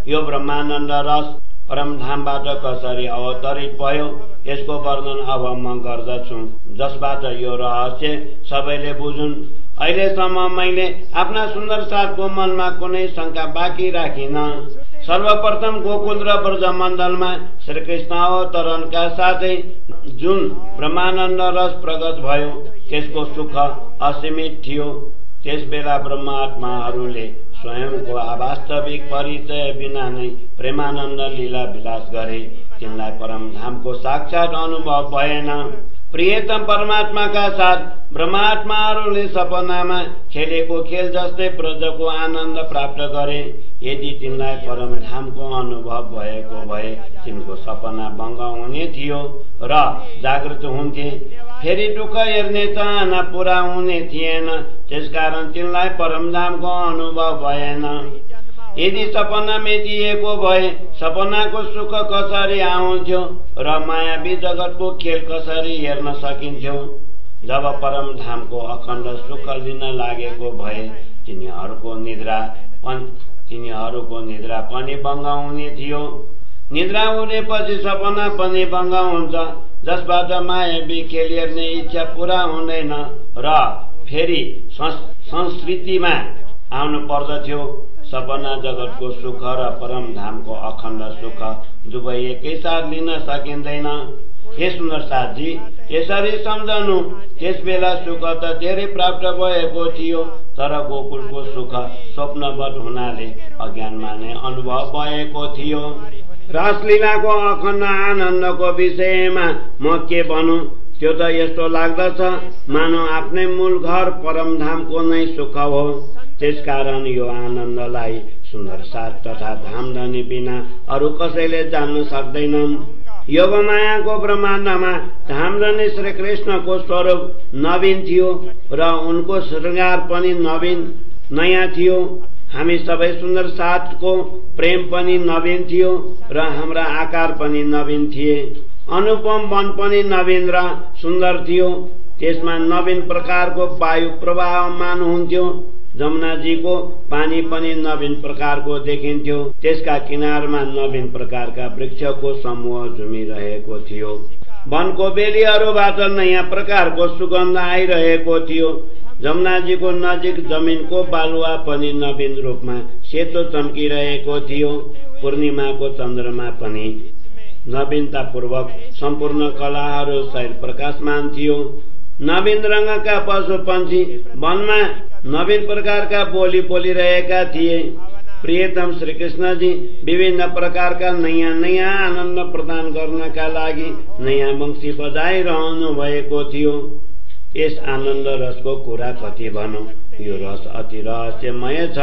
यो ब्रह्मानन्द रस परमधामबाट कसरी अवतरित भयो यसको वर्णन अब म गर्दछु, जसबाट यो रहस्य सबैले बुझुन्। अहिलेसम्म मैले आफ्ना सुन्दर साथको मनमा कुनै शंका बाँकी राखिन। सर्वप्रथम गोकुल र ब्रजमण्डलमा श्रीकृष्ण अवतरणका साथै जुन ब्रह्मानन्द रस प्रकट भयो त्यसको सुख असीमित थियो। त्यसबेला ब्रह्मात्माहरूले स्वयंको अवास्तविक परिचय बिना नै प्रेमानन्द लीला विलास गरे। तिनलाई परमधामको साक्षात अनुभव भएन। प्रियतम परमात्माका साथ ब्रह्मात्माहरूले सपनामा खेलेको खेल जस्तै ब्रजको आनन्द प्राप्त गरे। यदि तिनलाई परमधामको अनुभव भएको भए तिनको सपना भङ्ग हुने थियो र जागृत हुन्थे। फेरि दुःख हेर्ने चाहना पूरा हुने थिएन। त्यसकारण तिनलाई परमधामको अनुभव भएन। यदि सपना मेटिएको भए सपनाको सुख कसरी आउँथ्यो र मायावी जगतको खेल कसरी हेर्न सकिन्थ्यो। जब परमधामको अखण्ड सुख लिन लागेको भए तिनीहरूको निद्रा पनि भङ्ग हुने थियो। निद्रा उडेपछि सपना पनि भङ्ग हुन्छ, जसबाट मायावी खेल हेर्ने इच्छा पूरा हुँदैन र फेरि संस्कृतिमा आउनु पर्दथ्यो। सपना जगतको सुख र परमधामको अखण्ड सुख दुवै एकैसाथ लिन सकिँदैन। हे सुन्दर साथजी, यसरी सम्झनु। त्यसबेला सुख त धेरै प्राप्त भएको थियो, तर गोकुलको सुख स्वप्नवत हुनाले अज्ञानमा नै अनुभव भएको थियो। रासलीलाको अखण्ड आनन्दको विषयमा म के भनौं? त्यो त यस्तो लाग्दछ मानव आफ्नै मूल घर परमधामको नै सुख हो। त्यसकारण यो आनन्दलाई सुन्दर साथ तथा धामधनी बिना अरू कसैले जान्न सक्दैनन्। योगमायाको ब्रह्माण्डमा धामधनी श्री कृष्णको स्वरूप नवीन थियो र उनको श्रृंगार पनि नवीन नयाँ थियो। हामी सबै सुन्दर साथको प्रेम पनि नवीन थियो र हाम्रा आकार पनि नवीन थिए। अनुपम वन पनि नवीन र सुन्दर थियो। त्यसमा नवीन प्रकारको वायु प्रवाहमान हुन्थ्यो। जमुनाजीको पानी पनि नवीन प्रकारको देखिन्थ्यो। त्यसका किनारमा नवीन प्रकारका वृक्षको समूह झुमिरहेको थियो। वनको बेलीहरूबाट नयाँ प्रकारको सुगन्ध आइरहेको थियो। जमुनाजीको नजिक जमिनको बालुवा पनि नवीन रूपमा सेतो चम्किरहेको थियो। पूर्णिमाको चन्द्रमा पनि नवीनतापूर्वक सम्पूर्ण कलाहरू सहित प्रकाशमान थियो। नवीन रङका पशु पन्छी वनमा नवीन प्रकारका बोली बोलिरहेका थिए। प्रियतम श्री कृष्णजी विभिन्न प्रकारका नयाँ नयाँ आनन्द प्रदान गर्नका लागि नयाँ वंशी बजाइरहनु भएको थियो। यस आनन्द रसको कुरा कति भनौं, यो रस अति रहस्यमय छ।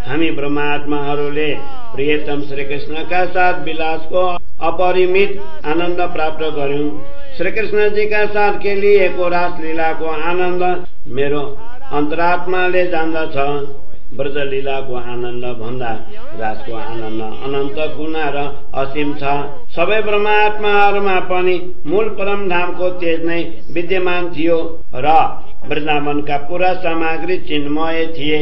हामी ब्रह्मात्माहरूले प्रियतम श्री कृष्णका साथ विलासको अपरिमित आनन्द प्राप्त गर्यौं। श्री कृष्णजीका साथ खेलिएको रासलीलाको आनन्द मेरो अन्तरात्माले जान्दछ। ब्रजलीलाको आनन्द भन्दा रासको आनन्द अनन्त गुणा र असीम छ। सबै ब्रह्मात्माहरूमा पनि मूल परमधामको तेज नै विद्यमान थियो र वृन्दावनका पूरा सामग्री चिन्मय थिए।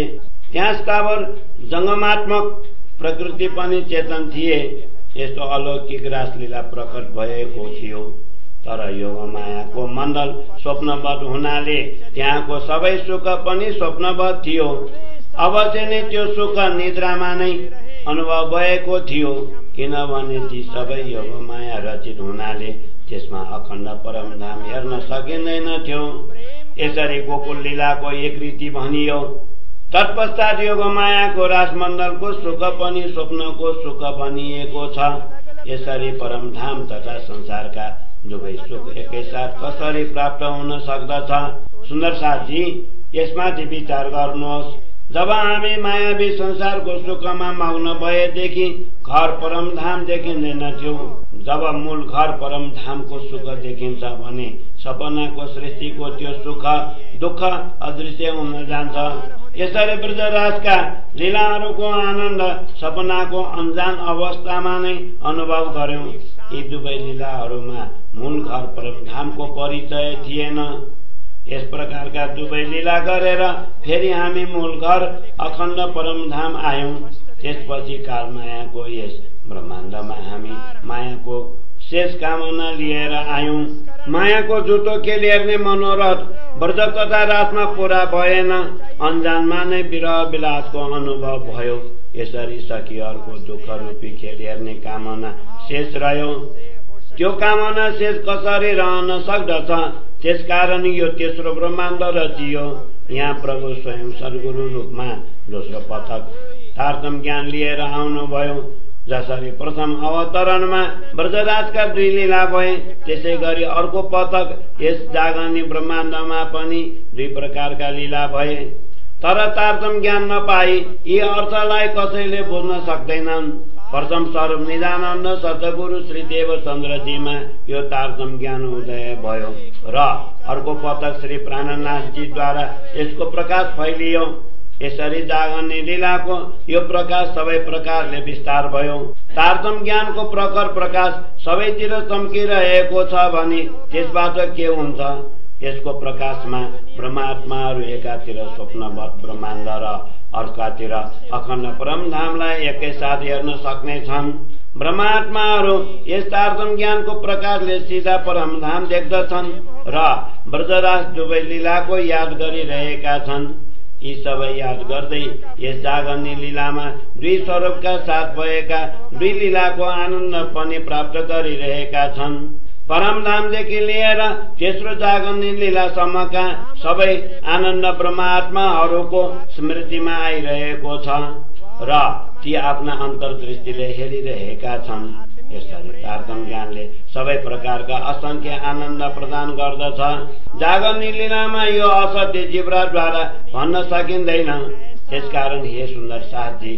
त्यहाँ स्थावर जंगमात्मक प्रकृति पनि चेतन थिए। यस्तो अलौकिक रासलीला प्रकट भएको थियो। तर योगमायाको मण्डल स्वप्नवत हुनाले त्यहाँको सबै सुख पनि स्वप्नवत थियो। अवश्य नै त्यो सुख निद्रामा नै अनुभव भएको थियो, किनभने ती सबै योगमाया रचित हुनाले त्यसमा अखण्ड परमधाम हेर्न सकिँदैन थियो। यसरी गोकुल लीलाको एक रीति भनियो। तत्पश्चात योगमायाको रासमण्डलको सुख पनि स्वप्नको सुख बनिएको छ। यसरी परमधाम तथा संसारका दुवै सुख एकैसाथ कसरी प्राप्त हुन सक्दछ? सुन्दर साथजी, यसमाथि विचार गर्नुहोस्। जब हामी मायावी संसारको सुखमा मग्न भएदेखि घर परमधाम देखिँदैन थियो। जब मूल घर परमधामको सुख देखिन्छ भने सपनाको सृष्टिको त्यो सुख दुःख अदृश्य हुन जान्छ। यसरी ब्रजराजका लीलाहरूको आनन्द सपनाको अनजान अवस्थामा नै अनुभव गर्यौं। यी दुवै लीलाहरूमा मूल घर परमधामको परिचय थिएन। यस प्रकारका दुवै लीला गरेर फेरि हामी मूल घर अखण्ड परमधाम आयौं। त्यसपछि कालमायाको यस ब्रह्माण्डमा हामी मायाको शेष कामना लिएर आयौं। मायाको झुटो खेल हेर्ने मनोरथ ब्रज तथा रासमा पूरा भएन। अनजानमा नै विरह विलासको अनुभव भयो। यसरी सखीहरूको दुःख रूपी खेल हेर्ने कामना शेष रह्यो। त्यो कामना शेष कसरी रहन सक्दछ? त्यसकारण यो तेस्रो ब्रह्माण्ड रचियो। यहाँ प्रभु स्वयं सद्गुरु रूपमा दोस्रो पटक तारतम ज्ञान लिएर आउनुभयो। जसरी प्रथम अवतरणमा ब्रजराजका दुई लीला भए, त्यसै गरी अर्को पटक यस जागनी ब्रह्माण्डमा पनि दुई प्रकारका लीला भए। तर तारतम ज्ञान नपाई यी अर्थलाई कसैले बुझ्न सक्दैनन्। प्रथम स्वरूप निजानन्द सतगुरु श्री देवचन्द्रजीमा यो तारतम ज्ञान उदय भयो र अर्को पटक श्री प्राणनाथजीद्वारा यसको प्रकाश फैलियो। यसरी जागने लीलाको यो प्रकाश सबै प्रकारले विस्तार भयो। तारतम ज्ञानको प्रखर प्रकाश सबैतिर चम्किरहेको छ भने त्यसबाट के हुन्छ? यसको प्रकाशमा ब्रह्मात्माहरू एकातिर स्वप्नवत ब्रह्माण्ड र अर्कातिर अखण्ड परमधामलाई एकैसाथ हेर्न सक्ने छन्। ब्रह्मात्माहरू यस तारतम ज्ञानको प्रकाशले सीधा परमधाम देख्दछन् र ब्रजराज दुवै लीलाको याद गरिरहेका छन्। यी सबै याद गर्दै यस जागर्ने लीलामा दुई स्वरूपका साथ भएका दुई लीलाको आनन्द पनि प्राप्त गरिरहेका छन्। परमधामदेखि लिएर तेस्रो जागर्ने लीलासम्मका सबै आनन्द ब्रह्मात्माहरूको स्मृतिमा आइरहेको छ र ती आफ्ना अन्तर्दृष्टिले हेरिरहेका छन्। यसरी तारतम ज्ञानले सबै प्रकारका असंख्य आनन्द प्रदान गर्दछ। जागर्ने लीलामा यो असत्य जिब्राद्वारा भन्न सकिँदैन। त्यसकारण हे सुन्दर साथजी,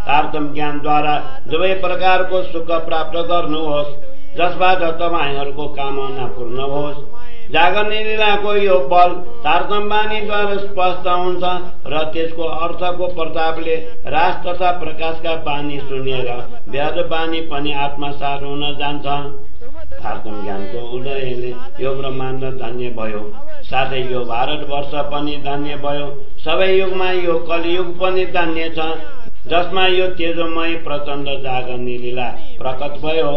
तारतम ज्ञानद्वारा दुवै प्रकारको सुख प्राप्त गर्नुहोस्, जसबाट तपाईहरूको कामना पूर्ण होस्। जागर्ने लीलाको यो बल तारतम बानीद्वारा स्पष्ट हुन्छ र त्यसको अर्थको प्रतापले रास तथा प्रकाशका बानी सुनेर व्याध बानी पनि आत्मसात हुन जान्छ। तारतम ज्ञानको उदयले यो ब्रह्माण्ड धन्य भयो, साथै यो भारतवर्ष पनि धन्य भयो। सबै युगमा यो कलियुग पनि धन्य छ, जसमा यो तेजोमय प्रचण्ड जागर्ने लीला प्रकट भयो।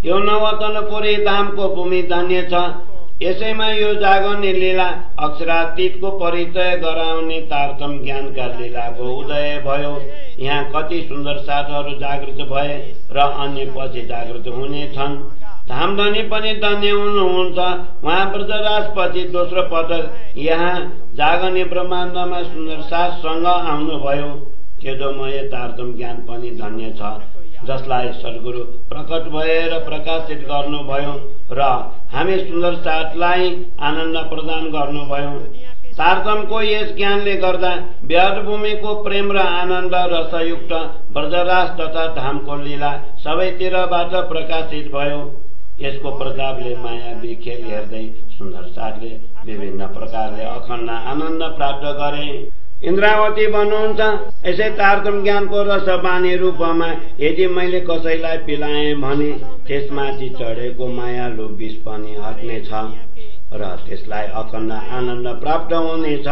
यो नवतनपुरी धामको भूमि धन्य छ। यसैमा यो जागर्ने लीला अक्षरातीतको परिचय गराउने तारतम ज्ञानका लीलाको उदय भयो। यहाँ कति सुन्दर साथहरू जागृत भए र अन्य पछि जागृत हुनेछन्। धामधनी पनि धन्य हुनुहुन्छ। उहाँ ब्रजराजपछि दोस्रो पटक यहाँ जागर्ने ब्रह्माण्डमा सुन्दर साथसँग आउनुभयो। तेजोमय तारतम ज्ञान पनि धन्य छ, जसलाई सद्गुरु प्रकट भएर प्रकाशित गर्नुभयो र हामी सुन्दर साथलाई आनन्द प्रदान गर्नुभयो। तारतमको यस ज्ञानले गर्दा व्याधभूमिको प्रेम र आनन्द रसयुक्त ब्रजराज तथा धामको लीला सबैतिरबाट प्रकाशित भयो। यसको प्रतापले मायावी खेल हेर्दै सुन्दर साथले विभिन्न प्रकारले अखण्ड आनन्द प्राप्त गरे। इन्द्रावती भन्नुहुन्छ, यसै तारतम ज्ञानको रसबानी रूपमा यदि मैले कसैलाई पिलाएँ भने त्यसमाथि चढेको मायालु विष पनि हट्नेछ र त्यसलाई अखण्ड आनन्द प्राप्त हुनेछ।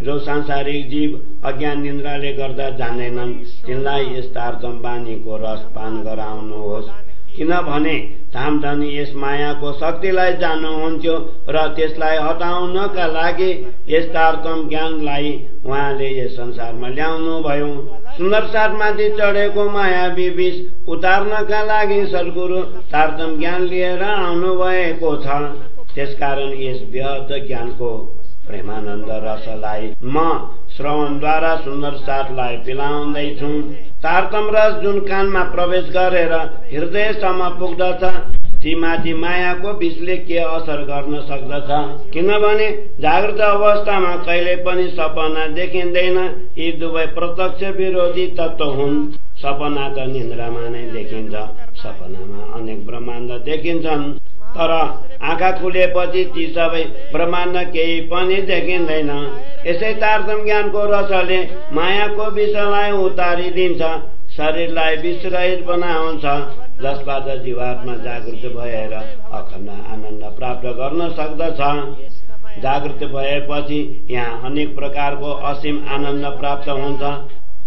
जो सांसारिक जीव अज्ञान निन्द्राले गर्दा जान्दैनन् तिनलाई यस तारतम बानीको रस पान गराउनुहोस्, किनभने धामधनी यस मायाको शक्तिलाई जान्नुहुन्थ्यो र त्यसलाई हटाउनका लागि यस तारतम ज्ञानलाई उहाँले यस संसारमा ल्याउनु भयो। सुन्दर साथमाथि चढेको मायावी विष उतार्नका लागि सद्गुरु तारतम ज्ञान लिएर आउनु भएको छ। त्यसकारण यस व्यर्थ ज्ञानको प्रेमानन्द रसलाई म श्रवणद्वारा सुन्दर साथलाई पिलाउँदैछु। तारतम रस जुन कानमा प्रवेश गरेर हृदयसम्म पुग्दछ ती माथि मायाको विषले के असर गर्न सक्दछ, किनभने जागृत अवस्थामा कहिले पनि सपना देखिँदैन। यी दुवै प्रत्यक्ष विरोधी तत्व हुन्। सपना त निन्द्रामा नै देखिन्छ, सपनामा अनेक ब्रह्माण्ड देखिन्छन्, तर आँखा खुलेपछि ती सबै ब्रह्माण्ड केही पनि देखिँदैन। यसै तारतम ज्ञानको रसले मायाको विषलाई उतारिदिन्छ, शरीरलाई विषरहित बनाउँछ, जसबाट जीवात्मा जागृत भएर अखण्ड आनन्द प्राप्त गर्न सक्दछ। जागृत भएपछि यहाँ अनेक प्रकारको असीम आनन्द प्राप्त हुन्छ।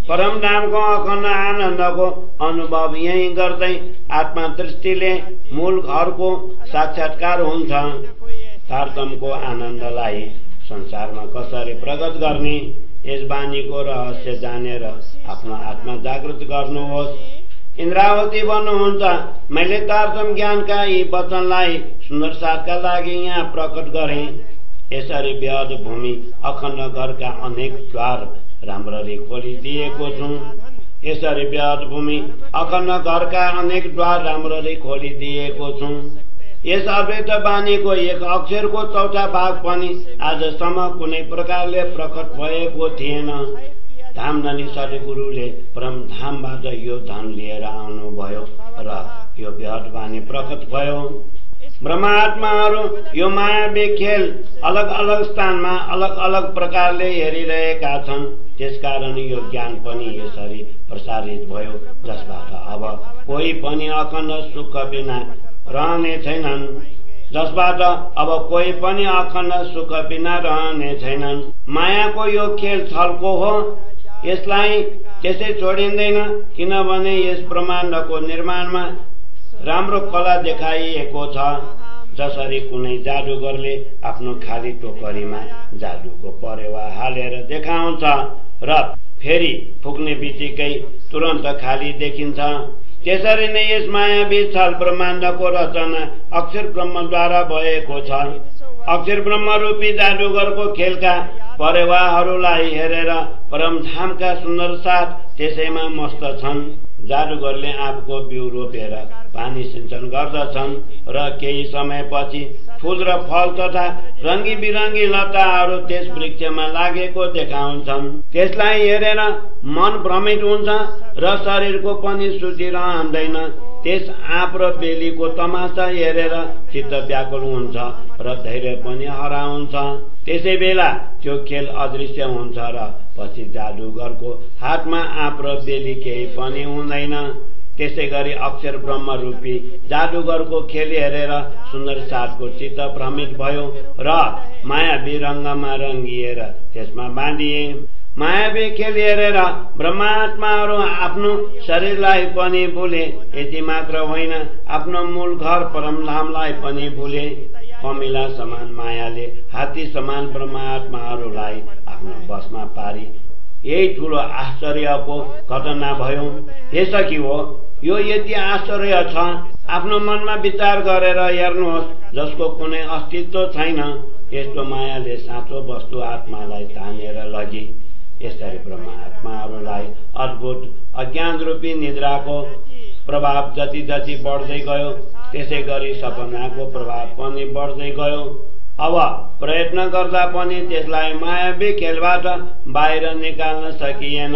परमधामको अखण्ड आनन्दको अनुभव यही गर्दै आत्मा दृष्टिले मूल घरको साक्षात्कार हुन्छ। तारतमको आनन्दलाई संसारमा कसरी प्रकट गर्ने, यस बानीको रहस्य जानेर आफ्नो आत्मा जागृत गर्नुहोस्। इन्द्रावती भन्नुहुन्छ, मैले तारतम ज्ञानका यी वचनलाई सुन्दर साथका लागि यहाँ प्रकट गरेँ। यसरी व्यर्थ भूमि अखण्ड घरका अनेक द्वार राम्ररी खोलिदिएको छु। यसरी व्यर्थ भूमि अखण्ड घरका अनेक द्वार राम्ररी खोलिदिएको छु। यस अद्वैत बानीको एक अक्षरको चौथा भाग पनि आजसम्म कुनै प्रकारले प्रकट भएको थिएन। धामधनी सद्गुरुले परमधामबाट यो धन लिएर आउनुभयो र यो व्यर्थ बानी प्रकट भयो। ब्रह्मात्माहरू यो मायावी खेल अलग अलग स्थानमा अलग अलग प्रकारले हेरिरहेका छन्। त्यसकारण यो ज्ञान पनि यसरी प्रसारित भयो, जसबाट अब कोही पनि अखण्ड सुख बिना रहने छैनन्, जसबाट अब कोही पनि अखण्ड सुख बिना रहने छैनन्। मायाको यो खेल छलको हो, यसलाई त्यसै छोडिँदैन, किनभने यस ब्रह्माण्डको निर्माणमा राम्रो कला देखाइएको छ। जसरी कुनै जादुगरले आफ्नो खाली टोकरीमा जादुको परेवा हालेर देखाउँछ र फेरि फुक्ने बित्तिकै तुरन्त खाली देखिन्छ, त्यसरी नै यस मायावी छल ब्रह्माण्डको रचना अक्षर ब्रह्मद्वारा भएको छ। अक्षर ब्रह्म रूपी जादुगरको खेलका परेवाहरूलाई हेरेर परमधामका सुन्दर साथ त्यसैमा मस्त छन्। जादुगरले आँपको बिउ रोपेर पानी सिंचन गर्दछन् र केही समयपछि फूल र फल तथा रङ्गी बिरङ्गी लताहरू त्यस वृक्षमा लागेको देखाउँछन्। त्यसलाई हेरेर मन भ्रमित हुन्छ र शरीरको पनि शुद्धि रहँदैन। त्यस आँप र बेलीको तमासा हेरेर चित्त व्याकुल हुन्छ र धैर्य पनि हराउँछ। त्यसै बेला त्यो खेल अदृश्य हुन्छ र पछि जादुगरको हातमा आँप र बेली केही पनि हुँदैन। त्यसै गरी अक्षर ब्रह्म रूपी जादुगरको खेल हेरेर सुन्दर साथको चित्त भ्रमित भयो र मायावी रङ्गमा रङ्गिएर त्यसमा बाँधिए। मायावी खेल हेरेर ब्रह्मात्माहरू आफ्नो शरीरलाई पनि भुले। यति मात्र होइन, आफ्नो मूल घर परमधामलाई पनि भुले। कमिला समान मायाले हात्ती समान परमात्माहरूलाई आफ्नो बसमा पारी यही ठूलो आश्चर्यको घटना भयो। हे सखी हो, यो यति आश्चर्य छ, आफ्नो मनमा विचार गरेर हेर्नुहोस्, जसको कुनै अस्तित्व छैन। यस्तो मायाले साँचो वस्तु आत्मालाई तानेर लगी। यसरी परमात्माहरूलाई अद्भुत अज्ञान रूपी निद्राको प्रभाव जति जति बढ्दै गयो, त्यसै गरी सपनाको प्रभाव पनि बढ्दै गयो। अब प्रयत्न गर्दा पनि त्यसलाई मायावी खेलबाट बाहिर निकाल्न सकिएन।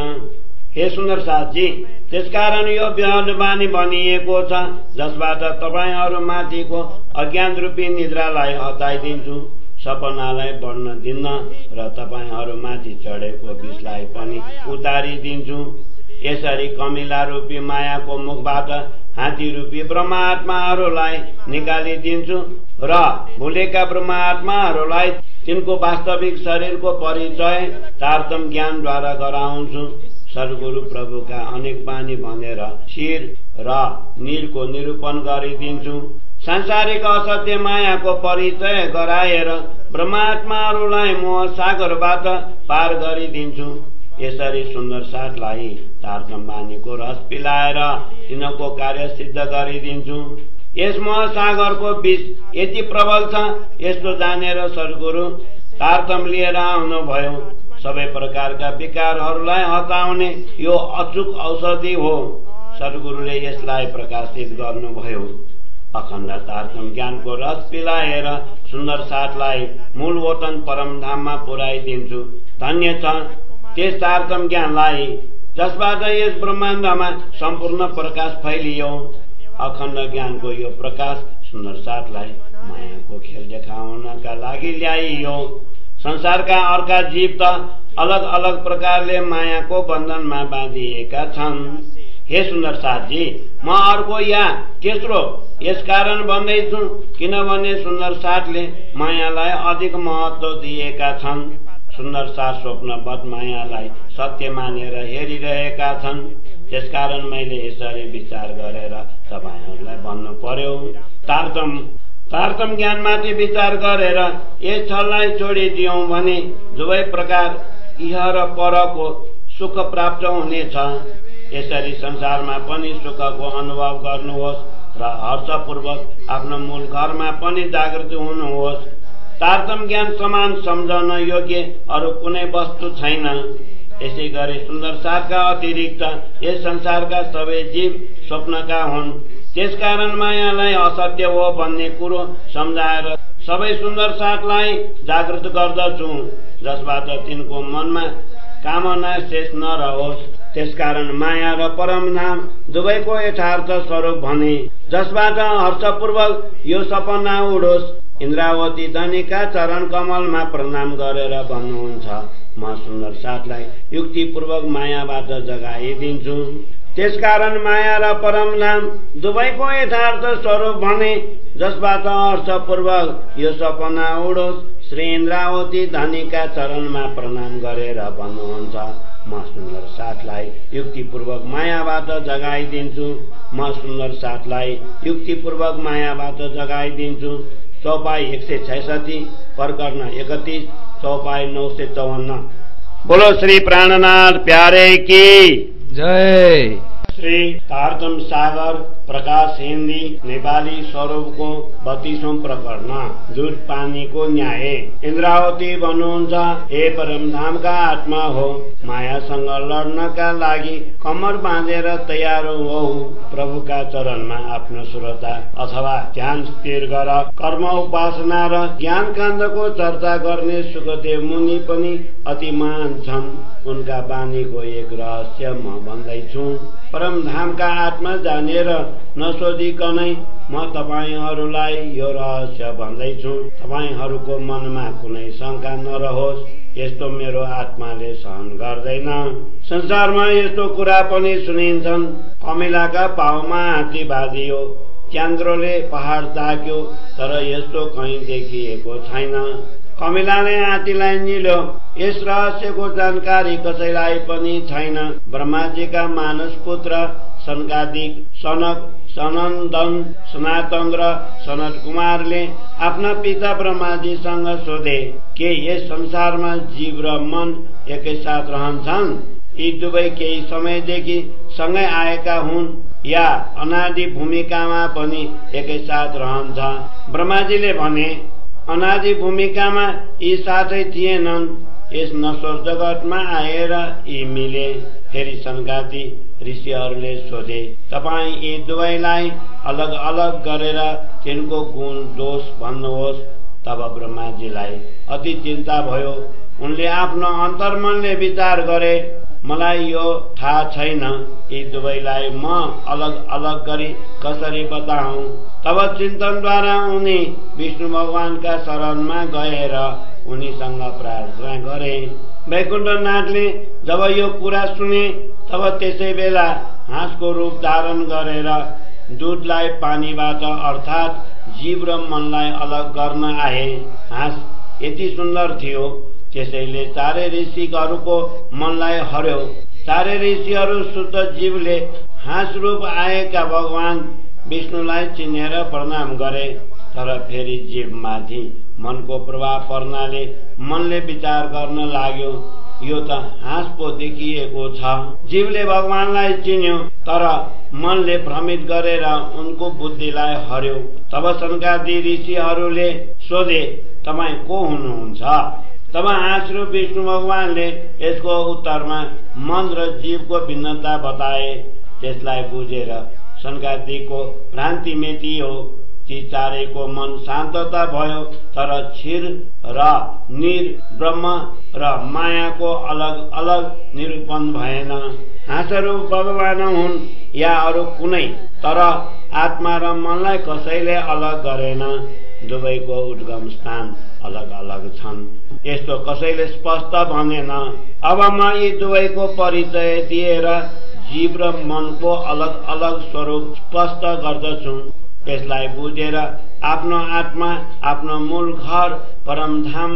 हे सुन्दर साथी, त्यसकारण यो बिहान भनिएको छ, जसबाट तपाईहरुमाथिको अज्ञान रूपी निद्रालाई हटाइदिन्छु, सपनालाई बढ्न दिन्न र तपाईहरुमाथि चढेको विषलाई पनि उतारिदिन्छु। यसरी कमिला रूपी मायाको मुखबाट हात्ती रूपी ब्रह्मात्माहरूलाई निकालिदिन्छु र भुलेका ब्रह्मात्माहरूलाई तिनको वास्तविक शरीरको परिचय तारतम ज्ञानद्वारा गराउँछु। सद्गुरु प्रभुका अनेक बानी भनेर शिर र नीरको निरूपण गरिदिन्छु। सांसारिक असत्य मायाको परिचय गराएर ब्रह्मात्माहरूलाई मोह सागरबाट पार गरिदिन्छु। यसरी सुन्दर साथलाई तारतम बानीको रस पिलाएर तिनको कार्य सिद्ध गरिदिन्छु। यस मोह सागरको विष यति प्रबल छ, यस्तो जानेर सद्गुरु तारतम लिएर आउनुभयो। सबै प्रकारका विकारहरूलाई हटाउने यो अचूक औषधि हो। सद्गुरुले यसलाई प्रकाशित गर्नुभयो। अखण्ड तारतम ज्ञानको रस पिलाएर सुन्दर साथलाई मूल वतन परमधाममा पुर्याइदिन्छु। धन्य छ त्यस तारतम ज्ञानलाई जसबाट यस ब्रह्माण्डमा सम्पूर्ण प्रकाश फैलियो। अखण्ड ज्ञानको यो प्रकाश सुन्दर साथलाई मायाको खेल देखाउनका लागि ल्याइयो। संसारका अर्का जीव त अलग अलग प्रकारले मायाको बन्धनमा बाँधिएका छन्। हे सुन्दर साथजी, म अर्को या तेस्रो यसकारण भन्दैछु किनभने सुन्दर साथले मायालाई अधिक महत्व दिएका छन्। सुन्दर साथ स्वप्नवत मायालाई सत्य मानेर हेरिरहेका छन्। त्यसकारण मैले यसरी विचार गरेर तपाईहरुलाई भन्नु पर्यो। तारतम ज्ञानमाथि विचार गरेर यस छललाई छोडिदियौं भने दुवै प्रकार इह र परको सुख प्राप्त हुनेछ। यसरी संसारमा पनि सुखको अनुभव गर्नुहोस् र हर्षपूर्वक आफ्नो मूल घरमा पनि जागृत हुनुहोस्। तारतम ज्ञान समान सम्झन योग्य अरू कुनै वस्तु छैन। यसै गरी सुन्दर साथका अतिरिक्त यस संसारका सबै जीव स्वप्नका हुन्। त्यसकारण मायालाई असत्य हो भन्ने कुरो सम्झाएर सबै सुन्दर साथलाई जागृत गर्दछु, जसबाट तिनको मनमा कामना शेष नरहोस्। त्यसकारण माया र परम नाम दुवैको यथार्थ स्वरूप भने, जसबाट हर्षपूर्वक यो सपना उडोस्। इन्द्रावती धनीका चरण कमलमा प्रणाम गरेर भन्नुहुन्छ, म सुन्दर साथलाई युक्तिपूर्वक मायाबाट जगाइदिन्छु। त्यसकारण माया र परम नाम दुवैको यथार्थ स्वरूप भने, जसबाट हर्षपूर्वक यो सपना उडोस्। श्री इन्द्रावती धनीका चरणमा प्रणाम गरेर भन्नुहुन्छ, म सुन्दर साथलाई युक्तिपूर्वक मायाबाट जगाइदिन्छु। म सुन्दर साथलाई युक्तिपूर्वक मायाबाट जगाइदिन्छु। चौपाई 166, प्रकरण 31, चौपाई 954। बोलो श्री प्राणनाथ प्यारे की जय। श्री तारतम सागर प्रकाश हिन्दी नेपाली स्वरूपको 32औं प्रकरण दूध पानीको न्याय। इन्द्रावती भन्नुहुन्छ, हे परमधामका आत्मा हो, मायासँग लड्नका लागि कमर बाँधेर तयार हो। प्रभुका चरणमा आफ्नो श्रोता अथवा ध्यान स्थिर गर। कर्म उपासना र ज्ञान काण्डको चर्चा गर्ने सुखदेव मुनि पनि अति महान छन्। उनका बानीको एक रहस्य म भन्दैछु। परमधामका आत्मा जानेर नसोधिकनै म तपाईहरुलाई यो रहस्य भन्दैछु। तपाईहरुको मनमा कुनै शंका नरहोस्। यस्तो मेरो आत्माले सहन गर्दैन। संसारमा यस्तो कुरा पनि सुनिन्छन्, कमिलाका पाउमा हात्ती बाँधियो, च्यान्द्रोले पहाड ताक्यो, तर यस्तो कहीँ देखिएको छैन। कमिलाले हात्तीलाई निल्यो। यस रहस्यको जानकारी कसैलाई पनि छैन। ब्रह्माजीका मानस पुत्र सनकादिक सनक सनन्दन सनातन र सनत कुमारले आफ्ना पिता ब्रह्माजीसँग सोधे, के यस संसारमा जीव र मन एकैसाथ रहन्छन्? यी दुवै केही समयदेखि सँगै आएका हुन् या अनादि भूमिकामा पनि एकैसाथ रहन्छ? ब्रह्माजीले भने, अनादि भूमिकामा यी साथै थिएनन्, यस नश्वर जगतमा आएर यी मिले। फेरि सनकादि ऋषिहरूले सोधे, तपाईँ यी दुवैलाई अलग अलग गरेर तिनको गुण दोष भन्नुहोस्। तब ब्रह्माजीलाई अति चिन्ता भयो। उनले आफ्नो अन्तर्मनले विचार गरे, मलाई यो थाहा छैन यी दुवैलाई म अलग अलग गरी कसरी बताऊं। तब चिन्तनद्वारा उनी विष्णु भगवानका शरणमा गएर उनीसँग प्रार्थना गरे। वैकुण्ठनाथले जब यो कुरा सुने तब त्यसै बेला हाँसको रूप धारण गरेर दूधलाई पानीबाट अर्थात् जीव र मनलाई अलग गर्न आए। हाँस यति सुन्दर थियो, त्यसैले चारै ऋषिहरूको मनलाई हर्यो। चारै ऋषिहरू शुद्ध जीवले हाँस रूप आएका भगवान विष्णुलाई चिनेर प्रणाम गरे। तर फेरि जीवमाथि मनको प्रभाव पर्नाले मनले विचार गर्न लाग्यो, यो त हाँस पो देखिएको छ। जीवले भगवानलाई चिन्यो तर मनले भ्रमित गरेर उनको बुद्धिलाई हर्यो। तब सनकादि ऋषिहरूले सोधे, तपाईँ को हुनुहुन्छ? तब हाँस रूप विष्णु भगवानले यसको उत्तरमा मन र जीवको भिन्नता बताए। त्यसलाई बुझेर सनकादिको भ्रान्ति मेटियो। ती चारैको मन शान्तता भयो, तर क्षीर र निर, ब्रह्म र मायाको अलग अलग निरूपण भएन। हाँसहरू भगवान हुन् या अरू कुनै, तर आत्मा र मनलाई कसैले अलग गरेन। दुवैको उद्गम स्थान अलग अलग छन्, यस्तो कसैले स्पष्ट भनेन। अब म यी दुवैको परिचय दिएर जीव र मनको अलग अलग स्वरूप स्पष्ट गर्दछु। यसलाई बुझेर आफ्नो आत्मा, आफ्नो मूल घर परमधाम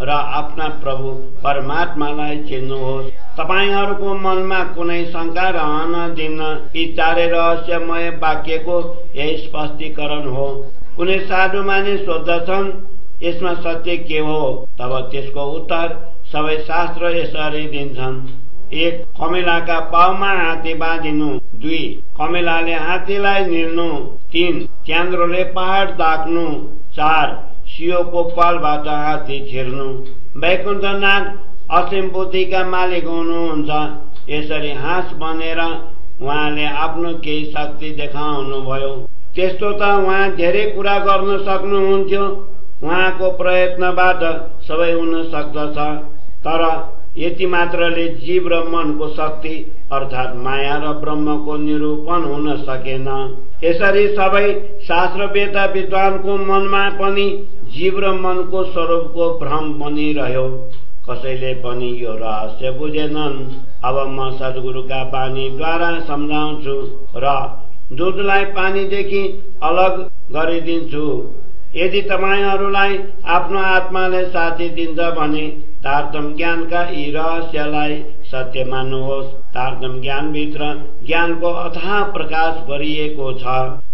र आफ्ना प्रभु परमात्मालाई चिन्नुहोस्। तपाईहरूको मनमा कुनै शंका रहन दिन। यी चारै रहस्यमय वाक्यको यही स्पष्टीकरण हो। कुनै साधु मानिस सोध्दछन्, यसमा सत्य के हो? तब त्यसको उत्तर सबै शास्त्र यसरी दिन्छन्। 1. कमेलाका पाउमा हात्ती बाँधिनु। 2. कमेलाले हात्तीलाई निल्नु। 3. च्यान्द्रोले पहाड दाग्नु। 4. सियोको पालबाट हात्ती छिर्नु। वैकुण्ठनाथ असीम बुद्धिका मालिक हुनुहुन्छ। यसरी हाँस बनेर उहाँले आफ्नो केही शक्ति देखाउनु भयो। त्यस्तो त उहाँ धेरै कुरा गर्न सक्नुहुन्थ्यो। उहाँको प्रयत्नबाट सबै हुन सक्दछ, तर यति मात्रले जीव र मनको शक्ति अर्थात् माया र ब्रह्मको निरूपण हुन सकेन। यसरी सबै शास्त्रवेता विद्वानको मनमा पनि जीव र मनको स्वरूपको भ्रम बनिरह्यो। कसैले पनि यो रहस्य बुझेनन्। अब म सद्गुरुका बानीद्वारा सम्झाउँछु र दूधलाई पानीदेखि अलग गरिदिन्छु। यदि तपाईहरूलाई आफ्नो आत्माले साथी दिन्छ भने तारतम ज्ञानका यी रहस्यलाई सत्य मान्नुहोस्। तारतम ज्ञानभित्र ज्ञानको अथाह प्रकाश भरिएको छ,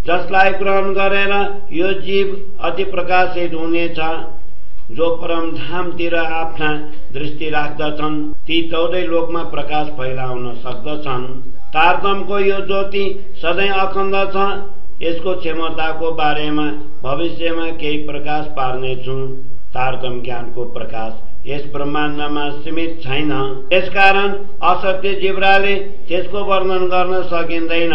जसलाई ग्रहण गरेर यो जीव अति प्रकाशित हुनेछ। जो परम धामतिर आफ्ना दृष्टि राख्दछन् ती 14 लोकमा प्रकाश फैलाउन सक्दछन्। तारतमको यो ज्योति सधैँ अखण्ड छ। यसको क्षमताको बारेमा भविष्यमा केही प्रकाश पार्नेछु। तारतम ज्ञानको प्रकाश यस ब्रह्माण्डमा सीमित छैन। यसकारण असत्य जिब्राले त्यसको वर्णन गर्न सकिँदैन।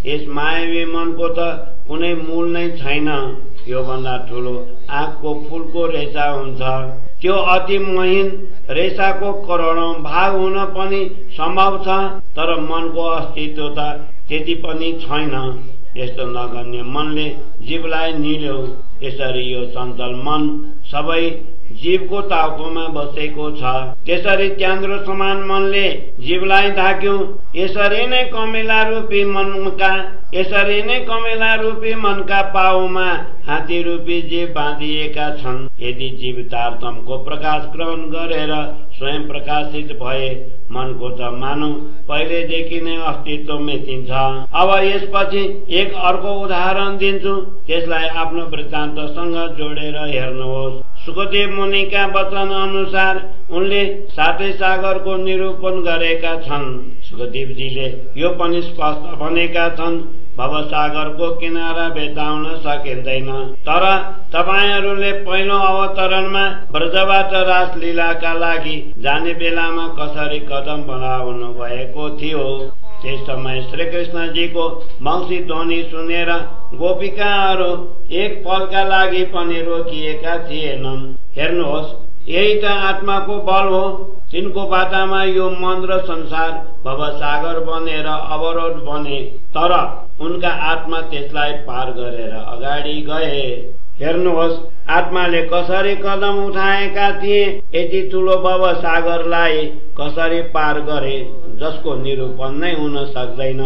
यस मायावी मनको त कुनै मूल नै छैन। यो भन्दा ठुलो आँखको फूलको रेशा हुन्छ। त्यो अति महीन रेशाको करोडौं भाग हुन पनि सम्भव छ, तर मनको अस्तित्व त त्यति पनि छैन। यस्तो नगन्य मनले जीवलाई निल्यो। यसरी यो चञ्चल मन सबै जीवको टाउकोमा बसेको छ। त्यसरी च्यान्द्रो समान मनले जीवलाई ढाक्यो। यसरी नै कमेला रूपी मनका पाउमा हात्ती रूपी जीव बाँधिएका छन्। यदि जीव तारतमको प्रकाश ग्रहण गरेर स्वयं प्रकाशित भए मनको त मानौ पहिलेदेखि नै अस्तित्व मेटिन्छ। अब यसपछि एक अर्को उदाहरण दिन्छु, त्यसलाई आफ्नो वृत्तान्तसँग जोडेर हेर्नुहोस्। सुखदेव मुनिका वचन अनुसार उनले 7 सागरको निरूपण गरेका छन्। सुखदेवजीले यो पनि स्पष्ट भनेका छन्, भवसागरको किनारा भेट्टाउन सकिँदैन। तर तपाईहरूले पहिलो अवतरणमा ब्रजबाट रासलीलाका लागि जाने बेलामा कसरी कदम बढाउनु भएको थियो। त्यस समय श्रीकृष्णजीको वंशी ध्वनि सुनेर गोपिकाहरू एक पलका लागि पनि रोकिएका थिएनन्। हेर्नुहोस्, यही त आत्माको बल हो। तिनको बाटामा यो मन र संसार भवसागर बनेर अवरोध बने, तर उनका आत्मा त्यसलाई पार गरेर अगाडि गए। हेर्नुहोस्, आत्माले कसरी कदम उठाएका थिए, यति ठुलो भवसागरलाई कसरी पार गरे, जसको निरूपण नै हुन सक्दैन।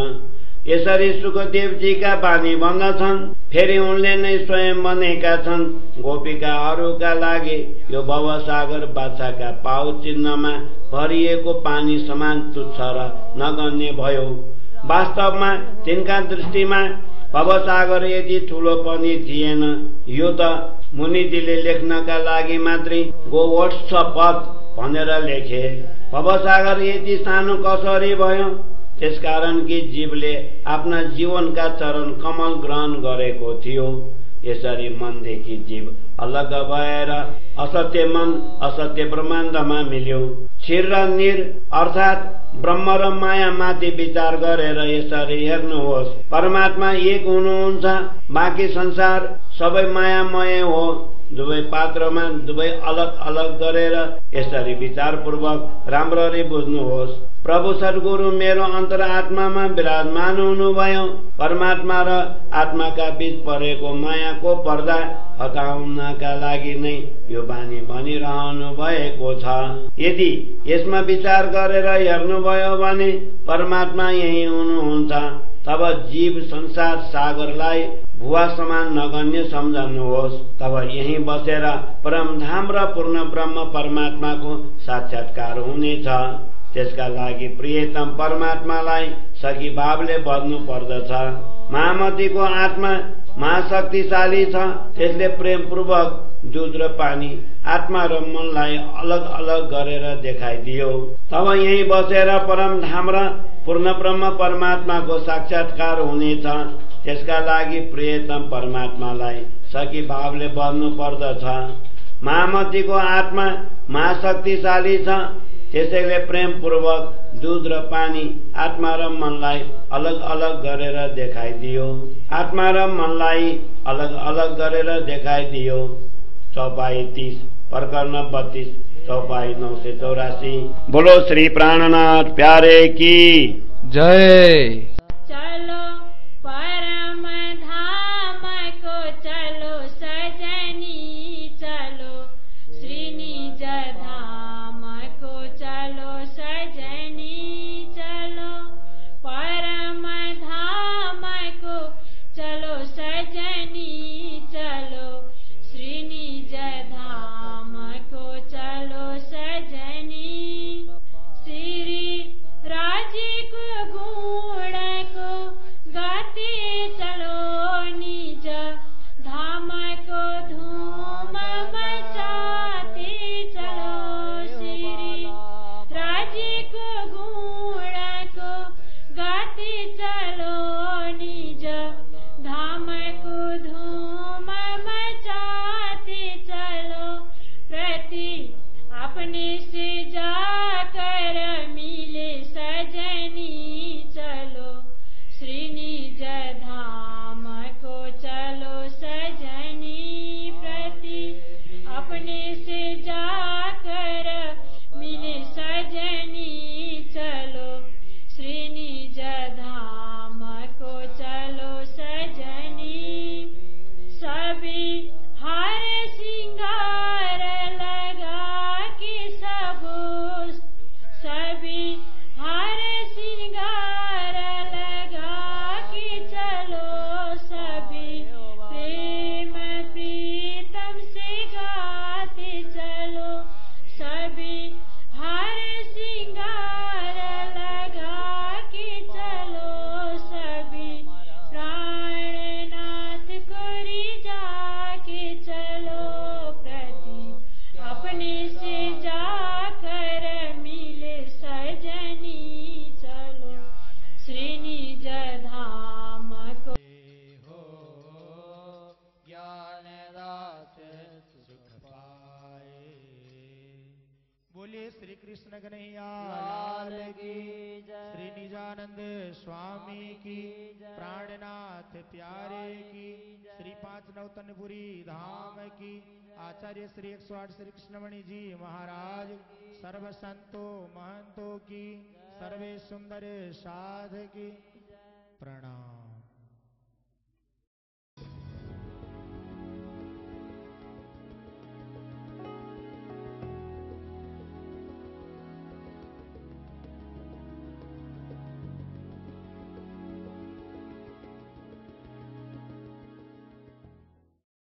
यसरी सुखदेवजीका बानी भन्दछन्। फेरि उनले नै स्वयं भनेका छन्, गोपिकाहरूका लागि यो भवसागर बाछाका पाउ चिन्हमा भरिएको पानी समान तुच्छ र नगण्य भयो। वास्तवमा तिनका दृष्टिमा भवसागर यति ठुलो पनि थिएन। यो त मुनिजीले लेख्नका लागि मात्रै गोवत्सपद भनेर लेखे। भवसागर यति सानो कसरी भयो? त्यसकारण कि जीवले आफ्ना जीवनका चरण कमल ग्रहण गरेको थियो। यसरी मनदेखि जीव अलग भएर असत्य मन असत्य ब्रह्माण्डमा मिल्यो। क्षीर र नीर अर्थात् ब्रह्म र माया माथि विचार गरेर यसरी हेर्नुहोस्। परमात्मा एक हुनुहुन्छ, बाँकी संसार सबै मायामय हो। दुवै पात्रमा दुवै अलग अलग गरेर यसरी विचारपूर्वक राम्ररी बुझ्नुहोस्। प्रभु सद्गुरु मेरो अन्तरात्मामा विराजमान हुनुभयो। परमात्मा र आत्माका बीच परेको मायाको पर्दा हटाउनका लागि नै यो बानी भनिरहनु भएको छ। यदि यसमा विचार गरेर हेर्नुभयो भने परमात्मा यही हुनुहुन्छ। तब जीव संसार सागरलाई भुवा समान नगण्य सम्झनुहोस्। तब यही बसेर परमधाम र पूर्ण ब्रह्म परमात्माको साक्षात्कार हुनेछ। त्यसका लागि प्रियतम परमात्मालाई सखी भावले बज्नु पर्दछ। महामतीको आत्मा महाशक्तिशाली छ। त्यसले प्रेमपूर्वक दूध र पानी आत्मा र मनलाई अलग अलग गरेर देखाइदियो। तब यही बसेर परमधाम र पूर्ण ब्रह्म परमात्माको साक्षात्कार हुनेछ। त्यसका लागि प्रियतम परमात्मालाई सखी भावले बज्नु पर्दछ। महामतीको आत्मा महाशक्तिशाली छ। त्यसैले प्रेमपूर्वक दूध र पानी आत्मा र मनलाई अलग अलग गरेर देखाइदियो। आत्मा र मनलाई अलग अलग गरेर देखाइदियो। चौपाई 30 प्रकरण 32 चौपाई 984। बोलो श्री प्राणनाथ प्यारे की जय। चलो परम धाम को चलो सजनी, चलो श्रीनिज धाम को चलो सजनी, चलो परम धाम को चलो सजनी, चलो श्रीनिज धाम को चलो सजनी। श्री राजी को गुण को गाते चलो, निज धाम को धूम मचाते चलो। श्री राजी को गुण को गाते चलो, निज धाम को धूम मचाते चलो। प्रति अपने से जाकर मिले सजनी, चलो श्रीनिज धाम को चलो सजनी। प्रति अपने से जाकर मिले सजनी, चलो स्वामी की, प्राणनाथ प्यारे की, श्री 5 नौतनपुरी धाम की, आचार्य श्री 108 श्री कृष्णमणि जी महाराज, सर्व संतों महंतों की, सर्वे सुंदर साध की प्रणाम।